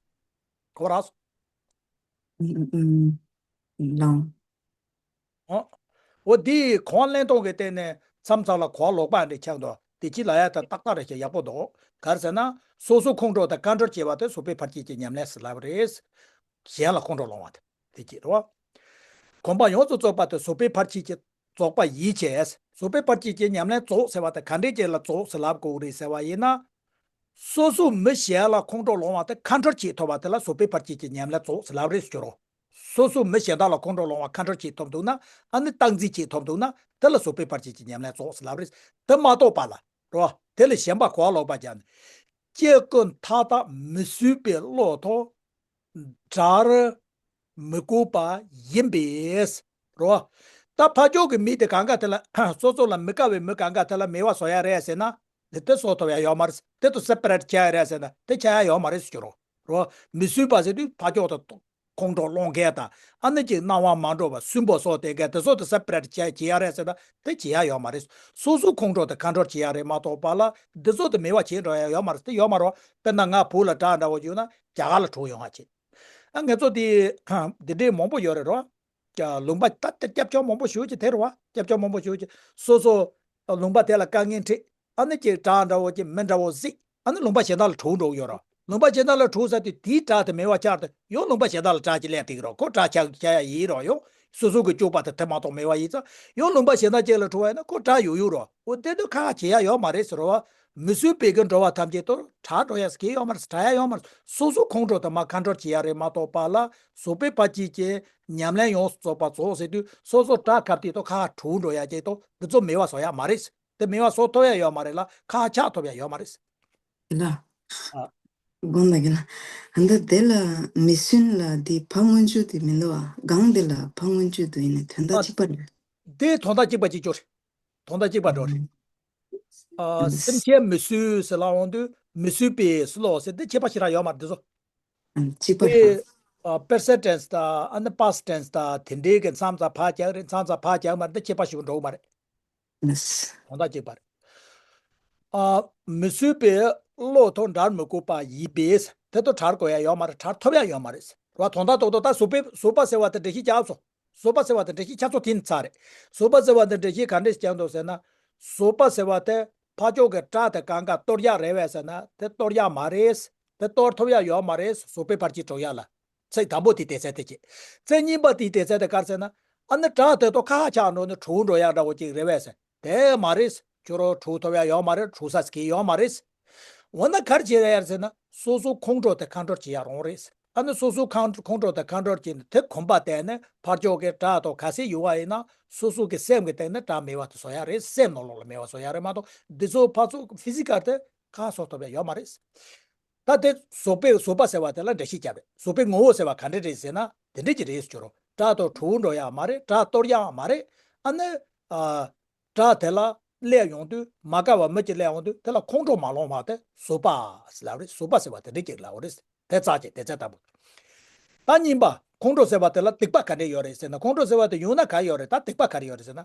གོ་ར། ཨུམ། ཨུམ། ལོང་། ཨོ། འོ་འདི་གོ་བ་ལེན་སྟངས་ཀྱི་སྟེང་ནས་མཚམས་མཚམས་ལ་གོ་བ་ལོག་པ་འདྲ་ཆགས་འདུག་དེ་ཅི་ལ་ཡ་ད་ཏག་ཏག་རེད་ཤག་ཡག་པོ་འདུག་ག་རེ་ཟེར་ན་སོ་སོ་ཁོང་ཁྲོ་དང་ཁ་འཕྲོར་བྱེད་པ་དེ་བཟོད་པའི་ཕར་ཕྱིན་གྱི་ཉམས་ལེན་ཟེར་ལབ་རེད། གཞན་ལ་ཁོང་ཁྲོ་སློང་བ་དེ་དེ་ཅི་རེད་བ། གོམས་པ་ཡོངས་སུ་རྫོགས་པ་དེ་བཟོད་པའི་ཕར་ཕྱིན་གྱི་རྫོགས་པ་ཡིས་བྱས། བཟོད་པའི་ཕར་ཕྱིན་གྱི་ཉམས་ལེན་རྫོགས་ཟེར་བ་དེ་ག་འདྲས་ཅིག་ལ་རྫོགས་ཟེར་ལབ་དགོས་རེད་ཟེར་བ་ཡིན་ན། སོ་སོ་མི་གཞན་ལ་ཁོང་ཁྲོ་སློང་བ་དེ་ཁ་འཕྲོར་བྱེད་ཐུབ་པ་དེ་ལ་བཟོད་པའི་ཕར་ཕྱིན་གྱི་ཉམས་ལེན་རྫོགས་ཟེར་ལབ་རེད་ཟེར་རོ། སོ་སོ་མི་གཞན་དག་ལ་ཁོང་ཁྲོ་སློང་བ་ཁ་འཕྲོར་བྱེད་ཐུབ་འདུག་ན། ཨ་ནི་སྟངས་འཛིན་བྱེད་ཐུབ་འདུག་ན་དེ་ལ་བཟོད་པའི་ཕར་ཕྱིན་གྱི་ཉམས་ལེན་རྫོགས་ཟེར་ལབ་རེད། དེ་མ་གཏོགས་པ་ལ་རོ། དེ་ལས་གཞན་པ་གོ་བ་ལོག་པ་སྦྱར་ནས། སྐྱེ་ཀུན་མཐའ་དག་མི་བཟོད་པའི་བློ་དང་། བྲལ་མི་དགོས་པ་ཡིན་པས། རོ། ད་ཕ་ཕྱོགས་ཀྱི་མི་དེ་གང་ག་དེ་ལ་སོ་སོ་ལ་མི་དགའ་བའི་མི་གང་ག་དེ་ལ་མོས་པ་བཟོ་ཡ་རེད་ཟེར་ན། དེ་དེ་བཟོ་ཐུབ་ཡ་ཡོད་མ་རེད། དེ་དུ་སེ་པ་རེ་ཊི་བྱ་ཡ་རེད་ཟེར་ན་དེ་བྱ་ཡ་ཡོད་མ་རེད་ཟེར་གྱི་རོ། རོ། མི་བཟོད་པ་ཟེར་དུས་ཕ་ཕྱོགས་དང་ཁོང་ཁྲོ་སློང་མཁན་དང་ཨ་ནི་ཅིག་སྣང་བ་མ་འགྲོ་བ་སུན་པོ་བཟོ་དེ་མཁན་དེ་ཚོ་དུ་སེ་པ་རེ་ཊི་བྱ་བྱེད་ཡ་རེད་ཟེར་ན་དེ་བྱེད་ཡ་ཡོད་མ་རེད། སོ་སོའི་ཁོང་ཁྲོ་དང་ཁ་འཕྲོར་བྱེད་ཡ་རེད་མ་གཏོགས་པ་ལ་འདི་ཚོ་དུ་མོས་པ་བྱེད་འགྲོ་ཡ་ཡོད་མ་རེད། དེ་ཡོད་མ་རེད་བ། དཔེར་ན་ང་བུ་ལ་དགྲ་འདྲ་བོ་བྱུང་ན་རྒྱ་གར་ལ་གྲོངས་ཡོང་བ་བྱེད། ཨ་ངེད་ཚོ་དེ་འདི་འདྲའི་མང་པོ་ཡོད་རེད་རོ། ཀྱ་ལུང་པ་ད་ལྟ་སྐྱབས་བཅོལ་མང་པོ་ཞེ་པོ་ཅིག་དེ་རེད་བ། སྐྱབས་བཅོལ་མང་པོ་ཞེ་པོ་ཅིག་སོ་སོ་ལུང་པ་དེ་ལ་དཀའ་ངལ་འཕྲད། ཨ་ནི་ཅིག་དགྲ་འདྲ་བོ་ཅིག་མི་འདྲ་བོ་གཟིགས། ཨ་ནི་ལུང་པ་གཞན་དག་ལ་གྲོངས་འགྲོ་གི་ཡོད་རེད། ལུང་པ་གཞན་དག་ལ་གྲོངས་ཚར་དུས་དེའི་དགྲ་དེ་མེད་པ་ཆགས་ཏེ་ཡང་ལུང་པ་གཞན་དག་ལ་དགྲ་ཅིག་སླེབས་བསྡད་ཀྱི་རེད། ཁོ་དགྲ་ཆགས་ཆགས་ཡ་ཡིན་རོགས། ཡང་སོ་སོ་གི་སྤྱོད་པ་དེ་དེ་མ་གཏོགས་མེད་པ་ཡིན་ཙང་ཡང་ལུང་པ་གཞན་དག་ཅིག་ལ་གྲོངས་པ་ཡིན་ན་ཁོ་དགྲ་ཡོད་ཡོད་རོགས། འོ་དེ་དུས་ཁག་ཁག་བྱེད་ཡ་ཡོད་མ་རེད་ཟེར་རོ། མི་བཟོད་པའི་གི་འགྲོ་བ་ཐམས་ཅད་དུ་དྲག་འགྲོ་ཡ་ཟེར་གྱི་ཡོད་མ་རེད། དྲག་ཡ་ཡོད་མ་རེད། སོ་སོ་ཁོང་ཁྲོ་དང་མ་ཁ་འཕྲོར་བྱེད་ཡ་རེད་མ་གཏོགས་པ་ལ་བཟོད་པའི་ཕར་ཕྱིན་གྱི་ཉམས་ལེན་ཡོངས་སུ་རྫོགས་པ་རྫོགས་ཟེར་དུས་སོ་སོ་དགྲ་ཁ་གཏད་དུ་ཁག་ཁག་གྲོངས་འགྲོ་ཡ་ཅིག་དང་འདི་ཚོ་མོས་པ་བཟོ་ཡ་མ་རེད། དེ་མོས་པ་བཟོ་ཐུབ་ཡ་ཡོད་མ་རེད་ལ་ཁག་ཆགས་ཐུབ་ཡ་ཡོད་མ་རེད། ལ། ཨ། དགོངས་དག་གི་ལ། ཨ་འདི་དེ་ལ་མི་སྲུན་ལ་འདི་ཕ་མངོན་སྤྱོད་དེ་མི་འདུག་ཨ། གང་དེ་ལ་ཕ་མངོན་སྤྱོད་དུ་ཡིན་ན་དོན་དག་ཨ། གཅིག་པ་རེད། དེ་དོན་དག་གཅིག་པ་གཅིག་ཅོ་རེད། དོན་དག་གཅིག་པ་འགྲོ་རེད། ཨ། ཨ། སེམས་ཅན་མི་སྲུན་ཟེར་ལ་འོང་དུས་མི་སྲུན་པའི་སྲུ་ལོ་ཟེར་དེ་ཁྱད་པར་ཞེ་དྲག་ཡོད་མ་རེད་དེ་ཚོ། ཨ། གཅིག་པ་རེད། དེ་ཨ། པེ་སེན་ཊེན་སི་དང་ཨ་ནི་པ་སི་ཊེན་སི་དང་དེ་འདྲའི་གི་མཚམས་མཚམས་ཕར་རྒྱག་རེད། མཚམས་མཚམས་ཕར་རྒྱག་མ་རེད། དེ་ཁྱད་པར་ཞེ་པོ་འགྲོ་གི་མ་རེད། ལགས། དོན་དག་གཅིག་པ་རེད། ཨ། མི་སྲུན་པའི་བློ་དང་བྲལ་མི་དགོས་པ་ཡིན་པས། དེ་དང་བྲལ་དགོས་ཡ་ཡོད་མ་རེད། བྲལ་ཐུབ་ཡ་ཡོད་མ་རེད། རེད་བ། དོན་དག་རྡོག་རྡོག་ད་བཟོད་པའི་བཟོད་པ་ཟེར་བ་དེ་འགྲེལ་བཤད་རྒྱབ་སོང་། བཟོད་པ་ཟེར་བ་དེ་འགྲེལ་བཤད་ཆ་ཚང་དེ་ནས་ཚར་རེད། བཟོད་པ་ཟེར་བ་དེ་འགྲེལ་བཤད་ག་འདྲས་རྒྱབ་འདུག་ཟེར་ན། བཟོད་པ་ཟེར་བ་དེ་ཕར་ཕྱོགས་ཀྱི་དགྲ་དེ་གང་ག་གཏོར་ཡག་རེད་པས་ཟེར་ན་དེ་གཏོར་ཡག་མ་རེད། དེ་གཏོར་ཐུབ་ཡ་ཡོད་མ་རེད། བཟོད་པའི་ཕར་ཕྱིན་འགྲོ་ཡ་ལ། ཚིག་དང་པོ་དེའི་དེ་ཚད་དེ་བྱེད། ཚིག་གཉིས་པ་དེའི་དེ་ཚད་དེ་ག་རེ་ཟེར་ན། ཨ་ནི་དགྲ་དེ་དང་ཁ་ཁ་ཆགས་འགྲོ་ནས་གྲོངས་འགྲོ་ཡག་འདྲ་བོ་ཅིག་རེད་པས་ཟེར། དེ་མ་རེད། ཁྱོད་རང་གྲོངས་ཐུབ་ཡ་ཡོད་མ་རེད། གྲོངས་ས་ཟེར་གྱི་ཡོད་མ་རེད། འོ་ན་ག་རེ་བྱེད་ཡ་ཡོད་ཟེར་ན་སོ་སོའི་ཁོང་ཁྲོ་དེ་ཁ་འཕྲོར་བྱེད་ཡ་རང་རེད། ཨ་ནི་སོ་སོའི་ཁང་ཁོང་ཁྲོ་དེ་ཁ་འཕྲོར་བྱེད་ནས་དེ་གོམས་པ་བསྟེན་ནས་ཕར་ཕྱོགས་ཀྱི་དགྲ་དང་ག་ཚད་ཡོད་པ་ཡིན་ན་སོ་སོ་གི་སེམས་ཀྱི་སྟེང་ནས་དགྲ་མེད་པ་དེ་བཟོ་ཡ་རེད། སེམས་ནང་ལོགས་ལ་མེད་པ་བཟོ་ཡ་རེད་མ་གཏོགས་འདི་ཚོ་ཕར་ཚུར་ཕི་ཟི་ཀལ་དེ་ཁ་བཟོ་ཐུབ་ཡ་ཡོད་མ་རེད། ད་དེ་བཟོད་པའི་བཟོད་པ་ཟེར་བ་དེ་ལ་འགྲེལ་བཤད་བརྒྱབ་པས། བཟོད་པའི་ངོ་བོ་ཟེར་བ་ག་འདྲ་རེད་ཟེར་ན་དེ་འདྲ་ཅིག་རེད་ཟེར་རོ། དགྲ་དང་གྲོངས་འགྲོ་ཡག་མ་རེད། དགྲ་གཏོར་ཡག་མ་རེད། ཨ་ནི། ཨ། དགྲ་དེ་ལ་སླེབས་ཡོང་དུས་མ་དགའ་བ་མི་གཅིག་སླེབས་ཡོང་དུས་དེ་ལ་ཁོང་ཁྲོ་མ་སློང་བ་དེ་བཟོད་པ་ཟེར་ལབ་རེད། བཟོད་པ་ཟེར་བ་དེ་འདྲ་ཅིག་ལབ་རེད། དེ་རྩ་ཆེ་དེ་ཚད་ལྟ་བུ། ད་གཉིས་པ་ཁོང་ཁྲོ་ཟེར་བ་དེ་ལ་སྡིག་པ་ག་འདྲ་ཡོད་རེད་ཟེར་ན་ཁོང་ཁྲོ་ཟེར་བ་དེ་ཡོང་ན་ག་ཡོད་རེད། ད་སྡིག་པ་ག་རེ་ཡོད་རེད་ཟེར་ན།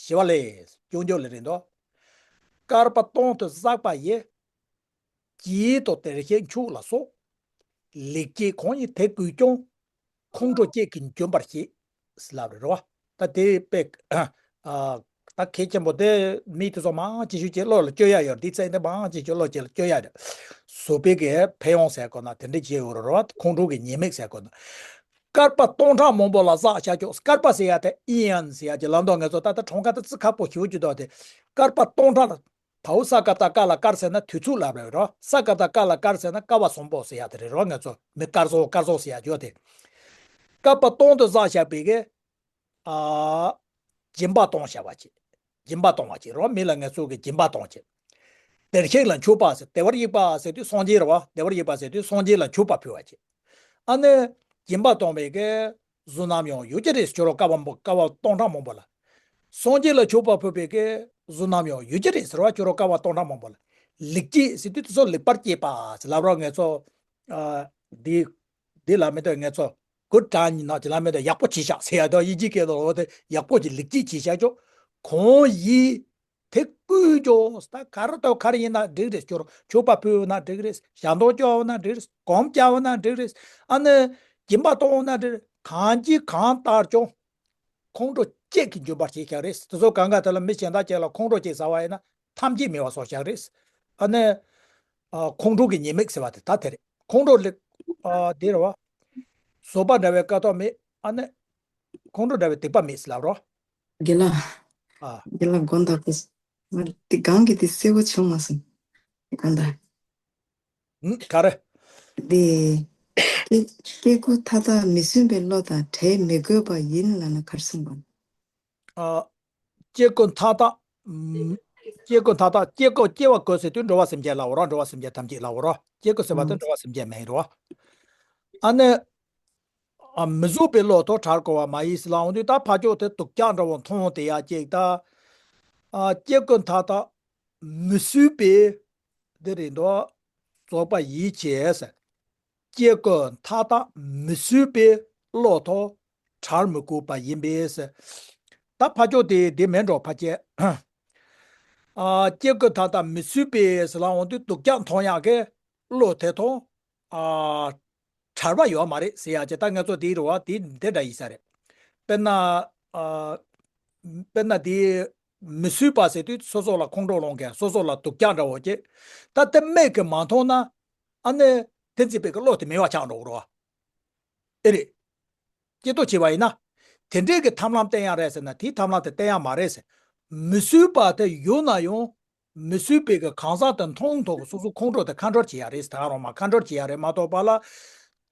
ཞི་བ་ལས་སྐྱོན་བརྗོད་ལས་རེད་འདུག་དཀར་པོ་སྟོང་དུ་བསགས་པ་ཡི། གྱིས་དང་དེར་ཤེས་འཁྱུག་ལ་སོགས། ལེགས་སྐྱེས་གང་ཡིན་དེ་ཀུན་ཀྱང་ཁོང་ཁྲོ་བཅས་ཀྱིས་འཇོམས་པར་བྱེད། ཟེར་ལབ་རེད་རོ། ད་དེ་དཔེ་ཨ་ད་གལ་ཆེན་པོ་དེ་མི་དེ་ཚོ་མང་ཆེ་ཤོས་ཀྱིས་བློ་ལ་བཅོལ་ཡ་ཡོད་རེད། དེ་ཚེ་འདི་མང་ཆེ་ཤོས་བློ་ལ་བཅོལ་ཡ་རེད། བཟོད་པའི་གི་ཕན་ཡོན་ཟེར་དགོས་ན་དེ་འདྲ་བྱས་ཡོད་རེད་རོ། ཁོང་ཁྲོ་གི་ཉེས་དམིགས་ཟེར་དགོས་ན། བསྐལ་པ་སྟོང་ཕྲག་མང་པོ་ལ་བསགས་བྱ་ཆོག་བསྐལ་པ་ཟེར་ཡ་དེ་ཨི་ཨན་ཟེར་ཡ་གྱི་ལམ་དུ་ང་ཚོ་ད་ལྟ་གྲངས་ཀ་དེ་ཙི་ཁག་པོ་ཞེ་པོ་ཅིག་འདུག་སྟེ། བསྐལ་པ་སྟོང་ཕྲག་ལ། དའོ་ས་ཀ་བཏགས་སྐ་ལ་སྐར་ཟེར་ན་དུས་ཚོད་ལབ་རེད་རོ། ས་ཀ་བཏགས་སྐ་ལ་སྐར་ཟེར་ན་སྐ་བ་བཟང་པོ་ཟེར་ཡ་དེ་རེད་རོ། ང་ཚོ་མི་སྐར་བཟང་སྐར་བཟང་ཟེར་ཡ་ཡོད་དེ། བསྐལ་པ་སྟོང་དུ་བསགས་བཞག་པའི་གི་ཨ། སྦྱིན་པ་གཏོང་བྱ་བ་བྱེད། སྦྱིན་པ་གཏོང་བ་བྱེད་རོ། མི་ལ་ངལ་རྩོལ་གྱི་སྦྱིན་པ་གཏོང་བྱེད། བདེར་གཤེགས་ལ་མཆོད་པ་ཟེར། བདེ་བར་གཤེགས་པ་ཟེར་དུས་སངས་རྒྱས་རེད་བ། བདེ་བར་གཤེགས་པ་ཟེར་དུས་སངས་རྒྱས་ལ་མཆོད་པ་ཕུལ་བ་བྱེད། ཨ་ནི། སྦྱིན་པ་གཏོང་བའི་གི་བཟོད་ནམ་ཡང་ཡོད་ཀྱི་རེད། ཁྱོད་རང་བསྐལ་པ་བསྐལ་པ་སྟོང་ཕྲག་མང་པོ་ལ། སངས་རྒྱས་ལ་མཆོད་པ་ཕུལ་བའི་གི་བཟོད་ནམ་ཡང་ཡོད་ཀྱི་རེད་ཟེར་བ། ཁྱོད་རང་བསྐལ་པ་སྟོང་ཕྲག་མང་པོ་ལ། ལེགས་སྐྱེས་ཟེར་དུས་དེ་ཚོ་ལེགས་པར་སྐྱེས་པ་ཟེར་ལབ་རོགས། ངེད་ཚོ། ཨ། འདི། འདི་ལ་མི་འདོད་ངེད་ཚོ། གུ་དྲང་ཉིན་ནག་ཅི་ལ་མི་འདོད་ཡག་པོ་བྱས་ཤག་ཟེར་ཡ་དོ་ཡིན་གཅིག་སྐད་དོ་འོ་དེ་ཡག་པོ་ཅིག་ལེགས་སྐྱེས་བྱས་ཤག་ཅོ། གང་ཡིན། དེ་ཀུན་ཀྱང་ད་ག་རེ་དང་ག་རེ་ཡིན་ན་འགྲིག་རེད། ཁྱོད་མཆོད་པ་ཕུལ་ན་འགྲིག་རེད། ཞལ་འདོན་བསྐྱལ་ན་འགྲིག་རེད། སྒོམ་བསྐྱལ་ན་འགྲིག་རེད། ཨ་ནི་སྦྱིན་པ་གཏོང་ན་འགྲིག་རེད། གང་ཅི་གང་ལྟར་ཀྱང་ཁོང་ཁྲོ་བཅས་ཀྱིས་འཇོམས་པར་བྱེད་ཀྱང་རེད། དེ་ཚོ་གང་ག་དེ་ལ་མི་གཞན་དག་ཅིག་ལ་ཁོང་ཁྲོ་བཅས་ཟ་བ་ཡིན་ན་ཐམས་ཅད་མེད་པ་བཟོ་ཀྱང་རེད། ཨ་ནི་ཨ། ཁོང་ཁྲོ་གི་ཉེས་དམིགས་ཟེར་བ་དེ་ད་དེ་རེད། ཁོང་ཁྲོ་ལེགས་ཨ། དེ་རེད་བ། བཟོད་པ་འདྲ་བའི་དཀའ་ཐོབ་མེད། ཨ་ནི་ཁོང་ཁྲོ་འདྲ་བའི་སྡིག་པ་མེད་ཟེར་ལབ་རོ། དགེ་ལགས། ཨ། དགེ་ལགས་དགོངས་དག་གོ། ང་དེ་གང་གི་དེ་གསལ་པོ་བྱུང་མ་སོང་། དགོངས་དག། ཨུམ། ག་རེ། དེ། སྐྱེ་སྐྱེ་རྒུ་མཐའ་དག་མི་བསྲུན་པའི་བློ་དང་བྲལ་མི་དགོས་པ་ཡིན་ལབ་ན་ག་རེ་གསུངས་པ། ཨ། སྐྱེ་རྒུ་མཐའ་དག་ཨུམ། སྐྱེ་རྒུ་མཐའ་དག་སྐྱེ་རྒུ་སྐྱེ་བ་དགོས་ཟེར་དུས་འགྲོ་བ་སེམས་ཅན་ལབ་རོ། འགྲོ་བ་སེམས་ཅན་ཐམས་ཅད་ལབ་རོ། སྐྱེ་རྒུ་ཟེར་བ་དེ་ཨུམ། འགྲོ་བ་སེམས་ཅན་མིན་རོ། ཨ་ནི། ཨ། མི་བཟོད་པའི་བློ་དང་བྲལ་དགོས་པ་མ་ཡིན་ཟེར་ལབ་འོང་དུས་ད་ཕ་ཕྱོགས་དེ་སྡུག་ཅག་འདྲ་བོ་མཐོང་དེ་ཡ་ཅིག་ད། ཨ། སྐྱེ་རྒུ་མཐའ་དག་མི་བསྲུན་པའི། འདི་རེད་འདུག་བཟོད་པ་ཡིད་བྱེད་ཟེར། སྐྱེ་རྒུ་མཐའ་དག་མི་བསྲུན་པའི་བློ་དང་བྲལ་མི་དགོས་པ་ཡིན་པས་ཟེར། ད་ཕ་ཕྱོགས་དེ་དེ་མིན་འགྲོ་ཕ་སྐྱེ། ཨ། སྐྱེ་རྒུ་མཐའ་དག་མི་བསྲུན་པའི་ཟེར་ལབ་འོང་དུས་སྡུག་ཅག་མཐོང་ཡག་གི་བློ་དེ་དང་། ཨ། བྲལ་བ་ཡོད་མ་རེད་ཟེར་ཡག་ཅིག་ད་ང་ཚོ་དེའི་རེ་བ་དེ་འདི་འདྲ་ཡིན་ས་རེད། དཔེར་ན། ཨ། དཔེར་ན་དེ་མི་བསྲུན་པ་ཟེར་དུས་སོ་སོ་ལ་ཁོང་ཁྲོ་སློང་མཁན་སོ་སོ་ལ་སྡུག་ཅག་འདྲ་བོ་ཅིག་ད་དེ་མིག་གིས་མ་མཐོང་ན། ཨ་ནི་དེ་འཛིན་པའི་གི་བློ་དེ་མེད་པ་ཆགས་འགྲོ་གི་རེད་བ། ཨེ་རེད། སྐྱེ་ལྟོ་བྱས་པ་ཡིན་ན། དེ་འདྲའི་གི་ཐབས་ལམ་བསྟེན་ཡག་རེད་ཟེར་ན་དེའི་ཐབས་ལམ་དེ་བསྟེན་ཡག་མ་རེད་ཟེར། མི་བསྲུན་པ་དེ་ཡོད་ན་ཡང་། མི་བསྲུན་པའི་གི་གང་ཟག་དེ་མཐོང་ཐོག་གི་སོ་སོ་ཁོང་ཁྲོ་དེ་ཁ་འགྲོལ་བྱེད་ཡག་རེད་ཟེར། ད་ག་རང་མ་ཁ་འགྲོལ་བྱེད་ཡག་རེད་མ་གཏོགས་པ་ལ།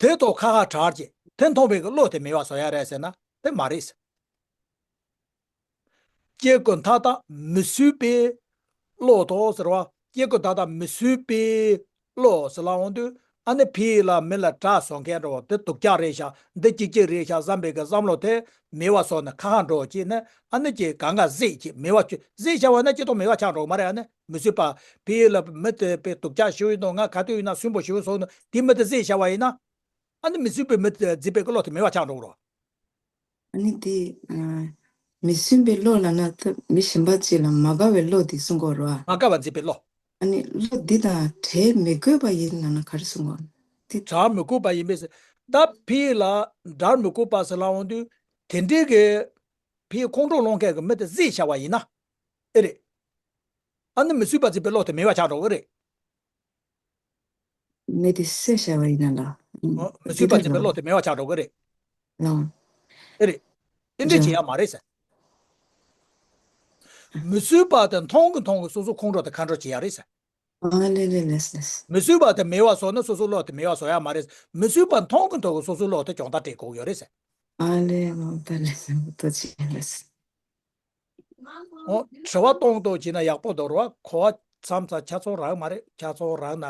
དེ་ཐོག་ཁ་ཁ་བྲལ་བྱེད་དེ་མཐོང་བའི་གི་བློ་དེ་མེད་པ་བཟོ་ཡག་རེད་ཟེར་ན་དེ་མ་རེད་ཟེར། སྐྱེ་རྒུ་མཐའ་དག་མི་བསྲུན་པའི་བློ་དང་ཟེར་བ། སྐྱེ་རྒུ་མཐའ་དག་མི་བསྲུན་པའི་བློ་ཟེར་ལབ་འོང་དུས་ཨ་ནི་ཕ་གི་ལ་མི་ལ་དགྲ་བཟོ་མཁན་འདྲ་བོ་འདི་སྡུག་ཅག་རེད་ཤག་འདི་སྐྱིད་སྐྱིད་རེད་ཤག་བསམ་པའི་གི་བསམ་བློ་དེ་མེད་པ་བཟོ་ནས་ཁ་ཁ་འགྲོ་བྱས་ནས་ཨ་ནི་ཀྱི་གང་ག་བཟེད་ཀྱི་མེད་པ་བཅོས་བཟེད་བྱ་བ་ན་སྐྱེ་ལྟོ་མེད་པ་ཆགས་འགྲོ་གི་མ་རེད། ཨ་ནི་མི་བསྲུན་པ་ཕ་གི་ལ་མི་དེ་དཔེ་སྡུག་ཅག་ཞིག་ཡིན་ནོ་ང་ག་དུས་ཡིན་ན་སུན་པོ་ཞིག་བཟོ་ནོ་དེ་མི་དེ་བཟེད་བྱ་བ་ཡིན་ན། ཨ་ནི་མི་བསྲུན་པའི་མི་དེ་འཛིན་པའི་གི་བློ་དེ་མེད་པ་ཆགས་འགྲོ་གི་རེད། ཨ་ནི་དེ། ཨ། མི་བསྲུན་པའི་བློ་ལབ་ན་ད་མི་གཞན་པ་ཅིག་ལ་མ་དགའ་བའི་བློ་དེ་གསུང་གི་རེད་བ། མ་དགའ་བ་འཛིན་པའི་བློ། ཨ་ནི་བློ་འདི་དང་བྲལ་མི་དགོས་པ་ཡིན་ལབ་ན་ག་རེ་གསུང་གི་རེད། དེ་བྲལ་མི་དགོས་པ་ཡིན་པས་ཟེར། ད་ཕ་གི་ལ་བྲལ་མི་དགོས་པ་ཟེར་ལབ་འོང་དུས་དེ་འདྲའི་གི་ཕ་གི་ཁོང་ཁྲོ་སློང་མཁན་གི་མི་དེ་བཟེད་བྱ་བ་ཡིན་ན། ཨེ་རེད། ཨ་ནི་མི་བསྲུན་པ་འཛིན་པའི་བློ་དེ་མེད་པ་ཆགས་འགྲོ་གི་རེད། མི་དེ་བསད་བྱ་བ་ཡིན་ན་ལ། ཨ། མི་བསྲུན་པ་འཛིན་པའི་བློ་དེ་མེད་པ་ཆགས་འགྲོ་གི་རེད། ལགས། ཨེ་རེད། དེ་འདྲ་བྱེད་ཡག་མ་རེད་ཟེར། མི་བསྲུན་པ་དེ་མཐོང་གི་མཐོང་གི་སོ་སོ་ཁོང་ཁྲོ་དེ་ཁ་འགྲོལ་བྱེད་ཡག་རེད་ཟེར། ཨ་ལེ་ལེ་ལེ་ལེ། མི་བསྲུན་པ་དེ་མེད་པ་བཟོ་ན་སོ་སོ་བློ་དེ་མེད་པ་བཟོ་ཡག་མ་རེད། མི་བསྲུན་པ་མཐོང་གི་མཐོང་གི་སོ་སོ་བློ་དེ་སྦྱོང་བརྡར་སྤྲད་དགོས་ཀྱི་ཡོད་རེད་ཟེར། ཨ་ལེ་ལོ་ད་ལེ་ལེ་ད་ཅི་ལེ། ཨོ། དྲི་བ་གཏོང་གཏོང་བྱས་ན་ཡག་པོ་འདུག་རོ། གོ་བ་མཚམས་མཚམས་ཆ་ཚང་རག་མ་རེད། ཆ་ཚང་རག་ན།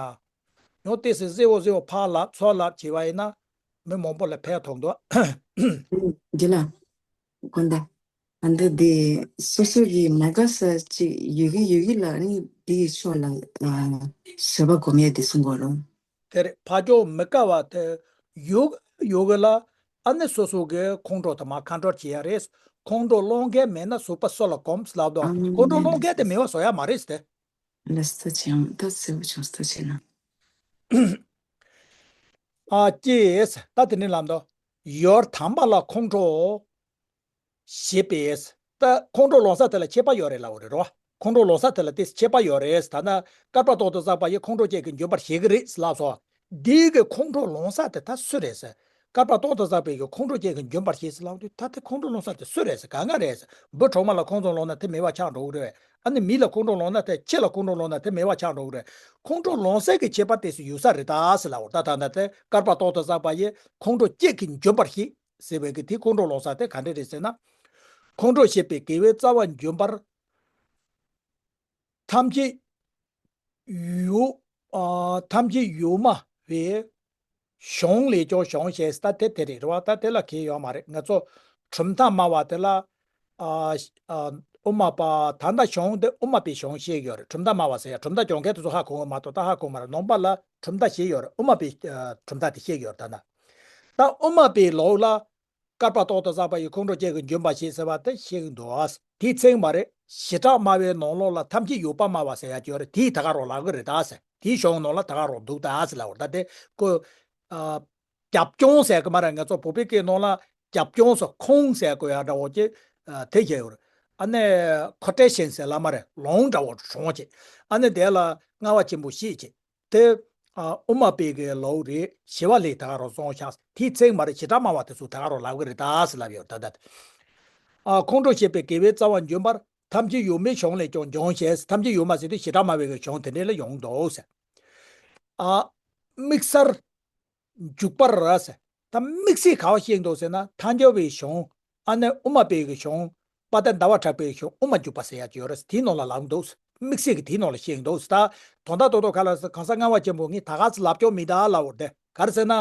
ཡང་ཏོག་ཙམ་གཟེར་བོ་གཟེར་བོ་ཕར་ལབ་ཚུར་ལབ་བྱས་པ་ཡིན་ན། མི་མང་པོ་ལ་ཕན་ཐོགས་འདུག་འདི་ལ། དགོན་བདག་ཨ་འདི་འདི་སོ་སོ་གི་མ་དགའ་ས་ཅིག་ཡོད་ཀྱི་ཡོད་ཀྱི་ལ་ནི་འདིའི་ཕྱོགས་ལ་ཨ་བཟོད་པ་སྒོམ་ཡས་འདི་གསུང་དགོས་རོ། དེར་ཕ་ཇོ་མི་དགའ་བ་དེ་ཡོད་ཡོད་གི་ལ། ཨ་ནི་སོ་སོ་གི་ཁོང་ཁྲོ་དེ་མར་ཁ་འགྲོལ་བྱེད་ཡ་རེད། ཁོང་ཁྲོ་སློང་མཁན་མེད་ན་བཟོད་པ་སུ་ལ་སྒོམ་ལབ་དོ། ཨ་ཁོང་ཁྲོ་སློང་མཁན་དེ་མེད་པ་བཟོ་ཡ་མ་རེད་དེ། ལས་ལྟ་ཅི་ཡང་ད་གསལ་པོ་བྱུང་ལྟ་བྱས་ན། ཨ་ཀྱེས་ད་དེ་ནི་ལམ་དུ་ཡོར་དམ་པ་ལ་ཁོང་ཁྲོ་ཞེས་པས། ད་ཁོང་ཁྲོ་ལངས་ས་དེ་ལ་ཁྱད་པར་ཡོད་རེད་ལབ་པ་རེད་རོ། ཁོང་ཁྲོ་ལངས་ས་དེ་ལ་དེ་ཁྱད་པར་ཡོད་རེད། ད་ན་བསྐལ་པ་ཏོག་ཏུ་བསགས་པ་ཡི་ཁོང་ཁྲོ་ཅན་གྱི་འབྱོན་པར་བྱེད་ཀྱི་རེད་ལབ་སོ། འདི་གི་ཁོང་ཁྲོ་ལངས་ས་དེ་ད་སུ་རེད་ཟེར། བསྐལ་པ་ཏོག་ཏུ་བསགས་པའི་གི་ཁོང་ཁྲོ་ཅན་གྱི་འབྱོན་པར་བྱེད་ཟེར་ལབ་དུས་ད་དེ་ཁོང་ཁྲོ་ལངས་ས་དེ་སུ་རེད་ཟེར། ག་ང་རེད་ཟེར། འབུ་གྲོག་མ་ལ་ཁོང་ཁྲོ་ལངས་ན་དེ་མེད་པ་ཆགས་འགྲོ་གི་རེད། ཨ་ནི་མི་ལ་ཁོང་ཁྲོ་ལངས་ན་དེ་ཁྱི་ལ་ཁོང་ཁྲོ་ལངས་ན་དེ་མེད་པ་ཆགས་འགྲོ་གི་རེད། ཁོང་ཁྲོ་ལངས་སའི་གི་ཁྱད་པར་དེ་སུ་ཡོད་ས་རེད་ད་ཟེར་ལབ་པ་རེད། ད་ད་ད་དེ་བསྐལ་པ་ཏོག་ཏུ་བསགས་པ་ཡི་ཁོང་ཁྲོ་ཅན་གྱི་འབྱོན་པར་བྱེད་ཟེར་བའི་གི་དེ་ཁོང་ཁྲོ་ལངས་ས་དེ་ག་འདྲ་རེད་ཟེར་ན། ཁོང་ཁྲོ་ཞེས་པའི་དགེ་བའི་རྩ་བ་འབྱོན་པར་ཐམས་ཅད་ཡོད། ཨ་ཐམས་ཅད་ཡོད་སྨྲ་བའི་གཞུང་ལས་ཀྱང་བྱུང་ཞེས། ད་དེ་དེ་རེད་རེད་བ། ད་དེ་ལ་ཁེལ་ཡོད་མ་རེད། ང་ཚོ་གྲུབ་མཐའ་སྨྲ་བ་དེ་ལ་ཨ་ཨ་དབུ་མ་པ་ད་ལྟ་གཞུང་དེ་དབུ་མ་པའི་གཞུང་བཤད་ཡོད་རེད། གྲུབ་མཐའ་སྨྲ་བ་ཟེར་ཡ་གྲུབ་མཐའ་སྦྱོང་མཁན་དེ་ཚོ་ཧ་གོ་གི་མ་གཏོགས་ད་ཧ་གོ་མ་རེད། ནང་པ་ལ་གྲུབ་མཐའ་བཤད་ཡོད་རེད། དབུ་མ་པའི་ཨ་གྲུབ་མཐའ་དེ་བཤད་ཡོད་རེད། ད་ན་ད་དབུ་མ་པའི་ལུགས་ལ། བསྐལ་པ་ཏོག་ཏུ་བསགས་པ་ཡི་ཁོང་ཁྲོ་ཅན་གྱི་འབྱོན་པར་བྱེད་ཟེར་བ་དེ་ཤེས་ཀྱི་འདུག་ཨ། དེའི་ཚིག་མ་རེད། བྱེ་བྲག་སྨྲ་བའི་ནང་ལོགས་ལ་ཐམས་ཅད་ཡོད་པར་སྨྲ་བ་ཟེར་ཡ་ཅིག་ཡོད་རེད། དེས་ད་ག་རང་ལབ་ཀྱི་རེད་ད་ཟེར། དེའི་གཞུང་ནང་ལ་ད་ག་རང་འདུག་ད་ཟེར་ལབ་པ་རེད། ད་དེ་ཁོ་ཨ་རྒྱབ་ལྗོངས་ཟེར་གི་མ་རེད། ང་ཚོ་བོད་པའི་སྐད་ནང་ལ་རྒྱབ་ལྗོངས་སུ་ཁུངས་ཟེར་དགོས་ཡ་འདྲ་བོ་ཅིག་ཨ་དེ་བྱས་ཡོད་རེད། ཨ་ནི་ཁོ་ཊེ་ཤན་ཟེར་ལབ་མ་རེད། ལུང་འདྲ་བོ་བྱུང་བྱས། ཨ་ནི་དེ་ལ་ལྔ་པ་ཆེན་པོ་བཤད་བྱས། དེ་ཨ་དབུ་མ་པའི་གི་ལུགས་རེད། ཞི་བ་ལྷས་ད་ག་རང་གསུངས་ཤག། དེའི་ཚིག་མ་རེད། བྱེ་བྲག་སྨྲ་བ་དེ་ཚོས་ད་ག་རང་ལབ་གི་རེད་ད་ཟེར་ལབ་ཡོད་ད་ད། ཨ་ཁོང་ཁྲོ་ཞེས་པའི་དགེ་བའི་རྩ་བ་འབྱོན་པར་ཐམས་ཅད་ཡོད་སྨྲའི་གཞུང་ལས་ཀྱང་འབྱུང་ཞེས། ཐམས་ཅད་ཡོད་སྨྲ་ཟེར་དུས་བྱེ་བྲག་སྨྲ་བའི་གི་གཞུང་དེ་འདྲས་ལ་ཡོང་འདུག་ཟེར། ཨ་དམིགས་བསལ་འཇུག་པར་ཟེར། ད་དམིགས་བསལ་ག་བ་བཤད་འདུག་ཟེར་ན་ཐལ་འགྱུར་བའི་གཞུང་། ཨ་ནི་དབུ་མ་པའི་གི་གཞུང་། དཔལ་ལྡན་ཟླ་བ་གྲགས་པའི་གཞུང་དབུ་མ་འཇུག་པ་ཟེར་ཡ་ཅིག་ཡོད་རེད། དེའི་ནང་ལ་ལབ་འདུག། དམིགས་བསལ་གྱི་དེའི་ནང་ལ་བཤད་འདུག། ད་དོན་དག་ཏོག་ཏོག་ག་ལ་ཟེར། གང་ཟག་ལྔ་པ་ཆེན་པོ་ངས་ད་ག་ཚོད་ལབ་ཀྱང་མི་གདའ་ལབ་པ་རེད། ག་རེ་ཟེར་ན།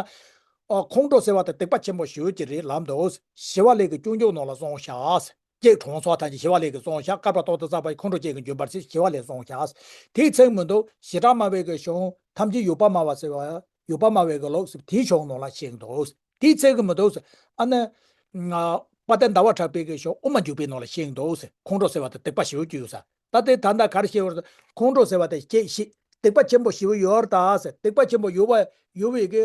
ཨོ་ཁོང་ཁྲོ་ཟེར་བ་དེ་སྡིག་པ་ཆེན་པོ་ཞེ་པོ་ཅིག་རེད་ལབ་འདུག། ཞི་བ་ལྷས་ཀྱི་སྐྱོན་བརྗོད་ནང་ལ་གསུངས་ཤག། ཅེས་གྲོང་ཚོ་ཐམས་ཅད་ཞི་བ་ལྷས་ཀྱིས་གསུངས་ཤག། བསྐལ་པ་ཏོག་ཏུ་བསགས་པ་ཡི་ཁོང་ཁྲོ་ཅན་གྱི་འབྱོན་པར་བྱེད་ཞི་བ་ལྷས་གསུངས་ཤག། དེའི་ཚིག་མི་འདུག། བྱེ་བྲག་སྨྲ་བའི་གི་གཞུང་ཐམས་ཅད་ཡོད་པར་སྨྲ་བ་ཟེར་བ། ཡོད་པར་སྨྲ་བའི་གི་ལུགས་ཟེར་དེའི་གཞུང་ནང་ལ་བཤད་འདུག། དེའི་ཚིག་གི་མི་འདུག་ཟེར། ཨ་ནི། ང་དཔལ་ལྡན་ཟླ་བ་གྲགས་པའི་གི་གཞུང་དབུ་མ་འཇུག་པའི་ནང་ལ་བཤད་འདུག་ཟེར། ཁོང་ཁྲོ་ཟེར་བ་དེ་སྡིག་པ་ཞེ་པོ་ཅིག་ཡོད་ས། ད་དེ་ད་ལྟ་ག་རེ་བཤད་ཡོད་རེད། ཁོང་ཁྲོ་ཟེར་བ་དེ་སྐྱེད་བྱེད་སྡིག་པ་ཆེན་པོ་ཞེ་པོ་ཡོད་རེད་ད་ཟེར། སྡིག་པ་ཆེན་པོ་ཡོད་པ་ཡོད་པའི་གི་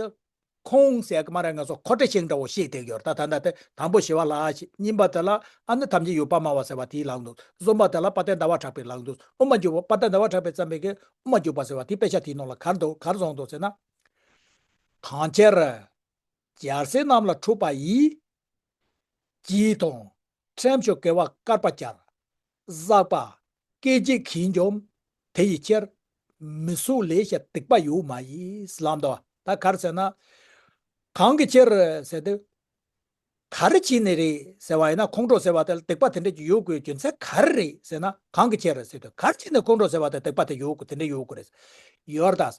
ཁུངས་ཟེར་གི་མ་རེད། ང་ཚོ་ཁོ་ཊེ་ཤན་འདྲ་བོ་བཤད་བསྡད་ཡོད་རེད། ད་ད་ད་དེ་དང་པོ་ཞི་བ་ལྷ་ཞེས། གཉིས་པ་དེ་ལ་ཨ་ནི་ཐམས་ཅད་ཡོད་པར་སྨྲ་བ་ཟེར་བ་དེའི་ལབ་འདུག། གསུམ་པ་དེ་ལ་དཔལ་ལྡན་ཟླ་བ་གྲགས་པའི་ལབ་འདུག། དབུ་མ་འཇུག་པ་དཔལ་ལྡན་ཟླ་བ་གྲགས་པས་བརྩམས་པའི་གི་དབུ་མ་འཇུག་པ་ཟེར་བ་དེའི་དཔེ་ཆ་དེའི་ནང་ལ་ག་རེ་འདུག། ག་རེ་གསུངས་འདུག་ཟེར་ན། གང་ཕྱིར་རྒྱལ་སྲས་རྣམས་ལ་འཁྲུལ་པ་ཡིས། བགྱིས་དང་ཁྲིམས་སུ་དགེ་བ་བསྐལ་པ་བསྐྱལ། བསགས་པ་སྐད་ཅིག་གིས་འཇོམས། དེ་ཡི་ཕྱིར། མི་བཟོད་ལས་བྱ་སྡིག་པ་ཡོད་མ་ཡིན། ལབ་འདུག། ད་ག་རེ་ཟེར་ན། གང་གི་ཕྱིར་ཟེར་དུས། ག་རེ་བྱས་ནས་རེད་ཟེར་བ་ཡིན་ན། ཁོང་ཁྲོ་ཟེར་བ་དེ་ལ་སྡིག་པ་དེ་འདྲ་ཅིག་ཡོད་དགོས་རྒྱུ་མཚན་ག་རེ་རེད་ཟེར་ན། གང་གི་ཕྱིར་ཟེར་དུས་ག་རེ་བྱས་ནས་ཁོང་ཁྲོ་ཟེར་བ་དེ་སྡིག་པ་དེ་ཡོད་དགོས། དེ་འདྲ་ཡོད་དགོས་རེད། ཡོད་རེད་ད།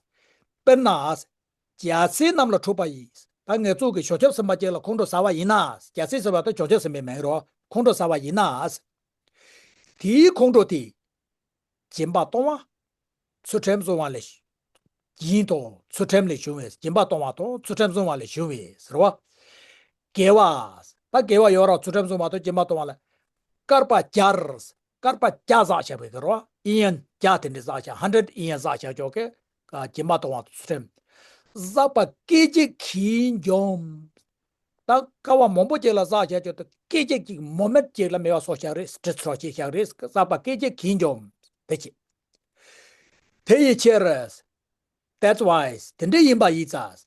དཔེར་ན། རྒྱལ་སྲས་རྣམས་ལ་འཁྲུལ་པ་ཡིས། ད་ངེད་ཚོ་གི་བྱང་ཆུབ་སེམས་དཔའ་ཅིག་ལ་ཁོང་ཁྲོ་ཟ་བ་ཡིན་ན། རྒྱལ་སྲས་ཟེར་བ་ད་བྱང་ཆུབ་སེམས་དཔའི་མིང་རོ། ཁོང་ཁྲོ་ཟ་བ་ཡིན་ན། དེའི་ཁོང་ཁྲོ་དེ། སྦྱིན་པ་གཏོང་བ། ཚུལ་ཁྲིམས་བསྲུང་བ་ལས། སྦྱིན་དང་ཚུལ་ཁྲིམས་ལས་བྱུང་བས། སྦྱིན་པ་གཏོང་བ་དང་ཚུལ་ཁྲིམས་བསྲུང་བ་ལས་བྱུང་བས་ཟེར་བ། དགེ་བ། ད་དགེ་བ་ཡོད་ར། ཚུལ་ཁྲིམས་བསྲུང་བ་དང་སྦྱིན་པ་གཏོང་བ་ལ། བསྐལ་པ་བསྐྱལ། བསྐལ་པ་བརྒྱ་བསགས་བྱ་བའི་གི་རོ། ཨི་ཡན་བརྒྱ་དེ་འདྲ་བསགས་བྱ། ཧན་ཌེ་རེཌ་ཨི་ཡན་བསགས་བྱ་ཅོག་གི་སྦྱིན་པ་གཏོང་བ་ཚུལ་ཁྲིམས། བསགས་པ་སྐད་ཅིག་གིས་འཇོམས། ད་དཀའ་བ་མང་པོ་ཅིག་ལ་བསགས་བྱ་ཅོག་ཏུ་སྐད་ཅིག་ཅིག་མོ་མེན་ཊི་ཅིག་ལ་མེད་པ་བཟོ་བྱ་རེད། ཌི་སི་ཊོ་རོའི་བྱེད་བྱ་རེད། བསགས་པ་སྐད་ཅིག་གིས་འཇོམས། དེ་བྱེད། དེ་ཡི་ཕྱིར། That's why། དེ་འདྲ་ཡིན་པ་ཡིན་ཙང་།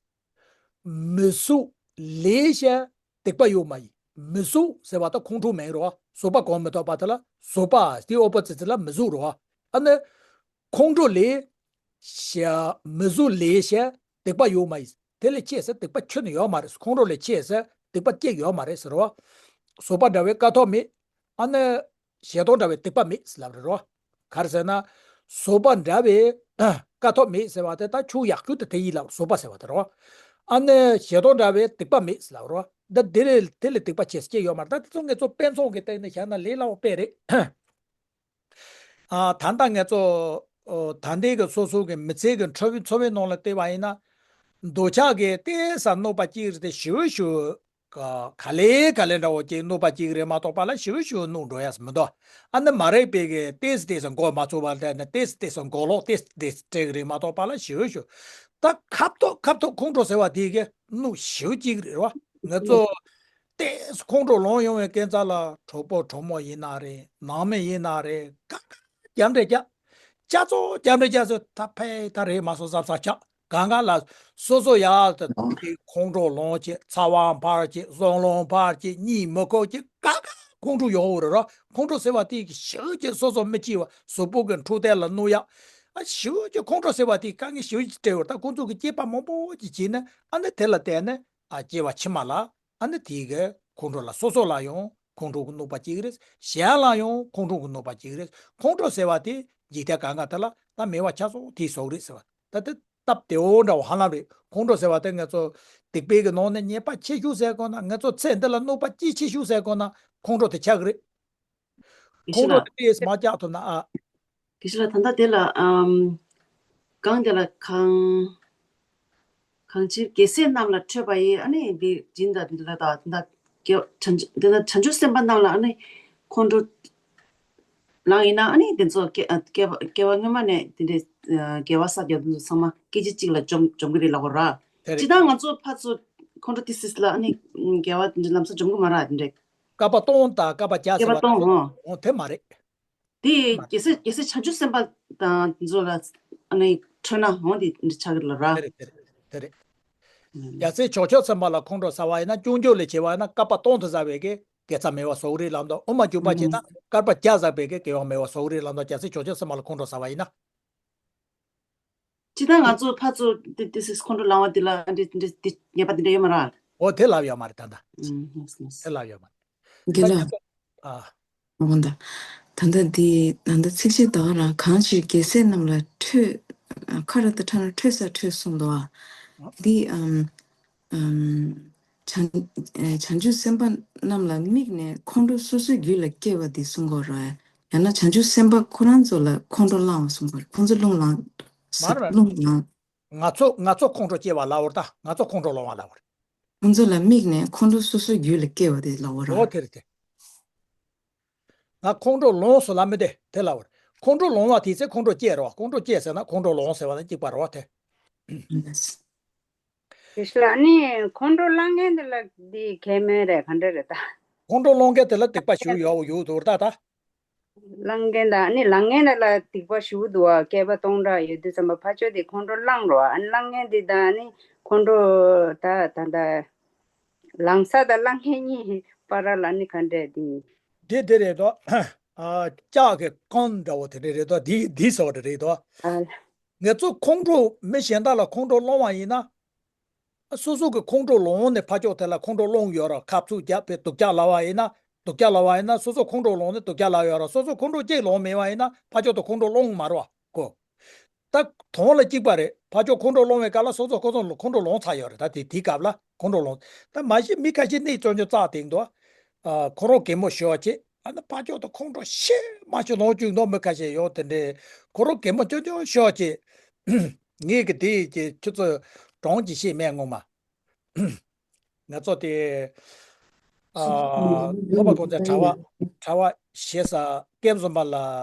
མི་བཟོད་ལས་བྱ་སྡིག་པ་ཡོད་མ་ཡིན། མི་བཟོད་ཟེར་བ་ད་ཁོང་ཁྲོ་མིང་རོ། བཟོད་པ་གང་མི་ཐོབ་པ་དེ་ལ་བཟོད་པ། དེའི་ཨོ་པོ་ཛིཊ་ལ་མི་བཟོད་རོ། ཨ་ནི་ཁོང་ཁྲོ་ལས་བྱ། མི་བཟོད་ལས་བྱ་སྡིག་པ་ཡོད་མ་ཡིན། དེ་ལས་ཆེ་ས་སྡིག་པ་ཁྱོན་ནས་ཡོད་མ་རེད། ཁོང་ཁྲོ་ལས་ཆེ་ས་སྡིག་པ་གཅིག་ཡོད་མ་རེད་ཟེར་རོ། བཟོད་པ་འདྲ་བའི་དཀའ་ཐུབ་མེད། ཨ་ནི། ཞེ་སྡང་འདྲ་བའི་སྡིག་པ་མེད་ཟེར་ལབ་རེད་རོ། ག་རེ་ཟེར་ན། བཟོད་པ་འདྲ་བའི་དཀའ་ཐུབ་མེད་ཟེར་བ་དེ་ད་ཆོས་ཡག་ཤོས་དེ་དེ་ཡིན་ལབ། བཟོད་པ་ཟེར་བ་དེ་རོ། ཨ་ནི་ཞེ་སྡང་འདྲ་བའི་སྡིག་པ་མེད་ཟེར་ལབ་རོ། ད་དེ་ལས་དེ་ལས་སྡིག་པ་ཆེ་ས་ཅི་ཡོད་མ་རེད། ད་དེ་ཚོ་ངེད་ཚོ་དཔེ་མཚོན་གྱི་སྟེང་ནས་བཤད་ན་ལས་སླ་བོ་དཔེ་རེད། ཨ་ད་ལྟ་ངེད་ཚོ་ཨོ་ད་ལྟའི་གི་སོ་སོ་གི་མི་ཚེ་གི་འཚོ་བའི་འཚོ་བའི་ནང་ལ་བལྟས་པ་ཡིན་ན། འདོད་ཆགས་ཀྱི་ལྟས་ས་གནོད་པ་གཅིག་རེད་དེ་ཞུ་ཞུ། ག་ལེ་ག་ལེ་འདྲ་བོ་ཅིག་གནོད་པ་གཅིག་རེད་མ་གཏོགས་པ་ལ་ཞུ་ཞུ་གནོད་འགྲོ་ཡ་མི་འདུག། ཨ་ནི་མ་རེད་པའི་གི་ལྟས་ལྟས་སུ་མགོ་མ་ཚོས་པ་ལ་ནི་ལྟས་ལྟས་སུ་མགོ་ལོག་ལྟས་ལྟས་སྤྲད་གི་རེད་མ་གཏོགས་པ་ལ་ཞུ་ཞུ། ད་ཁ་ཐོག་ཁ་ཐོག་ཁོང་ཁྲོ་ཟེར་བ་དེ་གི་ གནོད་ཞེ་པོ་ཅིག་རེད་བ། ང་ཚོ་ཏོག་ཙམ་ཁོང་ཁྲོ་ལངས་ཡོང་བའི་སྐབས་ལ་གྲོགས་པོ་གྲོགས་མོ་ཡིན་ན་རེད། ནང་མི་ཡིན་ན་རེད། ཀ་ཀ་རྒྱབ་འདྲེ་རྒྱབ། ཅག་ཚོ་རྒྱབ་འདྲེ་རྒྱབ་ཚོ་ད་ཕེ་ད་རེད་མ་སོང་བསམ་བསམ་ཆགས། གང་ག་ལ་སོ་སོ་ཡག་ཏུ་ཁོང་ཁྲོ་ལངས་བྱེད། ཚ་བ་འཕར་བྱེད། བསམ་བློ་འཕར་བྱེད། གཉིད་མི་ཁུག་བྱེད། ཀ་ཀ་ཁོང་ཁྲོ་ཡོང་བ་རེད་ར། ཁོང་ཁྲོ་ཟེར་བ་དེ་གི་ཞེ་པོ་ཅིག་སོ་སོ་མི་སྐྱིད་པ། གཟུགས་པོ་གི་འཕྲོད་བསྟེན་ལ་གནོད་ཡག་ཨ་ཞེ་པོ་ཅིག་ཁོང་ཁྲོ་ཟེར་བ་དེ་དཀའ་ངལ་ཞེ་པོ་ཅིག་སྤྲད་ཡོད་རེད། ད་ཁོང་ཚོ་གི་སྐྱེས་པ་མང་པོ་ཅིག་བྱས་ན་ཨ་ནི་དེ་ལ་བརྟེན་ནས་ཨ་སྐྱེས་པ་ཕྱི་མ་ལ་ཨ་ནི་དེ་གི་ཁོང་ཁྲོ་ལ་སོ་སོ་ལ་ཡང་ཁོང་ཁྲོ་གི་གནོད་པ་སྐྱེལ་གི་རེད། གཞན་ལ་ཡང་ཁོང་ཁྲོ་གི་གནོད་པ་སྐྱེལ་གི་རེད། ཁོང་ཁྲོ་ཟེར་བ་དེ་འཇིག་རྟེན་གང་ག་དེ་ལ་ད་མེད་པ་ཆགས་སོང་དེའི་བཟོ་གི་རེད་ཟེར་བ། ད་དེ་སྟབས་བདེ་བོ་འདྲ་བོ་ཧ་ལམ་རེད། ཁོང་ཁྲོ་ཟེར་བ་དེ་ང་ཚོ་སྡིག་པའི་གི་ནང་ནས་ཉེས་པ་ཆེ་ཤོས་ཟེར་དགོས་ན། ང་ཚོ་ཚེ་འདི་ལ་གནོད་པ་སྐྱེལ་ཆེ་ཤོས་ཟེར་དགོས་ན་ཁོང་ཁྲོ་དེ་ཆགས་གི་རེད། དགེ་བཤེས་ཁོང་ཁྲོ་ལགས། དེ་ཏོག་ཙམ་མ་བཅག་ཐུབ་ན་ཨ། དགེ་བཤེས་ལགས། ད་ལྟ་དེ་ལ་ཨམ། གང་དེ་ལ་གང་། གང་ཕྱིར་རྒྱལ་སྲས་རྣམས་ལ་ཁྲོས་པ་ཡི་ཨ་ནི་འདི་སྦྱིན་དང་འདི་ལ་དང་འདི་དགེ་བྱང་ཆུབ་འདི་ལ་བྱང་ཆུབ་སེམས་དཔའ་རྣམས་ལ་ཨ་ནི་ཁོང་ཁྲོ་ལངས་ཡིན་ན་ཨ་ནི་དེ་ཚོ་སྐྱེ་ཨ་སྐྱེ་བ་སྐྱེ་བ་སྔོན་མ་ནས་དེ་འདྲའི་ཨ་དགེ་བ་བསགས་རྒྱུ་དེ་ཚོ་ཚང་མ་སྐད་ཅིག་གཅིག་ལ་འཇོམས་འཇོམས་ཀྱི་རེད་ལབ་དགོས་ར། དེ་རེད། སྤྱིར་བཏང་ང་ཚོ་ཕར་ཚུར་ཁོང་ཁྲོ་ཏི་སིས་ལ་ཨ་ནི་དགེ་བ་དེ་འདྲ་ལམ་སང་འཇོམས་ཀྱི་མ་རེད་དེ་འདྲའི། བསྐལ་པ་སྟོང་དང་བསྐལ་པ་བརྒྱ་ཟེར་བ་དེ་ཚོ་འོང་དེ་མ་རེད། དེ་རྒྱལ་སྲས་རྒྱལ་སྲས་བྱང་ཆུབ་སེམས་དཔའ་དང་དེ་ཚོ་ལ་ཨ་ནི་ཁྲོས་ན་འོང་དེ་འདྲ་ཆགས་ཀྱི་ལ་ར། དེ་རེད་དེ་རེད་དེ་རེད། ཨུམ། རྒྱལ་སྲས་བྱང་ཆུབ་སེམས་དཔའ་ལ་ཁོང་ཁྲོ་ཟ་བ་ཡིན་ན་སྐྱོན་བརྗོད་ལས་བྱེད་པ་ཡིན་ན་བསྐལ་པ་སྟོང་དུ་ཟ་བའི་གི་དགེ་རྩ་མེད་པ་བཟོ་གི་རེད་ལབ་འདུག་དབུ་མ་འཇུག་པ་བྱེད་ན་ཨུམ། བསྐལ་པ་བརྒྱ་ཟ་བའི་གི་དགེ་བ་མེད་པ་བཟོ་གི་རེད་ལབ་འདུག་རྒྱལ་སྲས་བྱང་ཆུབ་སེམས་དཔའ་ལ་ཁོང་ཁྲོ་ཟ་བ་ཡིན་ན། སྤྱིར་བཏང་ང་ཚོ་ཕར་ཚུར་འདི་འདི་སིས་ཁོང་ཁྲོ་ལངས་པ་འདི་ལ་འདི་འདི་འདི་ཉེས་པ་འདི་འདྲ་ཡོད་མ་རེད། འོ་དེ་ལབ་ཡོད་མ་རེད་ད་ལྟ། ཨུམ། ལགས་སོ་ལགས་སོ། དེ་ལབ་ཡོད་མ་རེད། དགེ་ད་ལགས། ཁྱེད་ཚོ་ཨ། འོ་ད། ད་ལྟ་འདི་ད་ལྟ་ཚིགས་བཅད་ད་ག་རང་གང་ཕྱིར་རྒྱལ་སྲས་རྣམས་ལ་ཁྲོས། ཁ་ར་ད་ཁྲ་ན་ཁྲོས་ས་ཁྲོས་གསུངས་འདུག་ཨ། འདི་ཨམ། ཨམ། བྱང་ཨེ་བྱང་ཆུབ་སེམས་དཔའ་རྣམས་ལ་དམིགས་ནས་ཁོང་ཁྲོ་སོ་སོའི་རྒྱུད་ལ་སྐྱེ་བ་དེ་གསུང་གི་ཡོད་རེད། ཡང་ན་བྱང་ཆུབ་སེམས་དཔའ་ཁོ་རང་ཚོ་ལ་ཁོང་ཁྲོ་བསླང་བ་གསུང་གི་ཡོད་རེད། ཁོང་ཚོ་རླུང་ལངས། མ་རེད། རླུང་ལངས། ང་ཚོ་ང་ཚོ་ཁོང་ཁྲོ་སྐྱེ་བ་ལབ་པ་རེད་ད། ང་ཚོ་ཁོང་ཁྲོ་ལངས་པ་ལབ་པ་རེད། ཁོང་ཚོ་ལ་དམིགས་ནས་ཁོང་ཁྲོ་སོ་སོའི་རྒྱུད་ལ་སྐྱེ་བ་དེ་ལབ་པ་རེད། འོ་དེ་རེད་དེ། ང་ཁོང་ཁྲོ་ལངས་སོང་ལབ་མི་དེ་དེ་ལབ་པ་རེད། ཁོང་ཁྲོ་ལངས་པ་དེ་ཚེ་ཁོང་ཁྲོ་སྐྱེ་རེད་བ། ཁོང་ཁྲོ་སྐྱེ་ཟེར་ན་ཁོང་ཁྲོ་ལངས་ཟེར་བ་དང་གཅིག་པ་རེད་བ་དེ། དེ་ཤི་ལ་ནི་ཁོང་ཁྲོ་ལངས་མཁན་དེ་ལ་འདི་ཁས་མེད་རེད། ག་འདྲ་རེད་ད། ཁོང་ཁྲོ་ལངས་མཁན་དེ་ལ་སྡིག་པ་ཞེ་པོ་ཡོད་ཡོད་འདུག་ད་ད། ལངས་མཁན་དང་ནི་ལངས་མཁན་དེ་ལ་སྡིག་པ་ཞེ་པོ་འདུག་བ། བསྐལ་པ་སྟོང་ཕྲག་ཡོད་དུས་ཙམ་པ་ཕར་ཕྱོགས་དེ་ཁོང་ཁྲོ་ལངས་རོགས། ཨ་ནི་ལངས་མཁན་དེ་དང་ནི་ཁོང་ཁྲོ་ད་ད་ད་ལངས་ས་དང་ལངས་མཁན་གཉིས་བར་ལ་ནི་ག་འདྲ་དེ། དེ་དེ་རེད་དོ། ཨ་ལྕགས་ཀྱི་རྐང་འདྲ་བོ་དེ་འདྲ་རེད་དོ། དེ་དེ་ཟེར་བ་དེ་རེད་དོ། ཨ། ང་ཚོ་ཁོང་ཁྲོ་མི་གཞན་དག་ལ་ཁོང་ཁྲོ་སློང་བ་ཡིན་ན། སོ་སོ་གི་ཁོང་ཁྲོ་ལངས་ནས་ཕར་ཕྱོགས་དེ་ལ་ཁོང་ཁྲོ་སློང་ཡོད་ར། ཁ་ཚུགས་རྒྱབ་པའི་སྡུག་ཅག་ལབ་པ་ཡིན་ན། སྡུག་ཅག་ལབ་པ་ཡིན་ན་སོ་སོ་ཁོང་ཁྲོ་ལངས་ནས་སྡུག་ཅག་ལབ་ཡོད་ར། སོ་སོ་ཁོང་ཁྲོ་གཅིག་ལངས་མེད་པ་ཡིན་ན་ཕར་ཕྱོགས་དུ་ཁོང་ཁྲོ་སློང་མ་རེད་བ་ཀོ། ད་དོན་ལ་གཅིག་པ་རེད། ཕར་ཕྱོགས་ཁོང་ཁྲོ་སློང་བའི་སྐབས་ལ་སོ་སོ་ཁོ་ཚོ་ཁོང་ཁྲོ་ལངས་ཚར་ཡོད་རེད། ད་དེ་དེའི་སྐབས་ལ་ཁོང་ཁྲོ་ལངས། ད་མ་གཞི་མི་ཁ་ཤས་གནས་བཙོན་འཇོག་རྩ་དེང་དུ། ཨ་ཁོ་རང་གད་མོ་ཤོར་བྱས། ཨ་ནི་ཕར་ཕྱོགས་དུ་ཁོང་ཁྲོ་ཤི་མ་ཤི་ལངས་བཅུག་འདུག་མི་ཁ་ཤས་ཡོད་དེ་འདྲས། ཁོ་རང་གད་མོ་ཅོ་ཅོ་ཤོར་བྱས། ངས་གི་དེ་ཡི་ཁྱེད་ཚོ་གྲོང་གི་ཤེས་མེད་ངོ་མ། ང་ཚོ་དེ། ཨ་སློབ་པ་ཁོང་ཚོའི་གྲྭ་པ་གྲྭ་པ་བྱེད་ས་ཀེམ་བཟོ་མ་ལ་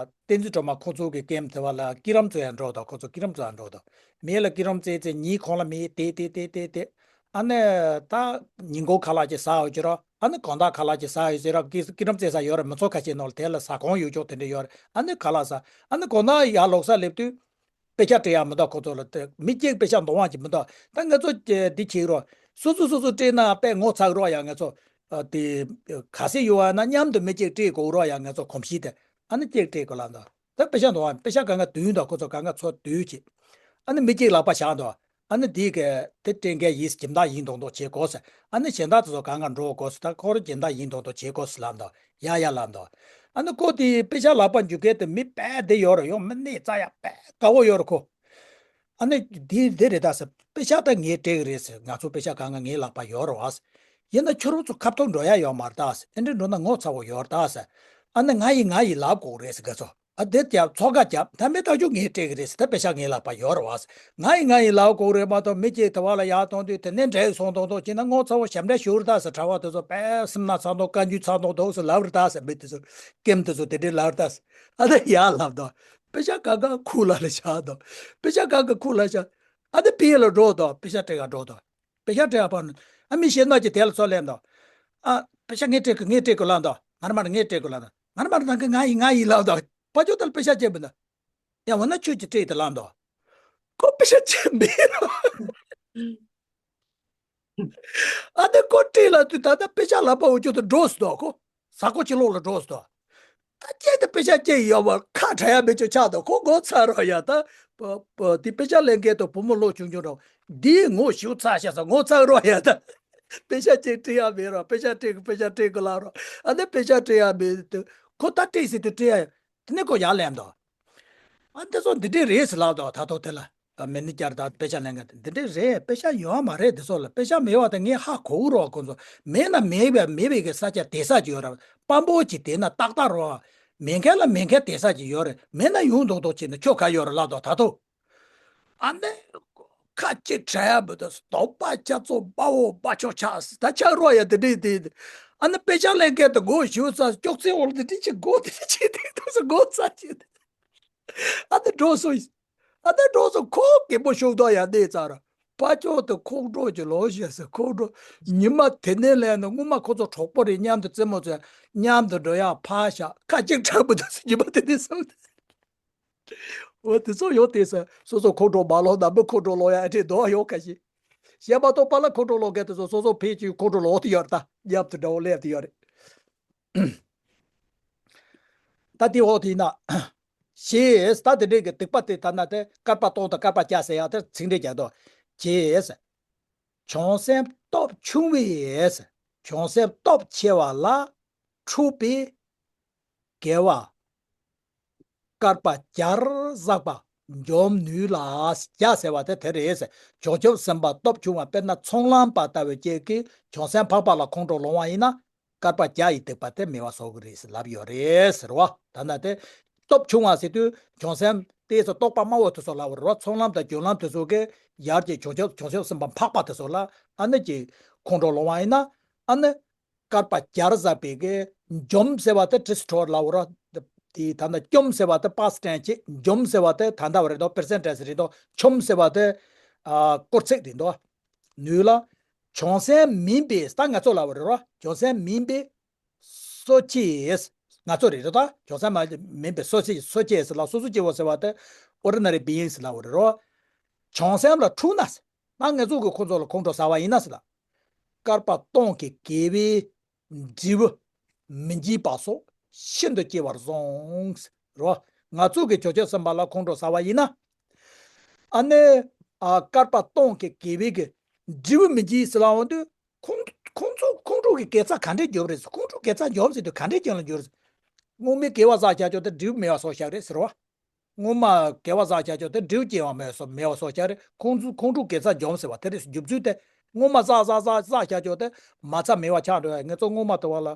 བསྟན་འཛིན་སྒྲོལ་མ་ཁོང་ཚོ་གི་ཀེམ་དེ་བ་ལ་ཀི་རམ་ཚོ་ཡང་འགྲོ་དང་། ཁོང་ཚོ་ཀི་རམ་ཚོ་ཡང་འགྲོ་དང་། མེ་ལ་ཀི་རམ་རྩེ་རྩེ་ཉིན་གང་ལ་མེ་དེ་དེ་དེ་དེ་དེ། ཨ་ནི་ད་ཉིན་གུང་ཁ་ལག་ཅིག་ཟ་འོ་ཅི་རོ། ཨ་ནི་གང་ལྟར་ཁ་ལག་ཅིག་ཟ་ཡོད་ཟེར་ར། ཀི་ཀི་རམ་རྩེ་ས་ཡོད་ར། མི་ཚོ་ཁ་ཤས་ནང་ལ་དེ་ལ་ཟ་ཁང་ཡོད་ཅོག་དེ་འདྲ་ཡོད་ར། ཨ་ནི་ཁ་ལག་ཟ། ཨ་ནི་གང་ལྟར་ཡར་ལོག་ས་སླེབས་དུས། དཔེ་ཆ་སྤྲད་ཡག་མི་འདུག་ཁོ་ཚོ་ལ་དེ་མི་གཅིག་དཔེ་ཆ་འདོན་དབང་ཅིག་མི་འདུག་ད་ང་ཚོ་འདི་བྱེད་རོགས། སོ་སོ་སོ་སོ་སྤྲད་ན་དཔེ་ངོ་ཚ་རོགས་ཡ། ང་ཚོ་ཨ་དེ་ག་ཚོད་ཡོད་ཨ་ན་མཉམ་དུ་མི་གཅིག་སྤྲད་དགོས་རོགས་ཡ། ང་ཚོ་གོམས་གཤིས་དེ་ཨ་ནི་གཅིག་སྤྲད་དགོས་ལབ་འདུག་ད་དཔེ་ཆ་འདོན་དབང་དཔེ་ཆ་གང་ག་བདུན་འདུག་ཁོ་ཚོ་གང་ག་ཚོ་བདུན་བྱེད། ཨ་ནི་མི་གཅིག་ལག་པ་བཞག་འདུག་ཨ་ནི་དེ་ག་དེ་སྤྲད་མཁན་ཡིན། སྦྱིན་བདག་ཡིན་མདོག་མདོག་བྱེད་དགོས་ཟེར། ཨ་ནི་གཞན་དག་དེ་ཚོ་གང་ག་འགྲོ་དགོས་ཟེར། ད་ཁོ་རང་སྦྱིན་བདག་ཡིན་མདོག་མདོག་བྱེད་དགོས་ཟེར་ལབ་འདུག་ཡ་ཡ་ལབ་འདུག་ཨ་ནི་ཁོ་དེ་དཔེ་ཆ་ལག་པ་འཇུ་མཁན་དེ་མི་དཔེ་བདེ་ཡོད་རེད། ཡང་མི་གནས་རྩ་ཡག་དཔེ་དགའ་བོ་ཡོད་རེད་ཁོ། ཨ་ནི་དེ་དེ་རེད་ད་ཟེར། དཔེ་ཆ་ད་ངས་སྤྲད་གི་རེད་ཟེར། ང་ཚོ་དཔེ་ཆ་གང་ག་ངའི་ལག་པ་ཡོད་རེད་བ་ཟེར། ཡིན་ན་ཁྱོད་རང་ཚོ་ཁ་ཐོར་འགྲོ་ཡ་ཡོད་མ་རེད་ད་ཟེར། ཨེ་འདྲ་འགྲོ་ན་ངོ་ཚ་བོ་ཡོད་རེད་ད་ཟེར། ཨ་ནི་ང་ཡི་ང་ཡི་ལབ་དགོས་རེད་ཟེར། ག་ཚོད། ཨ་དེ་རྒྱབ་ཚོགས་ཁ་རྒྱབ། ད་མི་ཐག་ཆོད་ངས་སྤྲད་ཀྱི་རེད་ཟེར། ད་དཔེ་ཆ་ངའི་ལག་པ་ཡོད་རེད་བ་ཟེར། ང་ཡི་ང་ཡི་ལབ་དགོས་རེད་མ་གཏོགས་མི་གཅིག་དེ་བ་ལ་ཡར་གཏོང་དུས་དེ་ནས་འདྲེ་སོང་གཏོང་གཏོང་བྱས་ན་ངོ་ཚ་བོ་ཞབས་འདྲེན་ཞུ་རེད་ད་ཟེར། གྲྭ་བ་དེ་ཚོ་དཔེ་སེམས་ན་ཚ་མདོག་བཀའ་འགྱུར་ཚ་མདོག་འདུག་ཟེར་ལབ་རེད་ད་ཟེར། མི་དེ་ཚོ་ཀེམ་དེ་ཚོ་དེ་འདྲས་ལབ་རེད་ད་ཟེར། ཨ་ད་ཡར་ལབ་དང་། དཔེ་ཆ་གང་ག་ཁུག་ལ་ལ་བཞག་དང་། དཔེ་ཆ་གང་ག་ཁུག་ལ་བཞག་ཨ་ད་པི་ཡེ་ལ་འགྲོ་དང་། དཔེ་ཆ་སྤྲད་ག་འགྲོ་དང་། པེ་ཤག་སྤྲད་ཡ་པ་ནི། ཨ་མི་གཞན་དག་ཅིག་དེ་ལ་ཚོ་ལབ་འདུག་ཨ་པེ་ཤག་ངས་སྤྲད་དགོས། ངས་སྤྲད་དགོས་ལབ་འདུག་ང་རང་མ་རེད། ངས་སྤྲད་དགོས་ལབ་འདུག་ང་རང་མ་རེད། ད་ངས་ང་ཡིན། ང་ཡིན་ལབ་འདུག་ཕར་ཕྱོགས་དེ་ལ་པེ་ཤག་སྤྲད་པ་འདུག་ཡ་འོ་ན་ཁྱོད་ཀྱིས་སྤྲད་དེ་ལབ་འདུག་ཁོ་པེ་ཤག་སྤྲད་མེད་རོ། ཨ་ནི་ཁོ་སྤྲད་ལབ་དུས་ད་ལྟ་པེ་ཤག་ལག་པ་འོ་ཅོག་ཏུ་འགྲོ་སོང་འདུག་ཁོ་གཟའ་འཁོར་ཕྱི་ལོགས་ལ་འགྲོ་སོང་འདུག་ད་ཁྱེད་དེ་པེ་ཤག་ཅིག་ཡོད་པར་ཁ་བྲལ་ཡ་མེད་ཅོག་ཆགས་འདུག་ཁོ་ངོ་ཚ་རོགས་ཡ། ད་པ་པ་དེ་པེ་ཤག་ལེན་མཁན་དང་བུ་མོ་ལོ་ཆུང་ཆུང་རོགས་འདིའི་ངོ་ཞིག་ཚ་ཤ་ས་ངོ་ཚ་རོགས་ཡ། ད་པེ་ཤག་ཅིག་སྤྲད་ཡ་མེད་རོགས། པེ་ཤག་སྤྲད་གི། པེ་ཤག་སྤྲད་གི་ལབ་རོགས། ཨ་ནི་པེ་ཤག་སྤྲད་ཡ་མེད་དུས་ཁོ་ད་སྤྲད་ཟེར་དུས་སྤྲད་ཡ་དེ་ནས་ཁོ་ཡར་ལེན་འདུག་ཨ་འདི་ཚོ་འདི་འདྲས་རེད་ཟེར་ལབ་འདུག་ད་ཐོག་དེ་ལ། ཨ་མེ་ནེ་ཇར་དང་པེ་ཤག་ལེན་མཁན་དེ་འདི་འདྲས་རེད། པེ་ཤག་ཡོད་མ་རེད། འདི་ཚོ་ལ་པེ་ཤག་མེད་པ་དེ་ངས་ཧ་གོ་གི་རོགས། ཁོང་ཚོ་མེད་ན་མེད་པའི་མེད་པའི་གི་ས་ཆ་དེ་ས་ཅིག་ཡོད་ར། དཔང་པོ་ཅིག་དེ་ན་ཏག་ཏག་རོགས། མེད་མཁན་ལ་མེད་མཁན་དེ་ས་ཅིག་ཡོད་རེད། མེད་ན་ཡོང་མདོག་མདོག་བྱས་ནས་ཁྱོད་ག་ཡོད་ར་ལབ་འདུག་ད་ཐོག་ཨ་ནི་ཁ་ཅིག་བྲལ་ཡ་མི་འདུག་སྟོང་པ་རྒྱ་མཚོ་དཔའ་བོ་དཔའ་མཆོག་ཆགས་ཟེར། ད་ཆགས་རོགས་ཡ་དེ་འདྲས་དེ། ཨ་ནི་པེ་ཤག་ལེན་མཁན་དེ་མགོ་ཞུ་ས་ཅོག་ཙེ་འོག་ལ་དེ་འདྲས་ཅིག་མགོ་དེ་འདྲས་ཅིག་དེ་འདུག་སེ་མགོ་ཚ་ཅིག་ཨ་ནི་འགྲོ་སོང་། ཨ་ནི་འགྲོ་སོང་། ཁོ་རྒན་པོ་ཤུགས་ཐོག་ཡ་གནས་ཚར། དཔའ་མཆོག་དེ་ཁོང་ཁྲོ་ཅིག་ལོག་བྱས་ཟེར། ཁོང་ཁྲོ་ཉི་མ་དེ་ནས་ལེན་ནས་སྔོན་མ་ཁོ་ཚོ་གྲོགས་པོ་རེད་མཉམ་དུ་རྩེད་མོ་རྩེ་མཉམ་དུ་འགྲོ་ཡ་ཕར་བཞག་ཁ་ཅིག་བྲལ་མི་འདུག་སེ་ཉི་མ་དེ་ནས་སོང་། འོ་དེ་ཚོ་ཡོད་དེ་ཟེར། སོ་སོ་ཁོང་ཁྲོ་མ་ལོག་ན་མི་ཁོང་ཁྲོ་ལོག་ཡ་ཨེ་འདྲས་འདུག་ཡོད་ཁ་ཤས། གཞན་མ་གཏོགས་པ་ལ་ཁོང་ཁྲོ་ལོག་མཁན་དེ་ཚོ་སོ་སོ་ཕལ་ཆེར་ཁོང་ཁྲོ་ལོག་དེ་ཡོད་རེད། ད་མཉམ་དུ་འདྲ་བོ་སླེབས་དེ་ཡོད་རེད། ད་དེ་འོག་དེ་ཡིན་ན། ཞེས་ད་དེ་འདྲས་ཀྱི་སྡིག་པ་དེ་ད་ན་དེ་བསྐལ་པ་སྟོང་དང་བསྐལ་པ་བརྒྱ་ཟེར་ཡ་དེ་ཚིག་འགྲེལ་རྒྱག་དོ། ཅེས། བྱང་སེམས་སྟོབས་ཆུང་བས། བྱང་སེམས་སྟོབས་ཆེ་བ་ལ་འཁྲུལ་པའི་དགེ་བ་བསྐལ་པ་བརྒྱར་བསགས་པ་འཇོམས་ནུས་ལ། བརྒྱ་ཟེར་བ་དེ་དེ་རེད། བྱང་ཆུབ་སེམས་དཔའ་སྟོབས་ཆུང་བ་དཔེར་ན་ཚོང་ལམ་པ་ལྟ་བུ་ཅིག་གིས་བྱང་སེམས་འཕགས་པ་ལ་ཁོང་ཁྲོ་ལོག་པ་ཡིན་ན། བསྐལ་པ་བརྒྱ་ཡི་སྡིག་པ་དེ་མེད་པ་བཟོ་གི་རེད་ཟེར་ལབ་ཡོད་རེད་ཟེར་བ། ད་ན་དེ་སྟོབས་ཆུང་བ་ཟེར་དུས་བྱང་སེམས་དེ་ཚོ་རྟོགས་པ་སྨྲ་བ་དེ་ཚོ་ལབ་རེད་བ། ཚོང་ལམ་དང་རྒྱུན་ལམ་དེ་ཚོ་གིས་ཡར་གྱི་བྱང་ཆུབ་བྱང་ཆུབ་སེམས་དཔའ་འཕགས་པ་དེ་ཚོ་ལ་ཨ་ནི་ཀྱི་ཁོང་ཁྲོ་ལོག་པ་ཡིན་ན། ཨ་ནི་བསྐལ་པ་བརྒྱར་བསགས་པའི་གི་འཇོམས་ཟེར་བ་དེ་བྲིས་ཐོར་ལབ་རེད་བ། དེ་ད་ལྟ་འཇོམས་ཟེར་བ་དེ་པ་སི་ཊེན་སི་བྱེད། འཇོམས་ཟེར་བ་དེ་ད་ལྟ་བ་རེད་དོ། པེར་སེན་ཊེ་སི་རེད་དོ། ཆོམས་ཟེར་བ་དེ་ཨ་སྐོར་ཚིག་རེད་དོ། ནུས་ལ། བྱང་སེམས་མིན་པའི་ད་ང་ཚོ་ལབ་པ་རེད་རོ། བྱང་སེམས་མིན་པའི་སོ་སྐྱེས། ང་ཚོ་རེད་རེད་ད། བྱང་སེམས་མ་མིན་པའི་སོ་སྐྱེས། སོ་སྐྱེས་ལ་སོ་སོ་སྐྱེ་བོ་ཟེར་བ་དེ་ཨོར་ཌི་ནེ་རི་བི་ཡིང་སི་ལབ་པ་རེད་རོ། བྱང་སེམས་ལ་འཁྲུལ་ན་ཟེར། ད་ང་ཚོ་གི་ཁོ་ཚོ་ལ་ཁོང་ཁྲོ་ཟ་བ་ཡིན་ན་ཟེར་ལ། བསྐལ་པ་སྟོང་གི་དགེ་བའི་འབྲས་བུ་མི་འཇིག་པ་སོགས་ཤིན་ཏུ་སྐྱེ་བར་བཟུང་། རོ། ང་ཚོ་གི་བྱང་ཆུབ་སེམས་དཔའ་ལ་ཁོང་ཁྲོ་ཟ་བ་ཡིན་ན། ཨ་ནི་ཨ་བསྐལ་པ་སྟོང་གི་དགེ་བའི་གི་འབྲས་བུ་མི་འཇིག་ཟེར་ལབ་འོང་དུས། ཁོང་ཁོང་ཚོ་ཁོང་ཁྲོ་གི་དགེ་རྩ་ག་འདྲས་འཇོམས་རེད་ཟེར། ཁོང་ཁྲོ་དགེ་རྩ་འཇོམས་ཟེར་དུས་ག་འདྲས་ཀྱང་ལ་འཇོམས་རེད་ཟེར། སྔོན་མའི་དགེ་བ་བསགས་བྱ་ཆོག་དེ་འབྲས་བུ་མེད་པ་སོགས་བཞག་རེད་ཟེར་བ། སྔོན་མ་དགེ་བ་བསགས་བྱ་ཆོག་དེ་འབྲས་བུ་སྐྱེ་བ་མེད་སོགས་མེད་པ་སོགས་བྱ་རེད། ཁོང་ཚོ་ཁོང་ཁྲོ་དགེ་རྩ་འཇོམས་ཟེར་བ་དེ་རེད་ཟེར། འཇོམས་ཚུལ་དེ་སྔོན་མ་བསགས་བསགས་བསགས་བསགས་བྱ་ཆོག་དེ་མ་ཚད་མེད་པ་ཆགས་འགྲོ་ཡ། ངེད་ཚོ་སྔོན་མ་དུ་བ་ལ་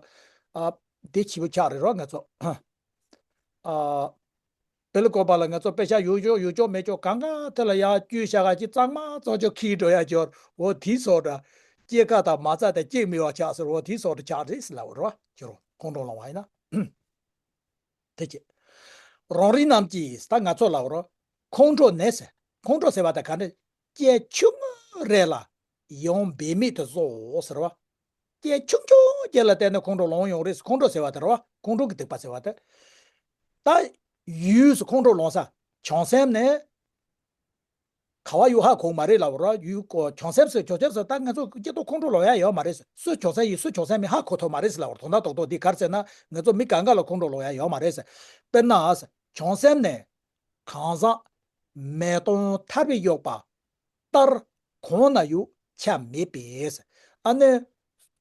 ཨ་དེ་བྱིས་པ་ཆགས་རེད་རོ། ངེད་ཚོ་ཨ་པེ་ལི་ཀོ་པ་ལ་ངེད་ཚོ་པེ་ཤག་ཡོད་ཆོག་ཡོད་ཆོག་མེད་ཆོག་གང་ག་དེ་ལ་ཡ་བཅུ་ཤ་ག་ཅིག་གཙང་མ་གཙང་ཆོག་ཁྱིལ་འགྲོ་ཡ་ཅོར་འོ་དེ་སོགས་འདྲ། སྐྱེ་ཁ་དང་མ་རྩ་དང་སྐྱེ་མེད་པ་ཆགས་ཟེར་འོ་དེ་སོགས་འདྲ་ཆགས་རེད་ཟེར་ལབ་རོ། ཁྱོད་རོ་ཁོང་ཁྲོ་ལངས་པ་ཡིན་ན། དེ་ཅི། རང་རིགས་རྣམས་ཀྱིས་ད་ང་ཚོ་ལབ་རོ། ཁོང་ཁྲོ་ནི་ཟེར། ཁོང་ཁྲོ་ཟེར་བ་དེ་ག་འདྲ། སྐད་ཆུང་ངུ་རེ་ལ་ཡང་འབད་མེད་དུ་བཟོ་ཟེར་བ། སྐད་ཆུང་ཆུང་ཅིག་ལ་བརྟེན་ནས་ཁོང་ཁྲོ་ལངས་ཡོང་རེད། ཁོང་ཁྲོ་ཟེར་བ་དེ་རེད་བ། ཁོང་ཁྲོ་གི་སྡིག་པ་ཟེར་བ་དེ། ད་ཡུལ་སུ་ཁོང་ཁྲོ་ལངས་ས་བྱང་སེམས་ནས། ག་བ་ཡོད་ཧ་གོ་མ་རེད་ལབ་རོ། ཡུལ་གོ་བྱང་སེམས་སུ་བྱང་སེམས་སུ་ད་ང་ཚོ་སྐྱེ་ཐོག་ཁོང་ཁྲོ་ལོག་ཡ་ཡོད་མ་རེད། སུ་བྱང་སེམས་ཡིན་སུ་བྱང་སེམས་མིན་ཧ་གོ་ཐུབ་མ་རེད་ལབ་རོ། དོན་དག་རྡོག་རྡོག་འདི་ག་རེ་ཟེར་ན་ང་ཚོ་མི་གང་ག་ལ་ཁོང་ཁྲོ་ལོག་ཡ་ཡོད་མ་རེད། དཔེར་ན་བྱང་སེམས་ནས་གང་ཟག་མེ་དོང་ཐར་པའི་གཡོག་པ་ལྟར་གང་ན་ཡོད་ཆ་མེད་པས། ཨ་ནི་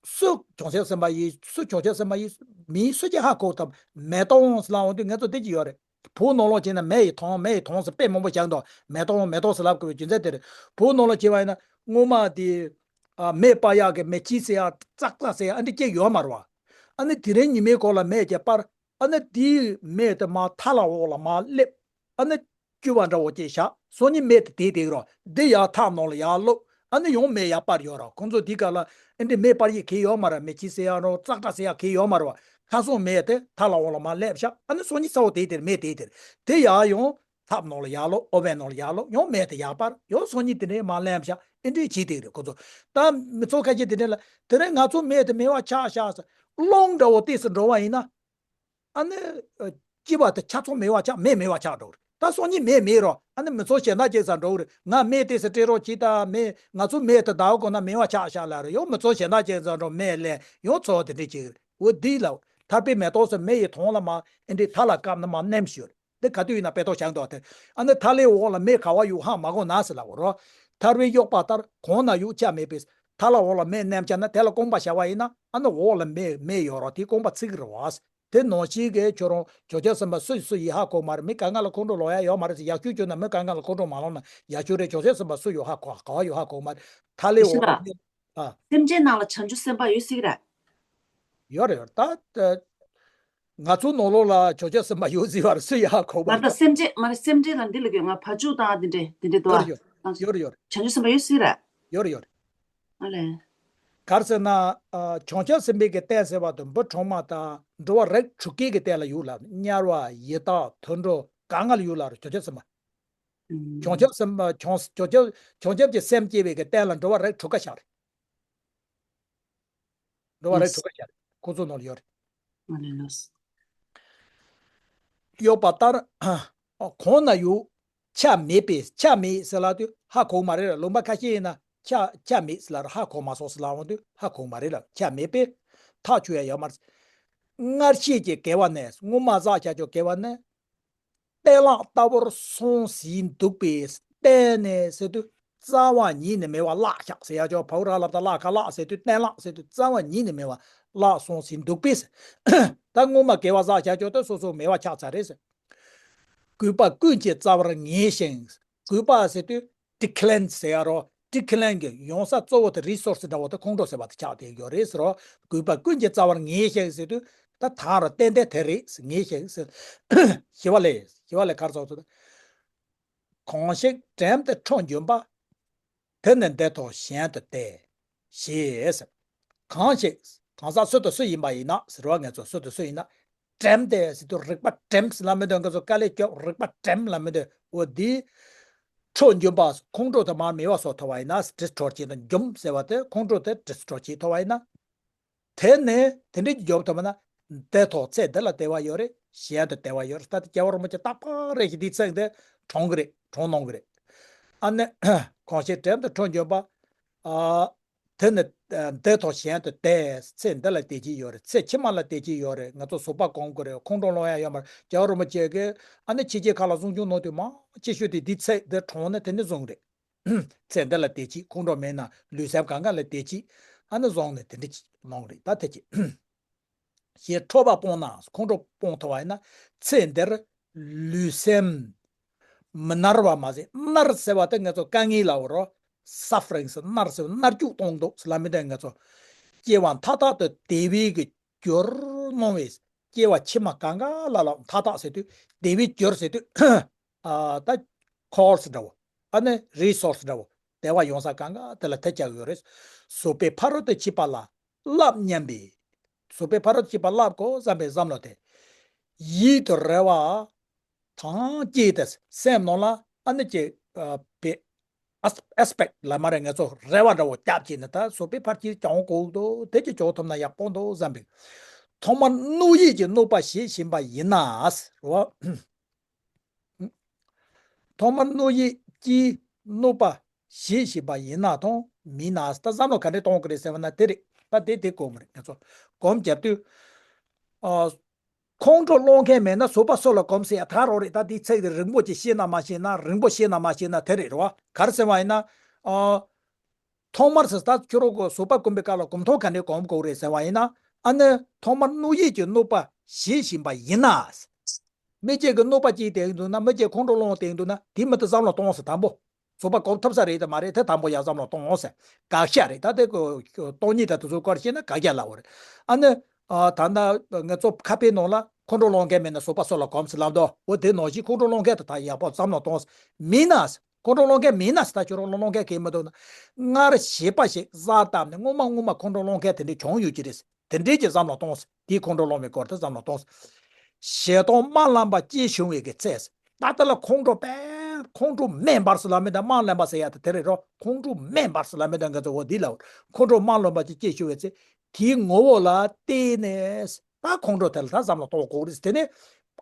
སུ་བྱང་ཆུབ་སེམས་དཔའ་ཡིན་སུ་བྱང་ཆུབ་སེམས་དཔའ་ཡིན་མིན་སུ་གཅིག་ཧ་གོ་ཐུབ། མེ་དོང་ཟེར་ལབ་འོང་དུས་ང་ཚོ་འདི་ཅི་ཡོད་རེད། བོད་ནང་ལོགས་ཕྱིན་ན་མེ་ཡི་དོང་མེ་ཡི་དོང་ཟེར་དཔེ་མང་པོ་བཞག་འདུག་མེ་དོང་མེ་དོང་ཟེར་ལབ་དགོས་པའི་རྒྱུ་མཚན་དེ་རེད། བོད་ནང་ལོགས་ཕྱིན་པ་ཡིན་ན་སྔོན་མ་དེ་ཨ་མེ་སྤར་ཡག་གི་མེ་ཁྱི་ཟེར་ཡག་ཙག་ཙག་ཟེར་ཡག་ཨ་འདི་སྐྱེ་ཡོད་མ་རེད་བ། ཨ་ནི་དེ་རིང་ཉི་མའི་གོང་ལ་མེ་ཅིག་སྤར། ཨ་ནི་དེའི་མེ་དེ་མར་ཐལ་འོག་ལ་མར་སླེབས། ཨ་ནི་སྐྱུར་བ་འདྲ་བོ་ཅིག་བཞག་སང་ཉིན་མེ་དེ་དེད་དེ་རོ། འདི་ཡར་ཐལ་ནང་ལ་ཡར་བླུགས། ཨ་ནི་ཡང་མེ་ཡར་སྤར་ཡོད་ར། ཁོང་ཚོ་དེའི་སྐབས་ལ་ཨ་འདི་མེ་སྤར་ཡག་གི་ཡོད་མ་རེད། མེ་ཁྱི་ཟེར་ཡག་རོ་ཙག་ཙག་ཟེར་ཡག་གི་ཡོད་མ་རེད་བ། ཁ་སང་མེ་དེ་ཐལ་འོག་ལ་མར་སླེབས་བཞག་ཨ་ནི་སང་ཉིན་ཚ་བོ་དེ་དེར་མེ་དེ་དེར་དེ་ཡར་ཡང་ཐབ་ནང་ལ་ཡར་བླུགས། ཨོ་བན་ནང་ལ་ཡར་བླུགས། ཡང་མེ་དེ་ཡར་སྤར། ཡང་སང་ཉིན་དེ་ནས་མར་སླེབས་བཞག་ཨེ་འདྲས་བྱེད་དེ་རེད་ཁོ་ཚོ། ད་མི་ཚོགས་ཁ་ཤས་དེ་འདྲས་ལ་དེ་རིང་ང་ཚོ་མེ་དེ་མེ་བ་ཆགས་ཤག་ཟེར། རླུང་འདྲ་བོ་ཏོག་ཙམ་འགྲོ་བ་ཡིན་ན། ཨ་ནི། ཨ། སྐྱིད་པ་དེ་ཆ་ཚང་མེ་བ་ཆགས། མེ་མེ་བ་ཆགས་འགྲོ་གི་རེད། ད་སང་ཉིན་མེ་མེད་རོགས། ཨ་ནི་མི་ཚོགས་གཞན་དག་ཅིག་ཚ་འགྲོ་གི་རེད། ང་མེ་ཏོག་ཙམ་སྤྲད་རོགས་གྱིས། ད་མེ་ང་ཚོ་མེ་དེ་ཟླ་བ་གོང་ན་མེ་བ་ཆགས་ཤག་ལབ་རེད། ཡང་མི་ཚོགས་གཞན་དག་ཅིག་ཚ་འགྲོ་མེ་ལེན། ཡང་ཚོགས་དེ་འདྲས་ཅིག་རེད། འོ་འདི་ལ་ཐར་པའི་མེ་ཏོག་ཟེར། མེ་ཡི་དོང་ལ་མ་ཨེ་འདྲས་ཐལ་ལ་བཀབ་ན་མ་མནན་ཞོར། འདི་ག་དུས་ཡིན་ན་དཔེ་ཏོག་བཞག་འདུག་དེ། ཨ་ནི་ཐལ་ལའི་འོག་ལ་མེ་ག་བ་ཡོད་ཧ་མ་གོ་ན་ཟེར་ལབ་རོགས། ཐར་པའི་གཡོག་པ་ལྟར་གང་ན་ཡོད་ཆ་མེད་པས། ཐལ་ལ་འོག་ལ་མེ་མནན་བྱས་ན་དེ་ལ་རྐང་པ་བཞག་པ་ཡིན་ན། ཨ་ནི་འོག་ལ་མེ་མེ་ཡོད་རོགས། དེའི་རྐང་པ་ཚིག་རེད་བ། དེ་ནང་བཞིན་གྱི་ཁྱོད་རང་བྱང་ཆུབ་སེམས་དཔའ་སུ་སུ་ཡིན་ཧ་གོ་མ་རེད། མི་ག་ང་ལ་ཁོང་ཁྲོ་ལངས་ཡ་ཡོད་མ་རེད་ཟེར། ཡག་ཤོས་བྱུང་ན་མི་ག་ང་ལ་ཁོང་ཁྲོ་མ་ལངས་ན་ཡག་ཤོས་རེད། བྱང་ཆུབ་སེམས་དཔའ་སུ་ཡོད་ཧ་གོ་ག་བ་ཡོད་ཧ་གོ་མ་རེད། ཐལ་ལའི་འོག་ལ་མེ། ཨ། སེམས་ཅན་ནང་ལ་བྱང་ཆུབ་སེམས་དཔའ་ཡོད་སྲིད་ཀྱི་རེད། ཡོད་རེད་ཡོད་རེད། ད་ད་ང་ཚོ་ནང་ལོགས་ལ་བྱང་ཆུབ་སེམས་དཔའ་ཡོད་སྲིད་པ་རེད། སུ་ཡིན་ཧ་གོ་མ་མ་རེད། རེད། ད་སེམས་ཅན་མ་རེད། སེམས་ཅན་ལ་འདི་ལ་གི་ང་བ་ཕྱུགས་དང་འདི་འདྲས་འདི་འདྲས་འདུག་ཡོད་རེད་ཡོད་རེད། ཨ། ཡོད་རེད་ཡོད་རེད། བྱང་ཆུབ་སེམས་དཔའ་ཡོད་སྲིད་ཀྱི་རེད། ཡོད་རེད་ཡོད་རེད། ཨ་ལས། ག་རེ་ཟེར་ན། ཨ། བྱང་ཆུབ་སེམས་དཔའི་གི་རྟེན་ཟེར་བ་དེ་འབུ་གྲོག་མ་དང་འགྲོ་བ་རིགས་དྲུག་གི་གི་རྟེན་ལ་ཡོད་ལ། དམྱལ་བ། ཡི་དྭགས། དུད་འགྲོ། ག་ང་ལ་ཡོད་ལ་རེད། བྱང་ཆུབ་སེམས་དཔའ། ཨུམ། བྱང་ཆུབ་སེམས་དཔའ་བྱང་བྱང་ཆུབ་བྱང་ཆུབ་ཀྱི་སེམས་སྐྱེ་བའི་གི་རྟེན་ལ་འགྲོ་བ་རིགས་དྲུག་ཀ་བཞག་རེད། འགྲོ་བ་རིགས་དྲུག་ཀ་བཞག་རེད། ཁོ་ཚོ་ནང་ལ་ཡོད་རེད། ཨ་ལས་ལགས། གཡོག་པ་ལྟར། ཨ། གང་ན་ཡོད་ཆ་མེད་པས། ཆ་མེད་ཟེར་ལབ་དུས་ཧ་གོ་མ་རེད་ལ། ལུང་པ་ཁ་ཤས་ཡིན་ན་ཆ་ཆ་མེད་ཟེར་ལབ་ར། ཧ་གོ་མ་སོང་ཟེར་ལབ་འོང་དུས་ཧ་གོ་མ་རེད་ལ། ཆ་མེད་པས་ཐག་ཆོད་ཡ་ཡོད་མ་རེད། སྔར་བཤད་ཀྱི་དགེ་བ་ནི། སྔོན་མ་བསགས་བྱ་ཆོག་དགེ་བ་ནི། གཏན་བརླག་ལྟ་བུར་སོང་ཟིན་འདུག་པས། གཏན་ནས་ཟེར་དུས་རྩ་བ་ཉིད་ནས་མེད་པ་བརླག་ཤག་ཟེར་ཡ་ཅོག་བའུ་ར་ལབ་ད་བརླག་ག་བརླག་ཟེར་དུས་གཏན་བརླག་ཟེར་དུས་རྩ་བ་ཉིད་ནས་མེད་པ་བརླག་སོང་ཟིན་འདུག་པས། ད་སྔོན་མ་དགེ་བ་བསགས་བྱ་ཅོག་དེ་སོ་སོ་མེད་པ་ཆགས་ཚར་རེད་ཟེར། གུས་པ་ཀུན་གྱི་རྩ་བར་ངེས་ཤིང་། གུས་པ་ཟེར་དུས་decline ཟེར་ཡ་རོ། decline གི་ཡོང་ས་གཙོ་བོ་དེ་resource འདྲ་བོ་དེ་ཁོང་ཁྲོ་ཟེར་བ་དེ་ཆགས་བསྡད་ཡོད་རེད་ཟེར་རོ། གུས་པ་ཀུན་གྱི་རྩ་བར་ངེས་ཤིང་ཟེར་དུས་ད་ཐང་རོ་ཏན་ཏན་དེ་རེད་ཟེར། ངེས་ཤིང་ཟེར། ཞི་བ་ལྷས། ཞི་བ་ལྷས་ག་རེ་ཟེར་བ་དེ། གང་ཞིག་དྲན་ཏེ་ཁྲོ་འཇོམས་པ། དེ་ནི་འདི་དང་གཞན་དུ་སྟེ། ཞེས། གང་ཞིག་གང་ཟག་སུ་དང་སུ་ཡིན་པ་ཡིན་ན་ཟེར་བ། ང་ཚོ་སུ་དང་སུ་ཡིན་ན། དྲན་ཏེ་ཟེར་དུས་རིག་པ་དྲན་ལབ་མི་འདུག་ང་ཚོ་དཀའ་ལས་སྐྱོབ། རིག་པ་དྲན་ལབ་མི་འདུག་འོ་འདི། ཁྲོ་འཇོམས་པ། ཁོང་ཁྲོ་དེ་མར་མེད་པ་བཟོ་ཐུབ་པ་ཡིན་ན། destroy བྱེད་དང་འཇོམས་ཟེར་བ་དེ་ཁོང་ཁྲོ་དེ་destroy བྱེད་ཐུབ་པ་ཡིན་ན། དེ་ནས་དེ་འདྲའི་འཇོམས་ཐུབ་པ་ན། དེ་ཐོག་ཚེ་འདི་ལ་བདེ་བ་ཡོད་རེད། གཞན་དུ་བདེ་བ་ཡོད་རེད། ད་ལྟ་རྒྱལ་བ་རིན་པོ་ཆེ་རྟག་པར་རེ་ཞིག་འདི་ཚིག་འདི་དྲངས་གི་རེད། དྲངས་གནང་གི་རེད། ཨ་ནི། གང་ཞིག་དྲན་ཏེ་ཁྲོ་འཇོམས་པ། ཨ། དེ་ནི་འདི་དང་གཞན་དུ་བདེ། ཚེ་འདི་ལ་བདེ་སྐྱིད་ཡོད་རེད། ཚེ་ཕྱི་མ་ལ་བདེ་སྐྱིད་ཡོད་རེད། ང་ཚོ་གཟུགས་པོ་གོམས་དགོས་རེད། ཁོང་ཁྲོ་ལངས་ཡ་ཡོད་མ་རེད། རྒྱལ་བ་རིན་པོ་ཆེ་གིས་ཨ་ནི་ཕྱི་རྒྱལ་ཁག་ལ་གསུང་ཆུང་གནང་དུས་མང་ཆེ་ཤོས་དེ་འདི་ཚིག་འདི་དྲངས་ནས་དེ་ནི་བཟུང་རེད། ཚེ་འདི་ལ་བདེ་སྐྱིད། ཁོང་ཁྲོ་མེད་ན་ལུས་སེམས་གང་ག་ལ་བདེ་སྐྱིད། ཨ་ནི་བཟུང་ནས་དེ་འདྲ་ཅིག་གནང་རེད། ད་དེ་ཅིག་ཞེས་ཁྲོ་བ་སྤོང་ན། ཁོང་ཁྲོ་སྤོང་ཐུབ་པ་ཡིན་ན། ཚེ་འདིར་ལུས་སེམས་མི་མནར་བ་མ་ཟད། མནར་ཟེར་བ་དེ་ང་ཚོ་དཀའ་ངལ་ལབ་རོ། suffering ཟེར། མནར་ཟེར་བ་མནར་གཅོད་གཏོང་འདུག་ཟེར་ལབ་མི་འདུག་ང་ཚོ་སྐྱེ་བ་མཐའ་དག་ཏུ་བདེ་བའི་གི་རྒྱུར་སྣང་བའི། སྐྱེ་བ་ཕྱི་མ་གང་ག་ལ་ལ་མཐའ་དག་ཟེར་དུས་བདེ་བའི་རྒྱུར་ཟེར་དུས། ཨ། ད་course འདྲ་བོ། ཨ་ནི་resource འདྲ་བོ། བདེ་བ་ཡོང་ས་གང་ག་དེ་ལ་ཐེ་བྱ་ཡོད་རེད། གཟུགས་པོའི་ཕ་རོལ་ཏུ་ཕྱིན་པ་ལ་བསླབ་སྙམ་པའི། གཟུགས་པོའི་ཕ་རོལ་ཏུ་ཕྱིན་པ་བསླབ་དགོས་བསམ་པའི་བསམ་བློ་དེ། ཡིད་དུ་རེ་བ་དང་བཅས་ཏེ་སེམས་ནང་ལ་ཨ་ནི་ཅིག་ཨ། པའི་aspect ལ་མ་རེད། ང་ཚོ་རེ་བ་འདྲ་བོ་བརྒྱབ་བྱས་ནས་ད་གཟུགས་པོའི་ཕར་ཕྱིན་བྱུང་དགོས་འདུག་དེ་ཅིག་བྱུང་ཐུབ་ན་ཡག་པོ་འདུག་བསམ་པའི། ཐོག་མར་བསྣོགས་ཡས་ཀྱི་བསྣོག་པ་བྱེད་བཞིན་པ་ཡིན་ན་རོ། ཐོག་མར་བསྣོགས་ཡས་ཀྱི་བསྣོག་པ་བྱེད་བཞིན་པ་ཡིན་ན་དང་མིན་ན། ད་བསམ་བློ་ག་འདྲས་གཏོང་གི་རེད་ཟེར་བ་ན་དེ་རེད། ད་དེ་དེ་གོ་མི་རེད། ང་ཚོ་སྒོམ་རྒྱབ་དུས། ཨ། ཁོང་ཁྲོ་སློང་མཁན་མེད་ན་གཟུགས་པོ་སུ་ལ་གོམས་ཟེར་ཡ་ད་རོགས་རེད། ད་དེའི་ཚིག་དེ་རིང་པོ་ཅིག་ཤེས་ན་མ་ཤེས་ན། རིང་པོ་ཤེས་ན་མ་ཤེས་ན་དེ་རེད་རོ། ག་རེ་ཟེར་བ་ཡིན་ན། ཨ། ཐོག་མར་ཟེར་ད་ཁྱོད་རང་གི་གཟུགས་པོ་གོམས་པའི་སྐབས་ལ་གོམས་སྟངས་ག་འདྲས་གོམས་དགོས་རེད་ཟེར་བ་ཡིན་ན། ཨ་ནི་ཐོག་མར་བསྣོགས་ཡས་ཀྱི་བསྣོག་པ་བྱེད་བཞིན་པ་ཡིན་ན། མི་གཅིག་གིས་བསྣོག་པ་བྱེད་བསྡད་འདུག་ན། མི་གཅིག་ཁོང་ཁྲོ་སློང་བསྡད་འདུག་ན། དེ་མི་དེ་བསམ་བློ་གཏོང་ཟེར་དང་པོ། གཟུགས་པོ་གོམས་ཐུབ་ས་རེད་དམ་མ་རེད་དེ་དང་པོ་ཡ་བསམ་བློ་གཏོང་ཟེར། དགག་བྱ་རེད། ད་དེ་གོ་སྟོང་ཉིད་དང་དེ་ཚོའི་སྐོར་བཤད་ན་དགག་བྱ་ལབ་པ་རེད། ཨ་ནི། ཨ། ད་ལྟ་ང་ཚོ་ཁ་དཔེའི་ནང་ལ་ཁོང་ཁྲོ་སློང་མཁན་མེད་ན་གཟུགས་པོ་སུ་ལ་གོམས་ཟེར་ལབ་འདུག་འོ་དེ་ནང་བཞིན་ཁོང་ཁྲོ་སློང་མཁན་དེ་ད་ཡག་པོ་བསམ་བློ་གཏོང་ཟེར། མིན་ན་ཁོང་ཁྲོ་སློང་མཁན་མིན་ན་ཟེར། ད་ཁྱོད་རང་སློང་མཁན་གང་ཡང་མི་འདུག་ན། སྔར་ཞེ་པོ་ཞིག་གཟར་བཏབ་ནས་སྔོན་མ་སྔོན་མ་ཁོང་ཁྲོ་སློང་མཁན་དེ་འདྲས་བྱུང་ཡོད་ཀྱི་རེད། དེ་འདྲས་ཀྱི་བསམ་བློ་གཏོང་ཟེར། དེའི་ཁོང་ཁྲོ་སློང་བའི་སྐོར་དེ་བསམ་བློ་གཏོང་ཟེར། ཞེ་སྡང་དམར་ལམ་པ་སྐྱེས་བྱུང་བའི་གི་ཚེ་ཟེར། ད་ལྟ་ལ་ཁོང་ཁྲོ་དཔེ་ ཁོང་ཁྲོ་མེད་པར་སུ་ལ་མེད་དང་དམངས་ལེན་པ་ཟེར་ཡ་ད་དེ་རེད་རོ། ཁོང་ཁྲོ་མེད་པར་སུ་ལ་མེད་དང་ག་ཚོད་འོ་འདི་ལ་འོ་ཁོང་ཁྲོ་དམངས་ལོན་པ་ཅིག་སྐྱེ་ཤོར་བའི་ཚེ། དེའི་ངོ་བོ་ལ་བལྟས་ནས་ད་ཁོང་ཁྲོ་དེ་ལ་ད་བསམ་བློ་གཏོང་དགོས་རེད། དེ་ནས་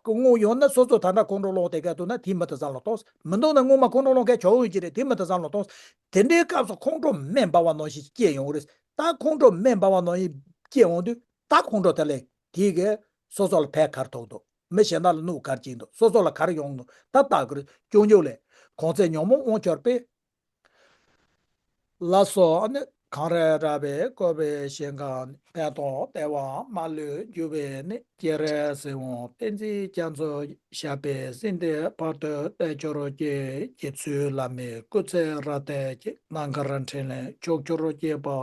དངོས་ཡོང་ན་སོ་སོ་ད་ལྟ་ཁོང་ཁྲོ་སློང་བསྡད་མཁན་འདུག་ན་དེ་མི་ད་བསམ་བློ་གཏོང་། མི་འདུག་ན་སྔོན་མ་ཁོང་ཁྲོ་སློང་མཁན་བྱུང་ཡོད་ཀྱི་རེད། དེ་མི་ད་བསམ་བློ་གཏོང་། དེ་འདྲའི་སྐབས་སུ་ཁོང་ཁྲོ་མེད་པ་བ་ནང་བཞིན་སྐྱེ་ཡོང་རེད། ད་ཁོང་ཁྲོ་མེད་པ་བ་ནང་བཞིན་སྐྱེ་འོང་དུས་ད་ཁོང་ཁྲོ་དེ་ལས་དེ་གས་སོ་སོ་ལ་ཕན་ག་རེ་ཐོགས་འདུག་མི་གཞན་དག་ལ་གནོད་ག་རེ་བྱས་འདུག་སོ་སོ་ལ་ག་རེ་ཡོང་འདུག་ད་ལྟ་གི་རེད། སྐྱོན་བརྗོད་ལས་གོང་ཚད་ཉོན་མོངས་དབང་འབྱོར་པས། ལ་སོགས་ནི། གང་རེ་རབ་པའི་བཀོད་པའི་ཞིང་ཁམས་ནི། ཕན་དང་བདེ་བ་མ་ལུས་རྒྱུ་བས་ནི། སྤྱན་རས་གཟིགས་དབང་བསྟན་འཛིན་རྒྱ་མཚོ་ཞབས་པད་སྲིད་མཐའི་བར་དུ་བརྟན་གྱུར་ཅིག་རྗེ་བཙུན་བླ་མའི་སྐུ་ཚེ་རབ་བརྟན་ཅིག་རྣམ་དཀར་འཕྲིན་ལས་ཕྱོགས་བཅུར་རྒྱས་པ།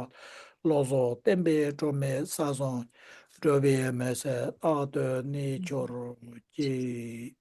བློ་བཟང་བསྟན་པའི་སྒྲོན་མེ་ས་གསུམ་འགྲོ་བའི་མུན་སེལ་རྟག་ཏུ་གནས་གྱུར་ཅིག